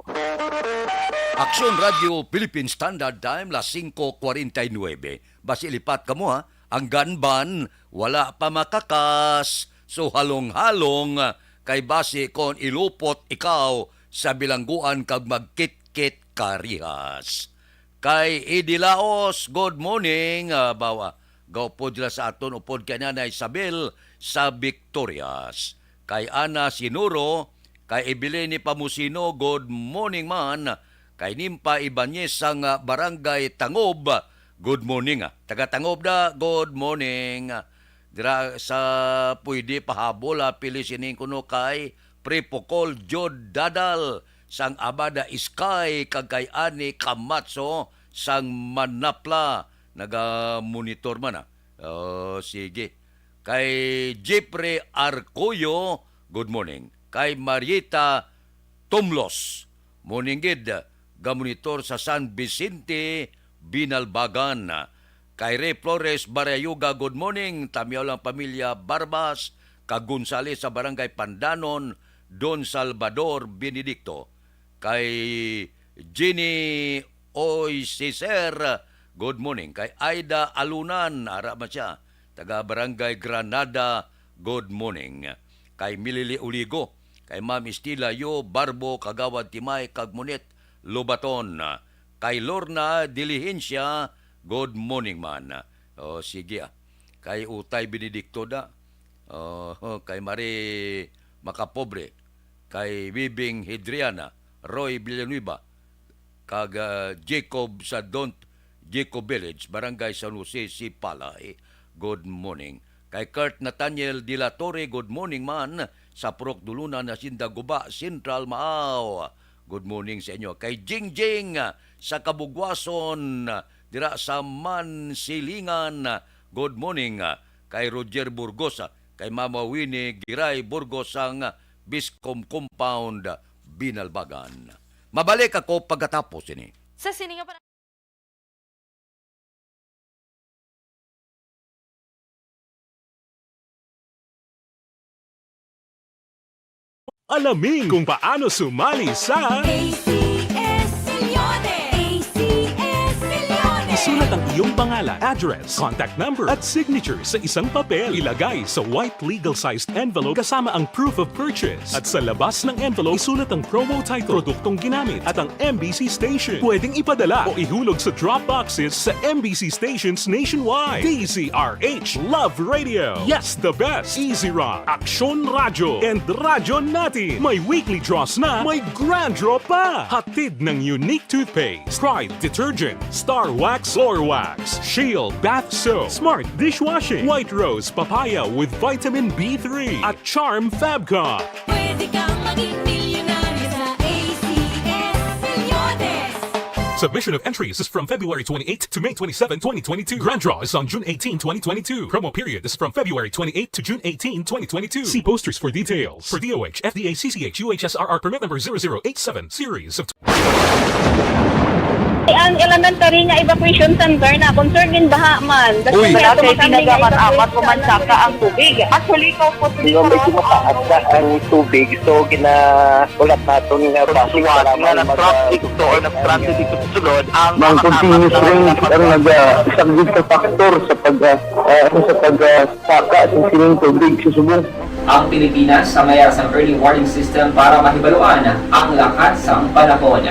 Aksyon Radyo Philippine Standard Time, las singko kwarenta y nuebe. Basi lipat kamo, ha. Ang gun ban, wala pa makakas. So halong-halong, kay basi kon ilupot ikaw sa bilangguan kag magkitkit ka rihas. Kay Eddie Laos, good morning. Ah, bawa, gaupod sila sa aton upod kay Nanay Isabel sa Victorias. Kay Ana Sinuro, kay Evelyn Pamusino, good morning man. Kay Nimpa Ibanez sang, ah, Barangay Tangob, good morning, ah. Taga Tangob na, good morning. Dira sa pwede pahabol, ah, pili sining kuno kay Pre Pokol Jod Dadal sang Abada Sky kag kay Ani Camacho sang Manapla, naga-monitor man, ah. Oh, sige. Kay Jeffrey Arcoyo, good morning. Kay Marieta Tumlos, morning gid, gamonitor sa San Vicente, Binalbagan. Kay Ray Flores Barayuga, good morning. Tamyaw lang pamilya Barbas kag Gonzales sa Barangay Pandanon, Don Salvador Benedicto. Kay Jenny Oisiser, good morning. Kay Aida Alunan, ara man sia, taga Barangay Granada, good morning. Kay Milili Uligo, kay Ma'am Estila Yo Barbo, Kagawad Timay, kag Monet Lobaton. Kay Lorna Diligencia, good morning man. O, sige, ah. Kay Utay Benedicto da. O, kay Mari Macapobre. Kay Bibing Hidriana, Roy Villanueva, kag, ah, Jacob sa Don Jacob Village, Barangay San Jose, Sipalay. Good morning. Kay Kurt Nathaniel de la Torre, good morning man, sa Purok Dulunan, Hacienda Guba, Central, Maaw. Good morning sa inyo. Kay Jingjing, ah, sa Kabugwason, ah, dira sa Mansilingan, ah, good morning. Ah, kay Roger Burgos, ah, kay Mama Winnie Giray Burgos sang, ah, Biscom Compound, ah, Binalbagan. Mabalik ako pagkatapos ini. Sa sini nga Alamin kung paano sumali sa A C S Milyones! A C S Milyones! Isulat ang iyong pangalan, address, contact number, at signature sa isang papel. Ilagay sa white legal-sized envelope kasama ang proof of purchase. At sa labas ng envelope, isulat ang promo title, produktong ginamit, at ang M B C station. Pwedeng ipadala o ihulog sa drop boxes sa M B C stations nationwide. D Z R H Love Radio. Yes, the best. Easy Rock, Aksyon Radyo, and Radyo Natin. May weekly draws na, may grand draw pa. Hatid ng Unique Toothpaste, Pride Detergent, Star Wax Floor Wax, Shield Bath Soap, Smart Dishwashing, White Rose Papaya with Vitamin B three, at Charm Fabcon. Pwede kang maging milyonaryo sa A C S Milyones. Submission of entries is from February twenty-eighth to May twenty-seven, twenty twenty-two. Grand draw is on June eighteen, twenty twenty-two. Promo period is from February twenty-eighth to June eighteen, twenty twenty-two. See posters for details. For D O H, F D A, C C H, U H S R R permit number zero zero eight seven, series of Ang elementary nga evacuation center na concern in baha man. Uy. Wala kay tinaga man, amat ko man saka ang tubig. Actually, ko po. Di ba, medyo mataas na ang tubig, so ginahulat naton nga basi nga nag-traffic to or nag-transit dito sa sulod ang mga continuous rain ang naga-, isa gid ka factor sa pag, ah, ah, sa pag, ah, saka sa sining tubig sa subong. Ang Pilipinas sa mayar sang early warning system para mahibaluan ang lakat sang panahon.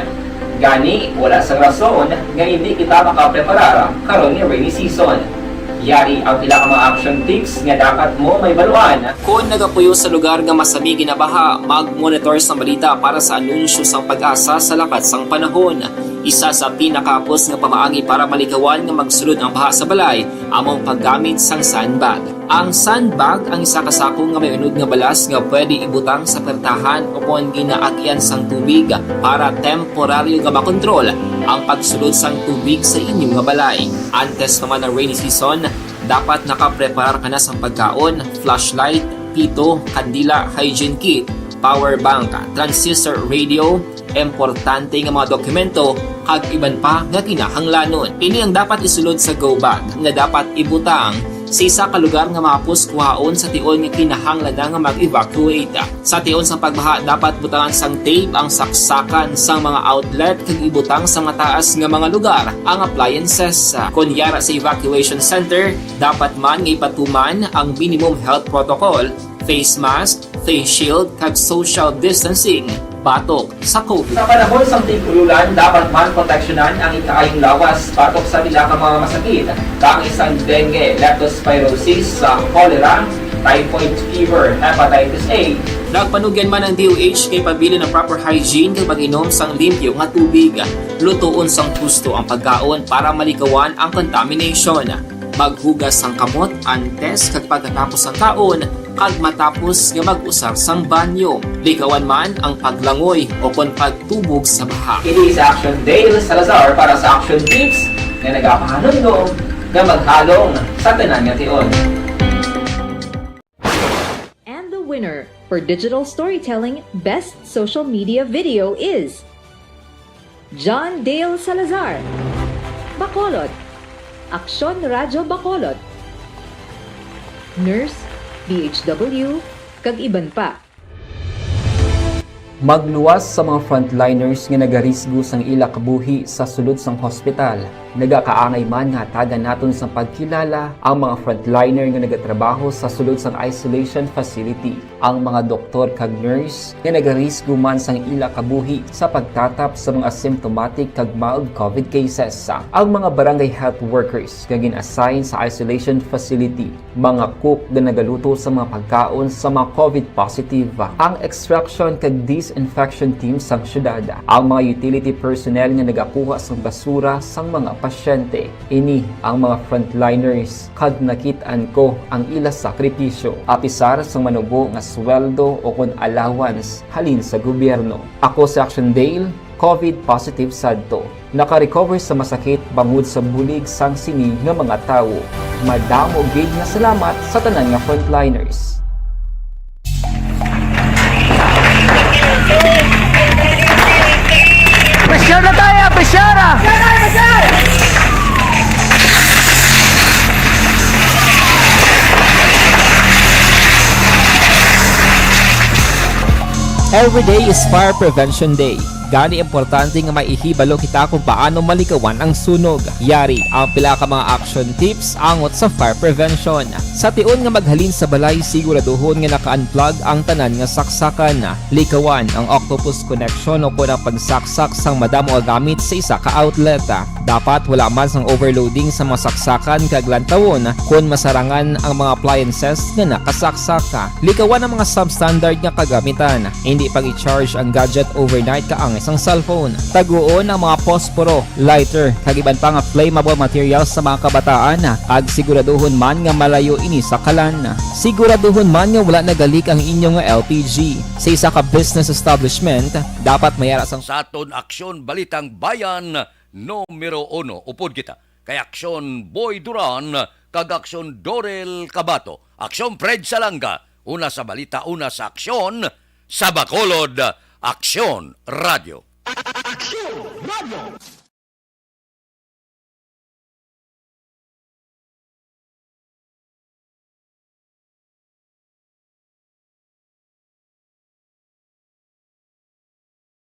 Gani, wala sang rason nga hindi kita makapreparar karon nga rainy season. Yari ang pila ka mga action tips nga dapat mo mahibaluan. Kon nagapuyo sa lugar nga masami ginabaha, mag-monitor sang balita para sa anunsyo sang PAGASA sa lakat sang panahon. Isa sa pinakahapos nga pamaagi para malikawan nga magsulod ang baha sa balay amo ang paggamit sang sandbag. Ang sandbag ang isa ka sako nga may unod nga balas nga pwede ibutang sa pertahan o kon ginaagyan sang tubig para temporaryo nga makontrol ang pagsulod sang tubig sa inyo nga balay. Antes pa man ang rainy season, dapat nakapreparar ka na sang pagkaon, flashlight, pito, kandila, hygiene kit, power bank, transistor radio, importante nga mga dokumento, kag iban pa nga kinahanglanon. Ini ang dapat isulod sa go bag nga dapat ibutang sa isa ka lugar nga mahapos kuhaon sa tion nga kinahanglan na nga mag-evacuate. Sa tion sang pagbaha, dapat butangan sang tape ang saksakan sang mga outlet kag ibutang sa mataas nga mga lugar ang appliances. Kon yara sa evacuation center, dapat man nga ipatuman ang minimum health protocol, face mask, face shield, kag social distancing batok sa COVID. Sa panahon sang tig-ululan, dapat man proteksyonan ang ikaayong lawas batok sa pila ka mga masakit, kaangay sang dengue, leptospirosis, sa cholera, typhoid fever, hepatitis A. Nagpanugyan man ang D O H nga ipabilin ang proper hygiene kag pag-inom sang limpyo nga tubig. Lutoon sang husto ang pagkaon para malikawan ang contamination. Maghugas sang kamot antes kag pagkatapos sang kaon, kag matapos nga mag-usar sang banyo. Likawan man ang paglangoy o kon pagtubog sa baha. Ini si Action Dale Salazar para sa Action Tips nga nagapahanumdom nga maghalong sa tanan nga tion. And the winner for digital storytelling best social media video is John Dale Salazar, Bacolod, Aksyon Radyo Bacolod, Nurse, D H W, kag iban pa. Magluwas sa mga frontliners nga nagarisgo sang ila kabuhi sa sulod sang hospital. Nagakaangay man nga hatagan naton sang pagkilala ang mga frontliner nga nagatrabaho sa sulod sang isolation facility, ang mga doktor kag nurse nga nagarisgo man sang ila kabuhi sa pagtatap sa mga asymptomatic kag mild COVID cases, ang mga barangay health workers nga gin-assign sa isolation facility, mga cook nga nagaluto sa mga pagkaon sa mga COVID positive, ang extraction kag disinfection team sang syudad, ang mga utility personnel nga nagakuha sang basura sang mga pasyente. Ini ang mga frontliners, kag nakit-an ko ang ila sakripisyo, apisar sang manubo nga sweldo o kon allowance halin sa gobyerno. Ako si Action Dale, COVID positive sadto. Naka-recover sa masakit bangod sa bulig sang sini nga mga tawo. Madamo gid nga salamat sa tanan nga frontliners. Pressure na tayo! Pressure na! Every day is Fire Prevention Day. Gani, importante nga may ihibalo kita kung paano malikawan ang sunog. Yari ang pila ka mga action tips angot sa fire prevention. Sa tion nga maghalin sa balay, siguraduhon nga naka-unplug ang tanan nga saksakan. Likawan ang octopus connection o kon ang pagsaksak sang madamo nga gamit sa isa ka outlet. Dapat wala man sang overloading sa mga saksakan kag lantawon kon masarangan ang mga appliances nga nakasaksak. Likawan ang mga substandard nga kagamitan. Indi pag-i-charge ang gadget overnight kaangay sang cellphone. Taguon ang mga posporo, lighter, kag iban pa nga flammable materials sa mga kabataan, kag siguraduhon man nga malayo ini sa kalan. Siguraduhon man nga wala nagalik ang inyo nga L P G. Sa isa ka business establishment, dapat may ara sang sa aton Aksyon Balitang Bayan numero uno. Upod kita kay Aksyon Boy Duran kag Aksyon Dorel Cabato, Aksyon Fred Salanga, una sa balita, una sa aksyon, sa Bacolod, Aksyon Radio. Aksyon Radio.